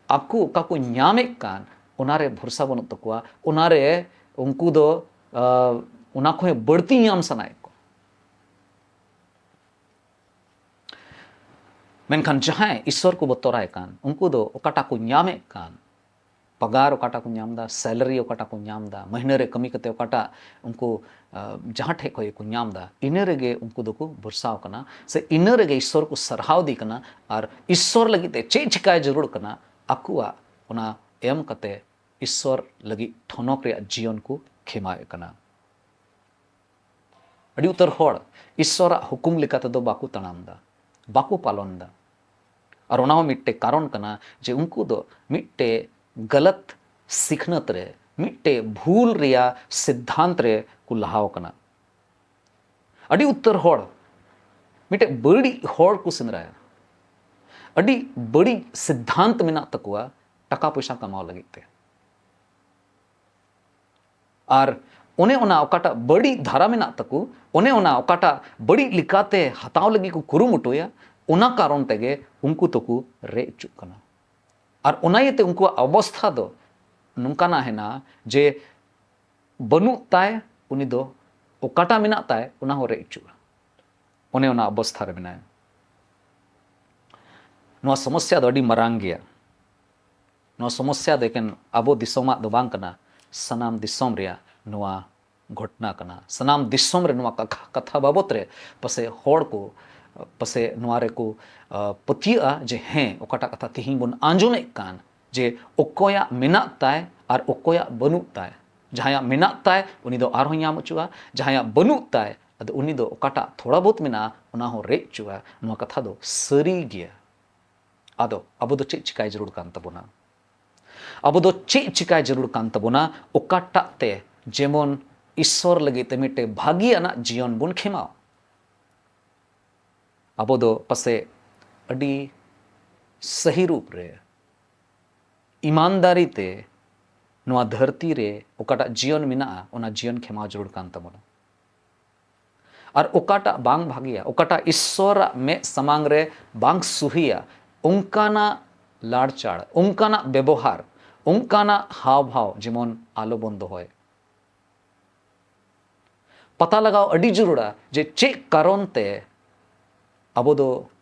ᱟᱠᱚ ᱚᱠᱟ ᱠᱚ ᱧᱟᱢᱮᱫ ᱠᱟᱱ, ᱚᱱᱟᱨᱮ ᱵᱷᱚᱨᱥᱟ ᱵᱟᱹᱱᱩᱜ ᱛᱟᱠᱚᱣᱟ, ᱚᱱᱟᱨᱮ ᱩᱱᱠᱩ ᱫᱚ, ᱟᱸ, ᱚᱱᱟ ᱠᱷᱚᱱ ᱵᱟᱹᱲᱛᱤ ᱧᱟᱢ ᱥᱟᱱᱟᱭᱮᱫ ᱠᱚᱣᱟ᱾ ᱢᱮᱱᱠᱷᱟᱱ ᱡᱟᱦᱟᱸᱭ ᱤᱥᱥᱚᱨ ᱠᱚ ᱵᱚᱛᱚᱨᱟᱭ ᱠᱟᱱ, ᱩᱱᱠᱩ ᱫᱚ ᱚᱠᱟᱴᱟᱜ ᱠᱚ ᱧᱟᱢᱮᱫ ᱠᱟᱱ, ᱯᱟᱜᱟᱨ ᱚᱠᱟᱴᱟᱜ ᱠᱚ ᱧᱟᱢ ᱮᱫᱟ, ᱥᱮᱞᱟᱨᱤ ᱚᱠᱟᱴᱟᱜ ᱠᱚ ᱧᱟᱢ ᱮᱫᱟ, ᱢᱟᱹᱦᱱᱟᱹ ᱨᱮ ᱠᱟᱹᱢᱤ ᱠᱟᱛᱮ ᱚᱠᱟᱴᱟᱜ ᱩᱱᱠᱩ, ᱟᱸ, ᱡᱟᱦᱟᱸ ᱴᱷᱮᱡ ᱠᱷᱚᱡ ᱜᱮᱠᱚ ᱧᱟᱢ ᱮᱫᱟ, ᱤᱱᱟᱹ ᱨᱮᱜᱮ ᱩᱱᱠᱩ ᱫᱚᱠᱚ ᱵᱷᱚᱨᱥᱟᱣ ᱠᱟᱱᱟ, ᱥᱮ ᱤᱱᱟᱹ ᱨᱮᱜᱮ ᱤᱥᱥᱚᱨ ᱠᱚ ᱥᱟᱨᱦᱟᱣ ᱤᱫᱤ ᱠᱟᱱᱟ᱾ ᱟᱨ ᱤᱥᱥᱚᱨ ᱞᱟᱹᱜᱤᱫ ᱛᱮ ᱪᱮᱫ ᱪᱤᱠᱟᱭ ᱡᱟᱹᱨᱩᱲ ᱠᱟᱱᱟ, ᱟᱠᱚᱣᱟᱜ ᱚᱱᱟ ᱮᱢ ᱠᱟᱛᱮ ᱤᱥᱥᱚᱨ ᱞᱟᱹᱜᱤᱫ ᱴᱷᱚᱱᱚᱠ ᱨᱮᱭᱟᱜ ᱡᱤᱭᱚᱱ ᱠᱚ ᱠᱷᱮᱢᱟᱣᱮᱫ ᱠᱟᱱᱟ᱾ ᱟᱹᱰᱤ ᱩᱛᱟᱹᱨ ᱦᱚᱲ ᱤᱥᱥᱚᱨᱟᱜ ᱦᱩᱠᱩᱢ ᱞᱮᱠᱟ ᱛᱮᱫᱚ ᱵᱟᱠᱚ ᱛᱟᱲᱟᱢ ᱮᱫᱟ, ᱵᱟᱠᱚ ᱯᱟᱞᱚᱱ ᱮᱫᱟ᱾ ᱟᱨ ᱚᱱᱟ ᱦᱚᱸ ᱢᱤᱫᱴᱮᱡ ᱠᱟᱨᱚᱱ ᱠᱟᱱᱟ ᱡᱮ ᱩᱱᱠᱩ ᱫᱚ ᱢᱤᱫᱴᱮᱡ ᱜᱟᱞᱟᱛ ᱥᱤᱠᱷᱱᱟᱹᱛ ᱨᱮ, ᱢᱤᱫᱴᱮᱡ ᱵᱷᱩᱞ ᱨᱮᱭᱟᱜ ᱥᱤᱫᱽᱫᱷᱟᱱᱛ ᱨᱮ ᱠᱚ ᱞᱟᱦᱟᱣ ᱠᱟᱱᱟ᱾ ᱟᱹᱰᱤ ᱩᱛᱟᱹᱨ ᱦᱚᱲ ᱢᱤᱫᱴᱮᱡ ᱵᱟᱹᱲᱤᱡ ᱦᱚᱲ ᱠᱚ ᱥᱮᱸᱫᱽᱨᱟᱭᱟ, ᱟᱹᱰᱤ ᱵᱟᱹᱲᱤᱡ ᱥᱤᱫᱽᱫᱷᱟᱱᱛ ᱢᱮᱱᱟᱜ ᱛᱟᱠᱚᱣᱟ ᱴᱟᱠᱟ ᱯᱚᱭᱥᱟ ᱠᱟᱢᱟᱣ ᱞᱟᱹᱜᱤᱫ ᱛᱮ᱾ ᱟᱨ ᱚᱱᱮ ᱚᱱᱟ ᱚᱠᱟᱴᱟᱜ ᱵᱟᱹᱲᱤᱡ ᱫᱷᱟᱨᱟ ᱢᱮᱱᱟᱜ ᱛᱟᱠᱚ, ᱚᱱᱮ ᱚᱱᱟ ᱚᱠᱟᱴᱟᱜ ᱵᱟᱹᱲᱤᱡ ᱞᱮᱠᱟᱛᱮ ᱦᱟᱛᱟᱣ ᱞᱟᱹᱜᱤᱫ ᱠᱚ ᱠᱩᱨᱩᱢᱩᱴᱩᱭᱟ, ᱚᱱᱟ ᱠᱟᱨᱚᱱ ᱛᱮᱜᱮ ᱩᱱᱠᱩ ᱫᱚᱠᱚ ᱨᱮᱡ ᱦᱚᱪᱚᱜ ᱠᱟᱱᱟ᱾ ᱟᱨ ᱚᱱᱟ ᱤᱭᱟᱹᱛᱮ ᱩᱱᱠᱩᱣᱟᱜ ᱚᱵᱚᱥᱛᱷᱟ ᱫᱚ ᱱᱚᱝᱠᱟᱱᱟᱜ ᱦᱮᱱᱟᱜᱼᱟ ᱡᱮ ᱵᱟᱹᱱᱩᱜ ᱛᱟᱭ, ᱩᱱᱤ ᱫᱚ ᱚᱠᱟᱴᱟᱜ ᱢᱮᱱᱟᱜ ᱛᱟᱭ, ᱚᱱᱟ ᱦᱚᱸ ᱨᱮᱡ ᱦᱚᱪᱚᱜᱼᱟ᱾ ᱚᱱᱮ ᱚᱱᱟ ᱚᱵᱚᱥᱛᱷᱟ ᱨᱮ ᱢᱮᱱᱟᱭᱟ᱾ ᱱᱚᱣᱟ ᱥᱚᱢᱚᱥᱭᱟ ᱫᱚ ᱟᱹᱰᱤ ᱢᱟᱨᱟᱝ ᱜᱮᱭᱟ᱾ ᱱᱚᱣᱟ ᱥᱚᱢᱚᱥᱭᱟ ᱫᱚ ᱮᱠᱮᱱ ᱟᱵᱚ ᱫᱤᱥᱚᱢᱟᱜ ᱫᱚ ᱵᱟᱝ ᱠᱟᱱᱟ, ᱥᱟᱱᱟᱢ ᱫᱤᱥᱚᱢ ᱨᱮᱭᱟᱜ ᱱᱚᱣᱟ ᱜᱷᱚᱴᱱᱟ ᱠᱟᱱᱟ᱾ ᱥᱟᱱᱟᱢ ᱫᱤᱥᱚᱢ ᱨᱮ ᱱᱚᱣᱟ ᱠᱟᱛᱷᱟ, ᱠᱟᱛᱷᱟ ᱵᱟᱵᱚᱛ ᱨᱮ ᱯᱟᱥᱮ ᱦᱚᱲ ᱠᱚ, ᱯᱟᱥᱮ ᱱᱚᱣᱟ ᱨᱮᱠᱚ, ᱟ, ᱯᱟᱹᱛᱭᱟᱹᱜᱼᱟ ᱡᱮ ᱦᱮᱸ, ᱚᱠᱟᱴᱟᱜ ᱠᱟᱛᱷᱟ ᱛᱤᱦᱤᱧ ᱵᱚᱱ ᱟᱸᱡᱚᱢᱮᱫ ᱠᱟᱱ, ᱡᱮ ᱚᱠᱚᱭᱟᱜ ᱢᱮᱱᱟᱜ ᱛᱟᱭ ᱟᱨ ᱚᱠᱚᱭᱟᱜ ᱵᱟᱹᱱᱩᱜ ᱛᱟᱭ᱾ ᱡᱟᱦᱟᱸᱭᱟᱜ ᱢᱮᱱᱟᱜ ᱛᱟᱭ, ᱩᱱᱤ ᱫᱚ ᱟᱨᱦᱚᱸᱭ ᱧᱟᱢ ᱦᱚᱪᱚᱜᱼᱟ᱾ ᱡᱟᱦᱟᱸᱭᱟᱜ ᱵᱟᱹᱱᱩᱜ ᱛᱟᱭ, ᱟᱫᱚ ᱩᱱᱤ ᱫᱚ ᱚᱠᱟᱴᱟᱜ ᱛᱷᱚᱲᱟ ᱵᱚᱦᱩᱛ ᱢᱮᱱᱟᱜᱼᱟ, ᱚᱱᱟ ᱦᱚᱸ ᱨᱮᱡ ᱦᱚᱪᱚᱜᱼᱟ᱾ ᱱᱚᱣᱟ ᱠᱟᱛᱷᱟ ᱫᱚ ᱥᱟᱹᱨᱤ ᱜᱮᱭᱟ᱾ ᱟᱫᱚ ᱟᱵᱚ ᱫᱚ ᱪᱮᱫ ᱪᱤᱠᱟᱭ ᱡᱟᱹᱨᱩᱲ ᱠᱟᱱ ᱛᱟᱵᱚᱱᱟ? ᱟᱵᱚ ᱫᱚ ᱪᱮᱫ ᱪᱤᱠᱟᱭ ᱡᱟᱹᱨᱩᱲ ᱠᱟᱱ ᱛᱟᱵᱚᱱᱟ? ᱚᱠᱟᱴᱟᱜ ᱛᱮ ᱡᱮᱢᱚᱱ ᱤᱥᱥᱚᱨ ᱞᱟᱹᱜᱤᱫ ᱛᱮ ᱢᱤᱫᱴᱮᱱ ᱵᱷᱟᱹᱜᱤᱭᱟᱱᱟᱜ ᱡᱤᱭᱚᱱ ᱵᱚᱱ ᱠᱷᱮᱢᱟᱣ? ᱟᱵᱚ ᱫᱚ ᱯᱟᱥᱮ ᱟᱹᱰᱤ ᱥᱟᱹᱦᱤ ᱨᱩᱯ ᱨᱮ, ᱤᱢᱟᱱᱫᱟᱨᱤ ᱛᱮ ᱱᱚᱣᱟ ᱫᱷᱟᱹᱨᱛᱤ ᱨᱮ ᱚᱠᱟᱴᱟᱜ ᱡᱤᱭᱚᱱ ᱢᱮᱱᱟᱜᱼᱟ, ᱚᱱᱟ ᱡᱤᱭᱚᱱ ᱠᱷᱮᱢᱟᱣ ᱡᱟᱹᱨᱩᱲ ᱠᱟᱱ ᱛᱟᱵᱚᱱᱟ᱾ ᱟᱨ ᱚᱠᱟᱴᱟᱜ ᱵᱟᱝ ᱵᱷᱟᱜᱮᱭᱟ, ᱚᱠᱟᱴᱟᱜ ᱤᱥᱥᱚᱨᱟᱜ ᱢᱮᱫ ᱥᱟᱢᱟᱝ ᱨᱮ ᱵᱟᱝ ᱥᱩᱦᱤᱭᱟ, ᱚᱱᱠᱟᱱᱟᱜ ᱞᱟᱲᱪᱟᱲ, ᱚᱱᱠᱟᱱᱟᱜ ᱵᱮᱵᱚᱦᱟᱨ, ᱚᱱᱠᱟᱱᱟᱜ ᱦᱟᱣ ᱵᱷᱟᱣ ᱡᱮᱢᱚᱱ ᱟᱞᱚ ᱵᱚᱱ ᱫᱚᱦᱚᱭ᱾ ᱯᱟᱛᱟ ᱞᱟᱜᱟᱣ ᱟᱹᱰᱤ ᱡᱟᱹᱨᱩᱲᱟ ᱡᱮ ᱪᱮᱫ ᱠᱟᱨᱚᱱ ᱛᱮ ᱟᱵᱚ ᱫᱚ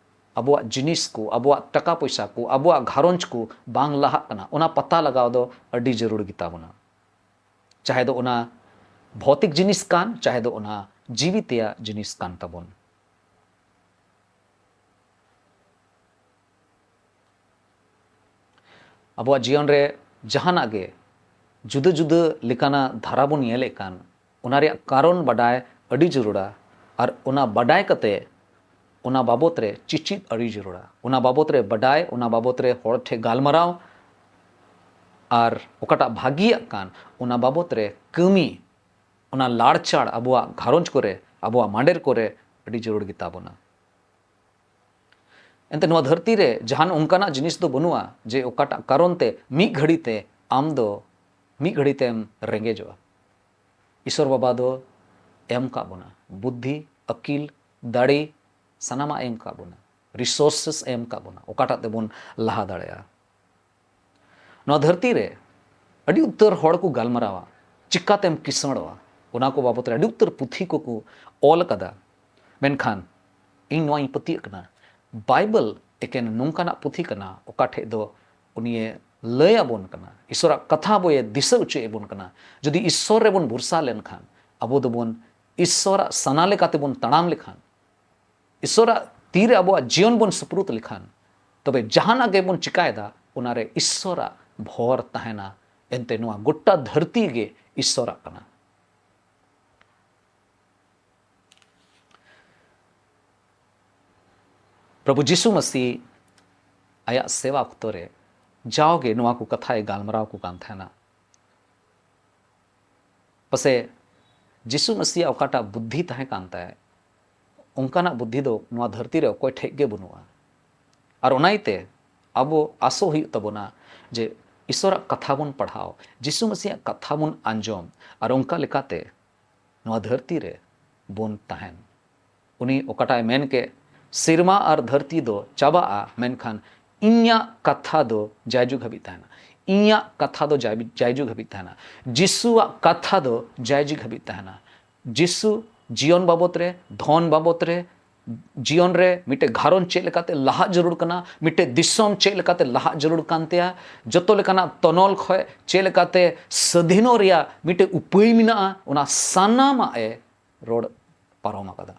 ᱟᱵᱚᱣᱟᱜ ᱡᱤᱱᱤᱥ ᱠᱚ, ᱟᱵᱚᱣᱟᱜ ᱴᱟᱠᱟ ᱯᱚᱭᱥᱟ ᱠᱚ, ᱟᱵᱚᱣᱟᱜ ᱜᱷᱟᱨᱚᱸᱡᱽ ᱠᱚ ᱵᱟᱝ ᱞᱟᱦᱟᱜ ᱠᱟᱱᱟ, ᱚᱱᱟ ᱯᱟᱛᱟ ᱞᱟᱜᱟᱣ ᱫᱚ ᱟᱹᱰᱤ ᱡᱟᱹᱨᱩᱲ ᱜᱮᱛᱟ ᱵᱚᱱᱟ᱾ ᱪᱟᱦᱮ ᱫᱚ ᱚᱱᱟ ᱵᱷᱚᱣᱛᱤᱠ ᱡᱤᱱᱤᱥ ᱠᱟᱱ, ᱪᱟᱦᱮ ᱫᱚ ᱚᱱᱟ ᱡᱤᱣᱤ ᱛᱮᱭᱟᱜ ᱡᱤᱱᱤᱥ ᱠᱟᱱ ᱛᱟᱵᱚᱱ᱾ ᱟᱵᱚᱣᱟᱜ ᱡᱤᱭᱚᱱ ᱨᱮ ᱡᱟᱦᱟᱱᱟᱜ ᱜᱮ ᱡᱩᱫᱟᱹ ᱡᱩᱫᱟᱹ ᱞᱮᱠᱟᱱᱟᱜ ᱫᱷᱟᱨᱟ ᱵᱚᱱ ᱧᱮᱞᱮᱫ ᱠᱟᱱ, ᱚᱱᱟ ᱨᱮᱭᱟᱜ ᱠᱟᱨᱚᱱ ᱵᱟᱰᱟᱭ ᱟᱹᱰᱤ ᱡᱟᱹᱨᱩᱲᱟ᱾ ᱟᱨ ᱚᱱᱟ ᱵᱟᱰᱟᱭ ᱠᱟᱛᱮ ᱚᱱᱟ ᱵᱟᱵᱚᱛ ᱨᱮ ᱪᱮᱪᱮᱫ ᱟᱹᱰᱤ ᱡᱟᱹᱨᱩᱲᱟ᱾ ᱚᱱᱟ ᱵᱟᱵᱚᱛ ᱨᱮ ᱵᱟᱰᱟᱭ, ᱚᱱᱟ ᱵᱟᱵᱚᱛ ᱨᱮ ᱦᱚᱲ ᱴᱷᱮᱱ ᱜᱟᱞᱢᱟᱨᱟᱣ, ᱟᱨ ᱚᱠᱟᱴᱟᱜ ᱵᱷᱟᱹᱜᱤᱭᱟᱜ ᱠᱟᱱ, ᱚᱱᱟ ᱵᱟᱵᱚᱛ ᱨᱮ ᱠᱟᱹᱢᱤ, ᱚᱱᱟ ᱞᱟᱲᱪᱟᱲ ᱟᱵᱚᱣᱟᱜ ᱜᱷᱟᱨᱚᱸᱡᱽ ᱠᱚᱨᱮ, ᱟᱵᱚᱣᱟᱜ ᱢᱟᱸᱰᱮᱨ ᱠᱚᱨᱮ ᱟᱹᱰᱤ ᱡᱟᱹᱨᱩᱲ ᱜᱮᱛᱟ ᱵᱚᱱᱟ᱾ ᱮᱱᱛᱮ ᱱᱚᱣᱟ ᱫᱷᱟᱹᱨᱛᱤ ᱨᱮ ᱡᱟᱦᱟᱱ ᱚᱱᱠᱟᱱᱟᱜ ᱡᱤᱱᱤᱥ ᱫᱚ ᱵᱟᱹᱱᱩᱜᱼᱟ ᱡᱮ ᱚᱠᱟᱴᱟᱜ ᱠᱟᱨᱚᱱ ᱛᱮ ᱢᱤᱫ ᱜᱷᱟᱹᱲᱤ ᱛᱮ ᱟᱢ ᱫᱚ ᱢᱤᱫ ᱜᱷᱟᱹᱲᱤ ᱛᱮᱢ ᱨᱮᱸᱜᱮᱡᱚᱜᱼᱟ᱾ ᱤᱥᱚᱨ ᱵᱟᱵᱟ ᱫᱚ ᱮᱢ ᱠᱟᱜ ᱵᱚᱱᱟ ᱵᱩᱫᱽᱫᱷᱤ, ᱟᱹᱠᱤᱞ, ᱫᱟᱲᱮ, ᱥᱟᱱᱟᱢᱟᱜ ᱮᱢ ᱠᱟᱜ ᱵᱚᱱᱟ, ᱨᱤᱥᱳᱨᱥᱮᱥ ᱮᱢ ᱠᱟᱜ ᱵᱚᱱᱟ, ᱚᱠᱟᱴᱟᱜ ᱛᱮᱵᱚᱱ ᱞᱟᱦᱟ ᱫᱟᱲᱮᱭᱟᱜᱼᱟ᱾ ᱱᱚᱣᱟ ᱫᱷᱟᱹᱨᱛᱤ ᱨᱮ ᱟᱹᱰᱤ ᱩᱛᱟᱹᱨ ᱦᱚᱲ ᱠᱚ ᱜᱟᱞᱢᱟᱨᱟᱣᱟ, ᱪᱤᱠᱟᱛᱮᱢ ᱠᱤᱥᱟᱹᱬᱚᱜᱼᱟ, ᱚᱱᱟ ᱠᱚ ᱵᱟᱵᱚᱛ ᱨᱮ ᱟᱹᱰᱤ ᱩᱛᱟᱹᱨ ᱯᱩᱛᱷᱤ ᱠᱚᱠᱚ ᱚᱞ ᱟᱠᱟᱫᱟ᱾ ᱢᱮᱱᱠᱷᱟᱱ ᱤᱧ ᱱᱚᱣᱟᱧ ᱯᱟᱹᱛᱭᱟᱹᱜ ᱠᱟᱱᱟ, ᱵᱟᱭᱵᱮᱞ ᱮᱠᱮᱱ ᱱᱚᱝᱠᱟᱱᱟᱜ ᱯᱩᱛᱷᱤ ᱠᱟᱱᱟ, ᱚᱠᱟ ᱴᱷᱮᱡ ᱫᱚ ᱩᱱᱤᱭᱮ ᱞᱟᱹᱭ ᱟᱵᱚᱱ ᱠᱟᱱᱟ, ᱤᱥᱚᱨᱟᱜ ᱠᱟᱛᱷᱟ ᱟᱵᱚᱭ ᱫᱤᱥᱟᱹ ᱦᱚᱪᱚᱭᱮᱫ ᱵᱚᱱ ᱠᱟᱱᱟ, ᱡᱩᱫᱤ ᱤᱥᱚᱨ ᱨᱮᱵᱚᱱ ᱵᱷᱚᱨᱥᱟ ᱞᱮᱱᱠᱷᱟᱱ, ᱟᱵᱚ ᱫᱚᱵᱚᱱ ᱤᱥᱚᱨᱟᱜ ᱥᱟᱱᱟ ᱞᱮᱠᱟᱛᱮᱵᱚᱱ ᱛᱟᱲᱟᱢ ᱞᱮᱠᱷᱟᱱ, ᱤᱥᱚᱨᱟᱜ ᱛᱤᱨᱮ ᱟᱵᱚᱣᱟᱜ ᱡᱤᱭᱚᱱ ᱵᱚᱱ ᱥᱩᱯᱨᱩᱫ ᱞᱮᱠᱷᱟᱱ, ᱛᱚᱵᱮ ᱡᱟᱦᱟᱱᱟᱜ ᱜᱮᱵᱚᱱ ᱪᱤᱠᱟᱭᱮᱫᱟ, ᱚᱱᱟᱨᱮ ᱤᱥᱚᱨᱟᱜ ᱵᱷᱚᱨ ᱛᱟᱦᱮᱱᱟ᱾ ᱮᱱᱛᱮ ᱱᱚᱣᱟ ᱜᱚᱴᱟ ᱫᱷᱟᱹᱨᱛᱤ ᱜᱮ ᱤᱥᱚᱨᱟᱜ ᱠᱟᱱᱟ᱾ ᱯᱨᱚᱵᱷᱩ ᱡᱤᱥᱩ ᱢᱟᱥᱤ ᱟᱭᱟᱜ ᱥᱮᱵᱟ ᱚᱠᱛᱚ ᱨᱮ ᱡᱟᱣᱜᱮ ᱱᱚᱣᱟ ᱠᱚ ᱠᱟᱛᱷᱟᱭ ᱜᱟᱞᱢᱟᱨᱟᱣ ᱠᱚ ᱠᱟᱱ ᱛᱟᱦᱮᱱᱟ᱾ ᱯᱟᱥᱮ ᱡᱤᱥᱩ ᱢᱟᱥᱤᱭᱟᱜ ᱚᱠᱟᱴᱟᱜ ᱵᱩᱫᱽᱫᱷᱤ ᱛᱟᱦᱮᱸ ᱠᱟᱱ ᱛᱟᱭ, ᱚᱱᱠᱟᱱᱟᱜ ᱵᱩᱫᱽᱫᱷᱤ ᱫᱚ ᱱᱚᱣᱟ ᱫᱷᱟᱹᱨᱛᱤ ᱨᱮ ᱚᱠᱚᱭ ᱴᱷᱮᱡ ᱜᱮ ᱵᱟᱹᱱᱩᱜᱼᱟ᱾ ᱟᱨ ᱚᱱᱟ ᱤᱭᱟᱹᱛᱮ ᱟᱵᱚ ᱟᱥᱚᱜ ᱦᱩᱭᱩᱜ ᱛᱟᱵᱚᱱᱟ ᱡᱮ ᱤᱥᱚᱨᱟᱜ ᱠᱟᱛᱷᱟ ᱵᱚᱱ ᱯᱟᱲᱦᱟᱣ, ᱡᱤᱥᱩ ᱢᱟᱥᱤᱭᱟᱜ ᱠᱟᱛᱷᱟ ᱵᱚᱱ ᱟᱸᱡᱚᱢ, ᱟᱨ ᱚᱱᱠᱟ ᱞᱮᱠᱟᱛᱮ ᱱᱚᱣᱟ ᱫᱷᱟᱹᱨᱛᱤ ᱨᱮ ᱵᱚᱱ ᱛᱟᱦᱮᱱ᱾ ᱩᱱᱤ ᱚᱠᱟᱴᱟᱜ ᱮ ᱢᱮᱱ ᱠᱮᱫ, "ᱥᱮᱨᱢᱟ ᱟᱨ ᱫᱷᱟᱹᱨᱛᱤ ᱫᱚ ᱪᱟᱵᱟᱜᱼᱟ, ᱢᱮᱱᱠᱷᱟᱱ ᱤᱧᱟᱜ ᱠᱟᱛᱷᱟ ᱫᱚ ᱡᱟᱭᱡᱩᱜᱽ ᱦᱟᱹᱵᱤᱡ ᱛᱟᱦᱮᱱᱟ, ᱤᱧᱟᱜ ᱠᱟᱛᱷᱟ ᱫᱚ ᱡᱟᱭ-, ᱡᱟᱭᱡᱩᱜᱽ ᱦᱟᱹᱵᱤᱡ ᱛᱟᱦᱮᱱᱟ, ᱡᱤᱥᱩᱣᱟᱜ ᱠᱟᱛᱷᱟ ᱫᱚ ᱡᱟᱭᱡᱩᱜᱽ ᱦᱟᱹᱵᱤᱡ ᱛᱟᱦᱮᱱᱟ᱾" ᱡᱤᱥᱩ ᱡᱤᱭᱚᱱ ᱵᱟᱵᱚᱛ ᱨᱮ, ᱫᱷᱚᱱ ᱵᱟᱵᱚᱛ ᱨᱮ, ᱡᱤᱭᱚᱱ ᱨᱮ ᱢᱤᱫᱴᱮᱡ ᱜᱷᱟᱨᱚᱸᱡᱽ ᱪᱮᱫ ᱞᱮᱠᱟᱛᱮ ᱞᱟᱦᱟᱜ ᱡᱟᱹᱨᱩᱲ ᱠᱟᱱᱟ, ᱢᱤᱫᱴᱮᱡ ᱫᱤᱥᱚᱢ ᱪᱮᱫ ᱞᱮᱠᱟᱛᱮ ᱞᱟᱦᱟᱜ ᱡᱟᱹᱨᱩᱲ ᱠᱟᱱ ᱛᱟᱭᱟ, ᱡᱚᱛᱚ ᱞᱮᱠᱟᱱᱟᱜ ᱛᱚᱱᱚᱞ ᱠᱷᱚᱡ ᱪᱮᱫ ᱞᱮᱠᱟᱛᱮ ᱥᱟᱹᱫᱷᱤᱱᱚᱜ ᱨᱮᱭᱟᱜ ᱢᱤᱫᱴᱮᱡ ᱩᱯᱟᱹᱭ ᱢᱮᱱᱟᱜᱼᱟ, ᱚᱱᱟ ᱥᱟᱱᱟᱢᱟᱜ ᱮ ᱨᱚᱲ ᱯᱟᱨᱚᱢ ᱟᱠᱟᱫᱟ᱾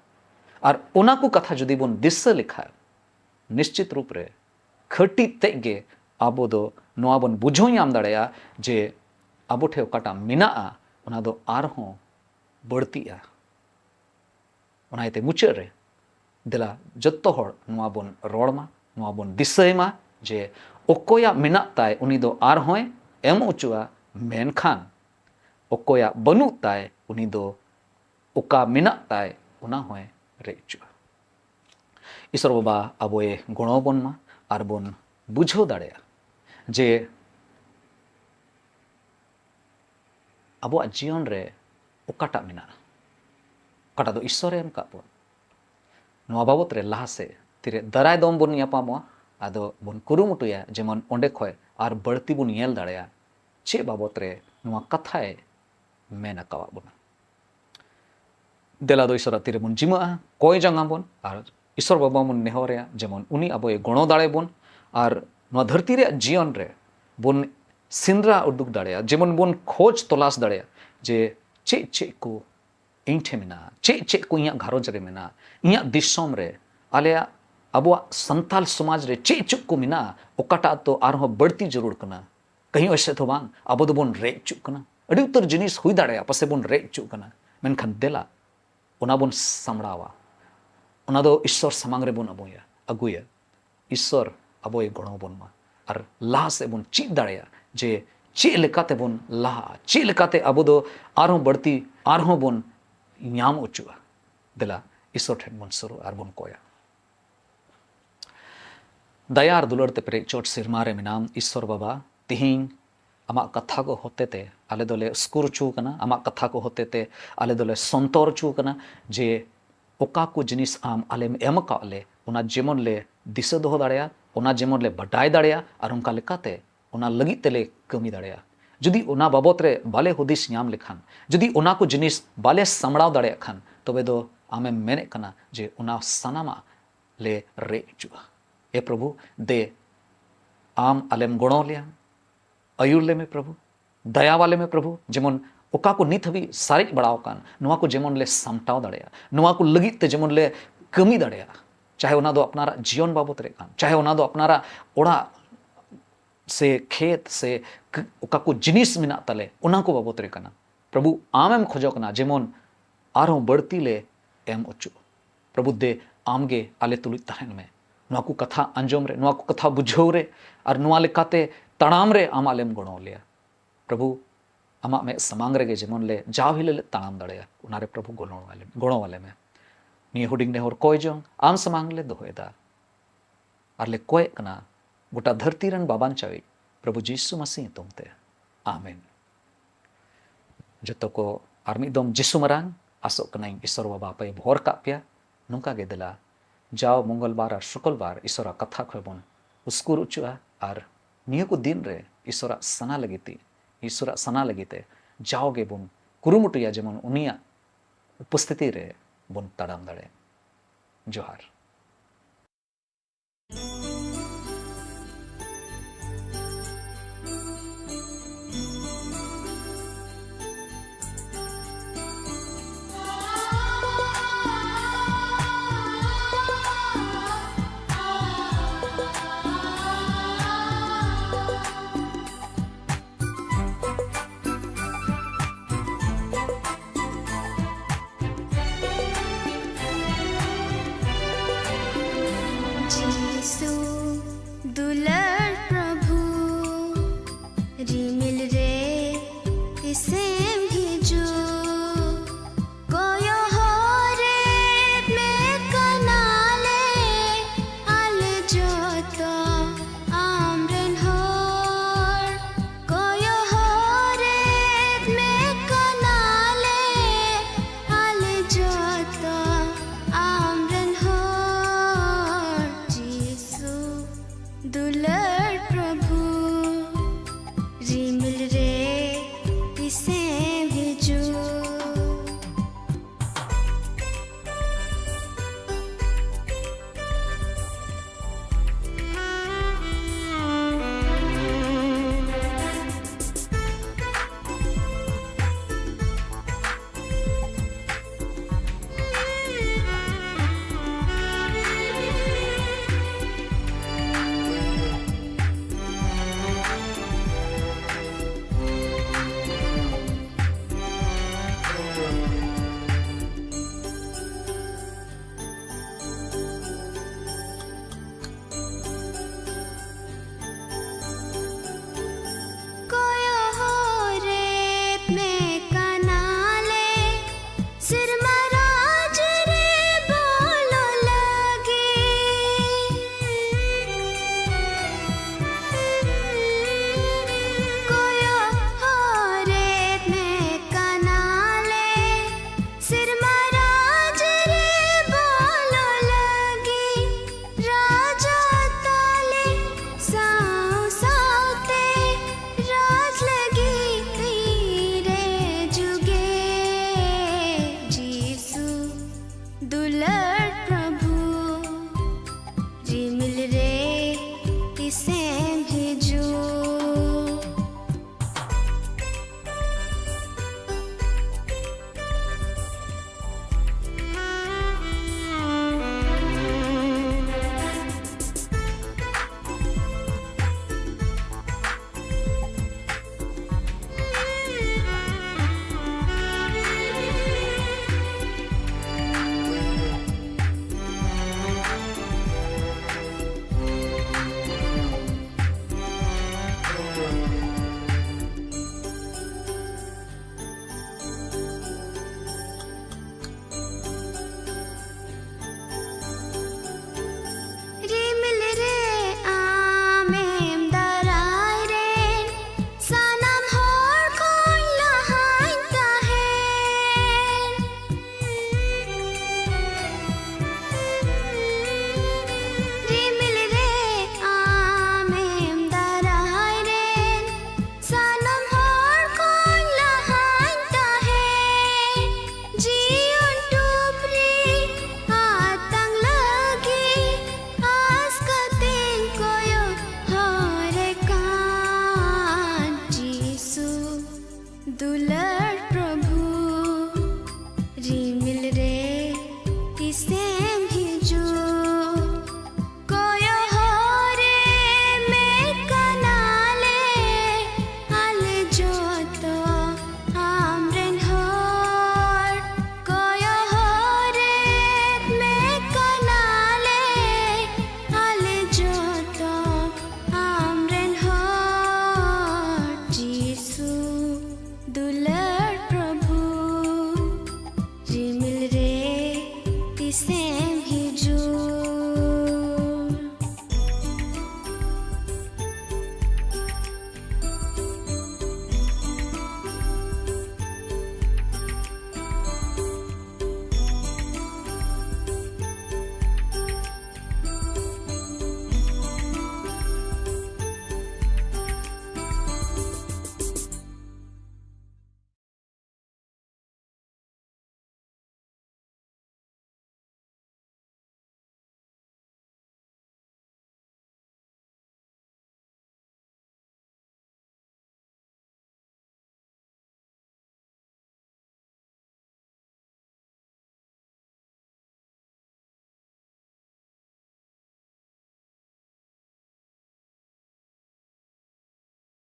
ᱟᱨ ᱚᱱᱟ ᱠᱚ ᱠᱟᱛᱷᱟ ᱡᱩᱫᱤ ᱵᱚᱱ ᱫᱤᱥᱟᱹ ᱞᱮᱠᱷᱟᱡ, ᱱᱤᱥᱪᱤᱛ ᱨᱩᱯ ᱨᱮ ᱠᱷᱟᱹᱴᱤ ᱛᱮᱫ ᱜᱮ ᱟᱵᱚ ᱫᱚ ᱱᱚᱣᱟ ᱵᱚᱱ ᱵᱩᱡᱷᱟᱹᱣ ᱧᱟᱢ ᱫᱟᱲᱮᱭᱟᱜᱼᱟ ᱡᱮ ᱟᱵᱚ ᱴᱷᱮᱱ ᱚᱠᱟᱴᱟᱜ ᱢᱮᱱᱟᱜᱼᱟ, ᱚᱱᱟ ᱫᱚ ᱟᱨᱦᱚᱸ ᱵᱟᱹᱲᱛᱤᱜᱼᱟ᱾ ᱚᱱᱟ ᱤᱭᱟᱹᱛᱮ ᱢᱩᱪᱟᱹᱫ ᱨᱮ ᱫᱮᱞᱟ ᱡᱚᱛᱚ ᱦᱚᱲ ᱱᱚᱣᱟ ᱵᱚᱱ ᱨᱚᱲ ᱢᱟ, ᱱᱚᱣᱟ ᱵᱚᱱ ᱫᱤᱥᱟᱹᱭ ᱢᱟ ᱡᱮ ᱚᱠᱚᱭᱟᱜ ᱢᱮᱱᱟᱜ ᱛᱟᱭ, ᱩᱱᱤ ᱫᱚ ᱟᱨᱦᱚᱸᱭ ᱮᱢ ᱚᱪᱚᱜᱼᱟ, ᱢᱮᱱᱠᱷᱟᱱ ᱚᱠᱚᱭᱟᱜ ᱵᱟᱹᱱᱩᱜ ᱛᱟᱭ, ᱩᱱᱤ ᱫᱚ ᱚᱠᱟ ᱢᱮᱱᱟᱜ ᱛᱟᱭ, ᱚᱱᱟ ᱦᱚᱸᱭ ᱨᱮᱡ ᱚᱪᱚᱜᱼᱟ᱾ ᱤᱥᱚᱨ ᱵᱟᱵᱟ ᱟᱵᱚᱭ ᱜᱚᱲᱚ ᱟᱵᱚᱱ ᱢᱟ ᱟᱨ ᱵᱚᱱ ᱵᱩᱡᱷᱟᱹᱣ ᱫᱟᱲᱮᱭᱟᱜᱼᱟ ᱡᱮ ᱟᱵᱚᱣᱟᱜ ᱡᱤᱭᱚᱱ ᱨᱮ ᱚᱠᱟᱴᱟᱜ ᱢᱮᱱᱟᱜᱼᱟ, ᱚᱠᱟᱴᱟᱜ ᱫᱚ ᱤᱥᱚᱨᱮ ᱮᱢ ᱠᱟᱜ ᱵᱚᱱ, ᱱᱚᱣᱟ ᱵᱟᱵᱚᱛ ᱨᱮ ᱞᱟᱦᱟ ᱥᱮᱫ ᱛᱤᱨᱮ ᱫᱟᱨᱟᱭ ᱫᱚᱢ ᱵᱚᱱ ᱧᱟᱯᱟᱢᱚᱜᱼᱟ, ᱟᱫᱚ ᱵᱚᱱ ᱠᱩᱨᱩᱢᱩᱴᱩᱭᱟ ᱡᱮᱢᱚᱱ ᱚᱸᱰᱮ ᱠᱷᱚᱡ ᱟᱨ ᱵᱟᱹᱲᱛᱤ ᱵᱚᱱ ᱧᱮᱞ ᱫᱟᱲᱮᱭᱟᱜᱼᱟ ᱪᱮᱫ ᱵᱟᱵᱚᱛ ᱨᱮ ᱱᱚᱣᱟ ᱠᱟᱛᱷᱟᱭ ᱢᱮᱱ ᱟᱠᱟᱣᱟᱫ ᱵᱚᱱᱟ᱾ ᱫᱮᱞᱟ ᱫᱚ ᱤᱥᱚᱨᱟᱜ ᱛᱤᱨᱮ ᱵᱚᱱ ᱡᱤᱢᱟᱹᱜᱼᱟ, ᱠᱚᱭ ᱡᱚᱝ ᱟᱵᱚᱱ ᱟᱨ ᱤᱥᱚᱨ ᱵᱟᱵᱟ ᱵᱚᱱ ᱱᱮᱦᱚᱨᱮᱭᱟ ᱡᱮᱢᱚᱱ ᱩᱱᱤ ᱟᱵᱚᱭ ᱜᱚᱲᱚ ᱫᱟᱲᱮ ᱵᱚᱱ ᱟᱨ ᱱᱚᱣᱟ ᱫᱷᱟᱹᱨᱛᱤ ᱨᱮᱭᱟᱜ ᱡᱤᱭᱚᱱ ᱨᱮ ᱵᱚᱱ ᱥᱮᱸᱫᱽᱨᱟ ᱩᱰᱩᱠ ᱫᱟᱲᱮᱭᱟᱜᱼᱟ, ᱡᱮᱢᱚᱱ ᱵᱚᱱ ᱠᱷᱚᱡᱽ ᱛᱚᱞᱟᱥ ᱫᱟᱲᱮᱭᱟᱜᱼᱟ ᱡᱮ ᱪᱮᱫ ᱪᱮᱫ ᱠᱚ ᱤᱧ ᱴᱷᱮᱱ ᱢᱮᱱᱟᱜᱼᱟ, ᱪᱮᱫ ᱪᱮᱫ ᱠᱚ ᱤᱧᱟᱹᱜ ᱜᱷᱟᱨᱚᱸᱡᱽ ᱨᱮ ᱢᱮᱱᱟᱜᱼᱟ, ᱤᱧᱟᱹᱜ ᱫᱤᱥᱚᱢ ᱨᱮ, ᱟᱞᱮᱭᱟᱜ, ᱟᱵᱚᱣᱟᱜ ᱥᱟᱱᱛᱟᱞ ᱥᱚᱢᱟᱡᱽ ᱨᱮ ᱪᱮᱫ ᱪᱮᱫ ᱠᱚ ᱢᱮᱱᱟᱜᱼᱟ, ᱚᱠᱟᱴᱟᱜ ᱫᱚ ᱟᱨᱦᱚᱸ ᱵᱟᱹᱲᱛᱤ ᱡᱟᱹᱨᱩᱲ ᱠᱟᱱᱟ᱾ ᱠᱟᱹᱦᱤ ᱚᱭᱥᱮ ᱛᱚ ᱵᱟᱝ, ᱟᱵᱚ ᱫᱚᱵᱚᱱ ᱨᱮᱡ ᱦᱚᱪᱚᱜ ᱠᱟᱱᱟ᱾ ᱟᱹᱰᱤ ᱩᱛᱟᱹᱨ ᱡᱤᱱᱤᱥ ᱦᱩᱭ ᱫᱟᱲᱮᱭᱟᱜᱼᱟ, ᱯᱟᱥᱮ ᱵᱚᱱ ᱨᱮᱡ ᱦᱚᱪᱚᱜ ᱠᱟᱱᱟ, ᱢᱮᱱᱠᱷᱟᱱ ᱫᱮᱞᱟ, ᱚᱱᱟ ᱵᱚᱱ ᱥᱟᱢᱲᱟᱣᱟ, ᱚᱱᱟ ᱫᱚ ᱤᱥᱥᱚᱨ ᱥᱟᱢᱟᱝ ᱨᱮᱵᱚᱱ ᱟᱹᱜᱩᱭᱟ, ᱟᱹᱜᱩᱭᱟ᱾ ᱤᱥᱥᱚᱨ ᱟᱵᱚᱭ ᱜᱚᱲᱚ ᱵᱚᱱ ᱢᱟ ᱟᱨ ᱞᱟᱦᱟ ᱥᱮᱫ ᱵᱚᱱ ᱪᱮᱫ ᱫᱟᱲᱮᱭᱟᱜᱼᱟ ᱡᱮ ᱪᱮᱫ ᱞᱮᱠᱟᱛᱮ ᱵᱚᱱ ᱞᱟᱦᱟᱜᱼᱟ, ᱪᱮᱫ ᱞᱮᱠᱟᱛᱮ ᱟᱵᱚ ᱫᱚ ᱟᱨᱦᱚᱸ ᱵᱟᱹᱲᱛᱤ ᱟᱨᱦᱚᱸ ᱵᱚᱱ ᱧᱟᱢ ᱦᱚᱪᱚᱜᱼᱟ᱾ ᱫᱮᱞᱟ, ᱤᱥᱥᱚᱨ ᱴᱷᱮᱱ ᱵᱚᱱ ᱥᱩᱨᱩᱜᱼᱟ ᱟᱨ ᱵᱚᱱ ᱠᱚᱭᱟ᱾ ᱫᱟᱭᱟ ᱟᱨ ᱫᱩᱞᱟᱹᱲ ᱛᱮ ᱯᱮᱨᱮᱡ ᱪᱚᱴ ᱥᱮᱨᱢᱟ ᱨᱮ ᱢᱮᱱᱟᱢ ᱤᱥᱥᱚᱨ ᱵᱟᱵᱟ, ᱛᱤᱦᱤᱧ ᱟᱢᱟᱜ ᱠᱟᱛᱷᱟ ᱠᱚ ᱦᱚᱛᱮ ᱛᱮ ᱟᱞᱮ ᱫᱚᱞᱮ ᱩᱥᱠᱩᱨ ᱦᱚᱪᱚ ᱟᱠᱟᱱᱟ, ᱟᱢᱟᱜ ᱠᱟᱛᱷᱟ ᱠᱚ ᱦᱚᱛᱮ ᱛᱮ ᱟᱞᱮ ᱫᱚᱞᱮ ᱥᱚᱱᱛᱚᱨ ᱦᱚᱪᱚ ᱟᱠᱟᱱᱟ ᱡᱮ ᱚᱠᱟ ᱠᱚ ᱡᱤᱱᱤᱥ ᱟᱢ ᱟᱞᱮᱢ ᱮᱢ ᱟᱠᱟᱫ ᱞᱮ, ᱚᱱᱟ ᱡᱮᱢᱚᱱ ᱞᱮ ᱫᱤᱥᱟᱹ ᱫᱚᱦᱚ ᱫᱟᱲᱮᱭᱟᱜ, ᱚᱱᱟ ᱡᱮᱢᱚᱱ ᱞᱮ ᱵᱟᱰᱟᱭ ᱫᱟᱲᱮᱭᱟᱜ ᱟᱨ ᱚᱱᱠᱟ ᱞᱮᱠᱟᱛᱮ ᱚᱱᱟ ᱞᱟᱹᱜᱤᱫ ᱛᱮᱞᱮ ᱠᱟᱹᱢᱤ ᱫᱟᱲᱮᱭᱟᱜᱼᱟ᱾ ᱡᱩᱫᱤ ᱚᱱᱟ ᱵᱟᱵᱚᱛ ᱨᱮ ᱵᱟᱞᱮ ᱦᱩᱫᱤᱥ ᱧᱟᱢ ᱞᱮᱠᱷᱟᱱ, ᱡᱩᱫᱤ ᱚᱱᱟ ᱠᱚ ᱡᱤᱱᱤᱥ ᱵᱟᱞᱮ ᱥᱟᱢᱲᱟᱣ ᱫᱟᱲᱮᱭᱟᱜ ᱠᱷᱟᱱ, ᱛᱚᱵᱮ ᱫᱚ ᱟᱢᱮᱢ ᱢᱮᱱᱮᱫ ᱠᱟᱱᱟ ᱡᱮ ᱚᱱᱟ ᱥᱟᱱᱟᱢᱟᱜ ᱞᱮ ᱨᱮᱡ ᱦᱚᱪᱚᱜᱼᱟ᱾ ᱮ ᱯᱨᱚᱵᱷᱩ, ᱫᱮ ᱟᱢ ᱟᱞᱮᱢ ᱜᱚᱲᱚ ᱞᱮᱭᱟ, ᱟᱹᱭᱩᱨ ᱞᱮᱢᱮ ᱯᱨᱚᱵᱷᱩ, ᱫᱟᱭᱟᱣᱟᱞᱮ ᱢᱮ ᱯᱨᱚᱵᱷᱩ, ᱡᱮᱢᱚᱱ ᱚᱠᱟ ᱠᱚ ᱱᱤᱛ ᱦᱟᱹᱵᱤᱡ ᱥᱟᱨᱮᱡ ᱵᱟᱲᱟᱣ ᱟᱠᱟᱱ, ᱱᱚᱣᱟ ᱠᱚ ᱡᱮᱢᱚᱱ ᱞᱮ ᱥᱟᱢᱴᱟᱣ ᱫᱟᱲᱮᱭᱟᱜᱼᱟ, ᱱᱚᱣᱟ ᱠᱚ ᱞᱟᱹᱜᱤᱫ ᱛᱮ ᱡᱮᱢᱚᱱ ᱞᱮ ᱠᱟᱹᱢᱤ ᱫᱟᱲᱮᱭᱟᱜᱼᱟ, ᱪᱟᱦᱮ ᱚᱱᱟ ᱫᱚ ᱟᱯᱱᱟᱨᱟᱜ ᱡᱤᱭᱚᱱ ᱵᱟᱵᱚᱛ ᱨᱮ ᱠᱟᱱ, ᱪᱟᱦᱮ ᱚᱱᱟ ᱫᱚ ᱟᱯᱱᱟᱨᱟᱜ ᱚᱲᱟᱜ ᱥᱮ ᱠᱷᱮᱛ ᱥᱮ ᱠ-, ᱚᱠᱟ ᱠᱚ ᱡᱤᱱᱤᱥ ᱢᱮᱱᱟᱜ ᱛᱟᱞᱮ, ᱚᱱᱟ ᱠᱚ ᱵᱟᱵᱚᱛ ᱨᱮ ᱠᱟᱱᱟ᱾ ᱯᱨᱚᱵᱷᱩ, ᱟᱢᱮᱢ ᱠᱷᱚᱡᱚᱜ ᱠᱟᱱᱟ ᱡᱮᱢᱚᱱ ᱟᱨᱦᱚᱸ ᱵᱟᱹᱲᱛᱤ ᱞᱮ ᱮᱢ ᱦᱚᱪᱚᱜ᱾ ᱯᱨᱚᱵᱷᱩ ᱫᱮ, ᱟᱢᱜᱮ ᱟᱞᱮ ᱛᱩᱞᱩᱡ ᱛᱟᱦᱮᱱ ᱢᱮ᱾ ᱱᱚᱣᱟ ᱠᱚ ᱠᱟᱛᱷᱟ ᱟᱸᱡᱚᱢ ᱨᱮ, ᱱᱚᱣᱟ ᱠᱚ ᱠᱟᱛᱷᱟ ᱵᱩᱡᱷᱟᱹᱣ ᱨᱮ ᱟᱨ ᱱᱚᱣᱟ ᱞᱮᱠᱟᱛᱮ ᱛᱟᱲᱟᱢ ᱨᱮ ᱟᱢ ᱟᱞᱮᱢ ᱜᱚᱲᱚ ᱞᱮᱭᱟ᱾ ᱯᱨᱚᱵᱷᱩ, ᱟᱢᱟᱜ ᱢᱮᱫ ᱥᱟᱢᱟᱝ ᱨᱮᱜᱮ ᱡᱮᱢᱚᱱ ᱞᱮ ᱡᱟᱣ ᱦᱤᱞᱳᱜ ᱞᱮ ᱛᱟᱲᱟᱢ ᱫᱟᱲᱮᱭᱟᱜ, ᱚᱱᱟᱨᱮ ᱯᱨᱚᱵᱷᱩ ᱜᱚᱲᱚ ᱟᱞᱮ, ᱜᱚᱲᱚ ᱟᱞᱮ ᱢᱮ᱾ ᱱᱤᱭᱟᱹ ᱦᱩᱰᱤᱧ ᱱᱮᱦᱚᱨ ᱠᱚᱭ ᱡᱚᱝ ᱟᱢ ᱥᱟᱢᱟᱝ ᱞᱮ ᱫᱚᱦᱚᱭᱮᱫᱟ ᱟᱨ ᱞᱮ ᱠᱚᱭᱮᱜ ᱠᱟᱱᱟ ᱜᱚᱴᱟ ᱫᱷᱟᱹᱨᱛᱤ ᱨᱮᱱ ᱵᱟᱵᱟᱱᱪᱟᱣᱤᱡ ᱯᱨᱚᱵᱷᱩ ᱡᱤᱥᱩ ᱢᱟᱥᱤ ᱧᱩᱛᱩᱢ ᱛᱮ, ᱟᱢᱮᱱ᱾ ᱡᱚᱛᱚ ᱠᱚ ᱟᱨ ᱢᱤᱫ ᱫᱚᱢ ᱡᱤᱥᱩ ᱢᱟᱨᱟᱝ ᱟᱥᱚᱜ ᱠᱟᱹᱱᱟᱹᱧ ᱤᱥᱚᱨ ᱵᱟᱵᱟ ᱟᱯᱮᱭ ᱵᱷᱚᱨ ᱠᱟᱜ ᱯᱮᱭᱟ᱾ ᱱᱚᱝᱠᱟ ᱜᱮ ᱫᱮᱞᱟ ᱡᱟᱣ ᱢᱚᱝᱜᱚᱞ ᱵᱟᱨ ᱟᱨ ᱥᱩᱠᱚᱞ ᱵᱟᱨ ᱤᱥᱚᱨᱟᱜ ᱠᱟᱛᱷᱟ ᱠᱷᱚᱱ ᱵᱚᱱ ᱩᱥᱠᱩᱨ ᱚᱪᱚᱜᱼᱟ ᱟᱨ ᱱᱤᱭᱟᱹ ᱠᱚ ᱫᱤᱱ ᱨᱮ ᱤᱥᱚᱨᱟᱜ ᱥᱟᱱᱟ ᱞᱟᱹᱜᱤᱫ ᱛᱮ, ᱤᱥᱚᱨᱟᱜ ᱥᱟᱱᱟ ᱞᱟᱹᱜᱤᱫ ᱛᱮ ᱡᱟᱣ ᱜᱮᱵᱚᱱ ᱠᱩᱨᱩᱢᱩᱴᱩᱭᱟ ᱡᱮᱢᱚᱱ ᱩᱱᱤᱭᱟᱜ ᱩᱯᱚᱥᱛᱷᱤᱛᱤ ᱨᱮ ᱵᱚᱱ ᱛᱟᱲᱟᱢ ᱫᱟᱲᱮᱭᱟᱜ᱾ ᱡᱚᱦᱟᱨ᱾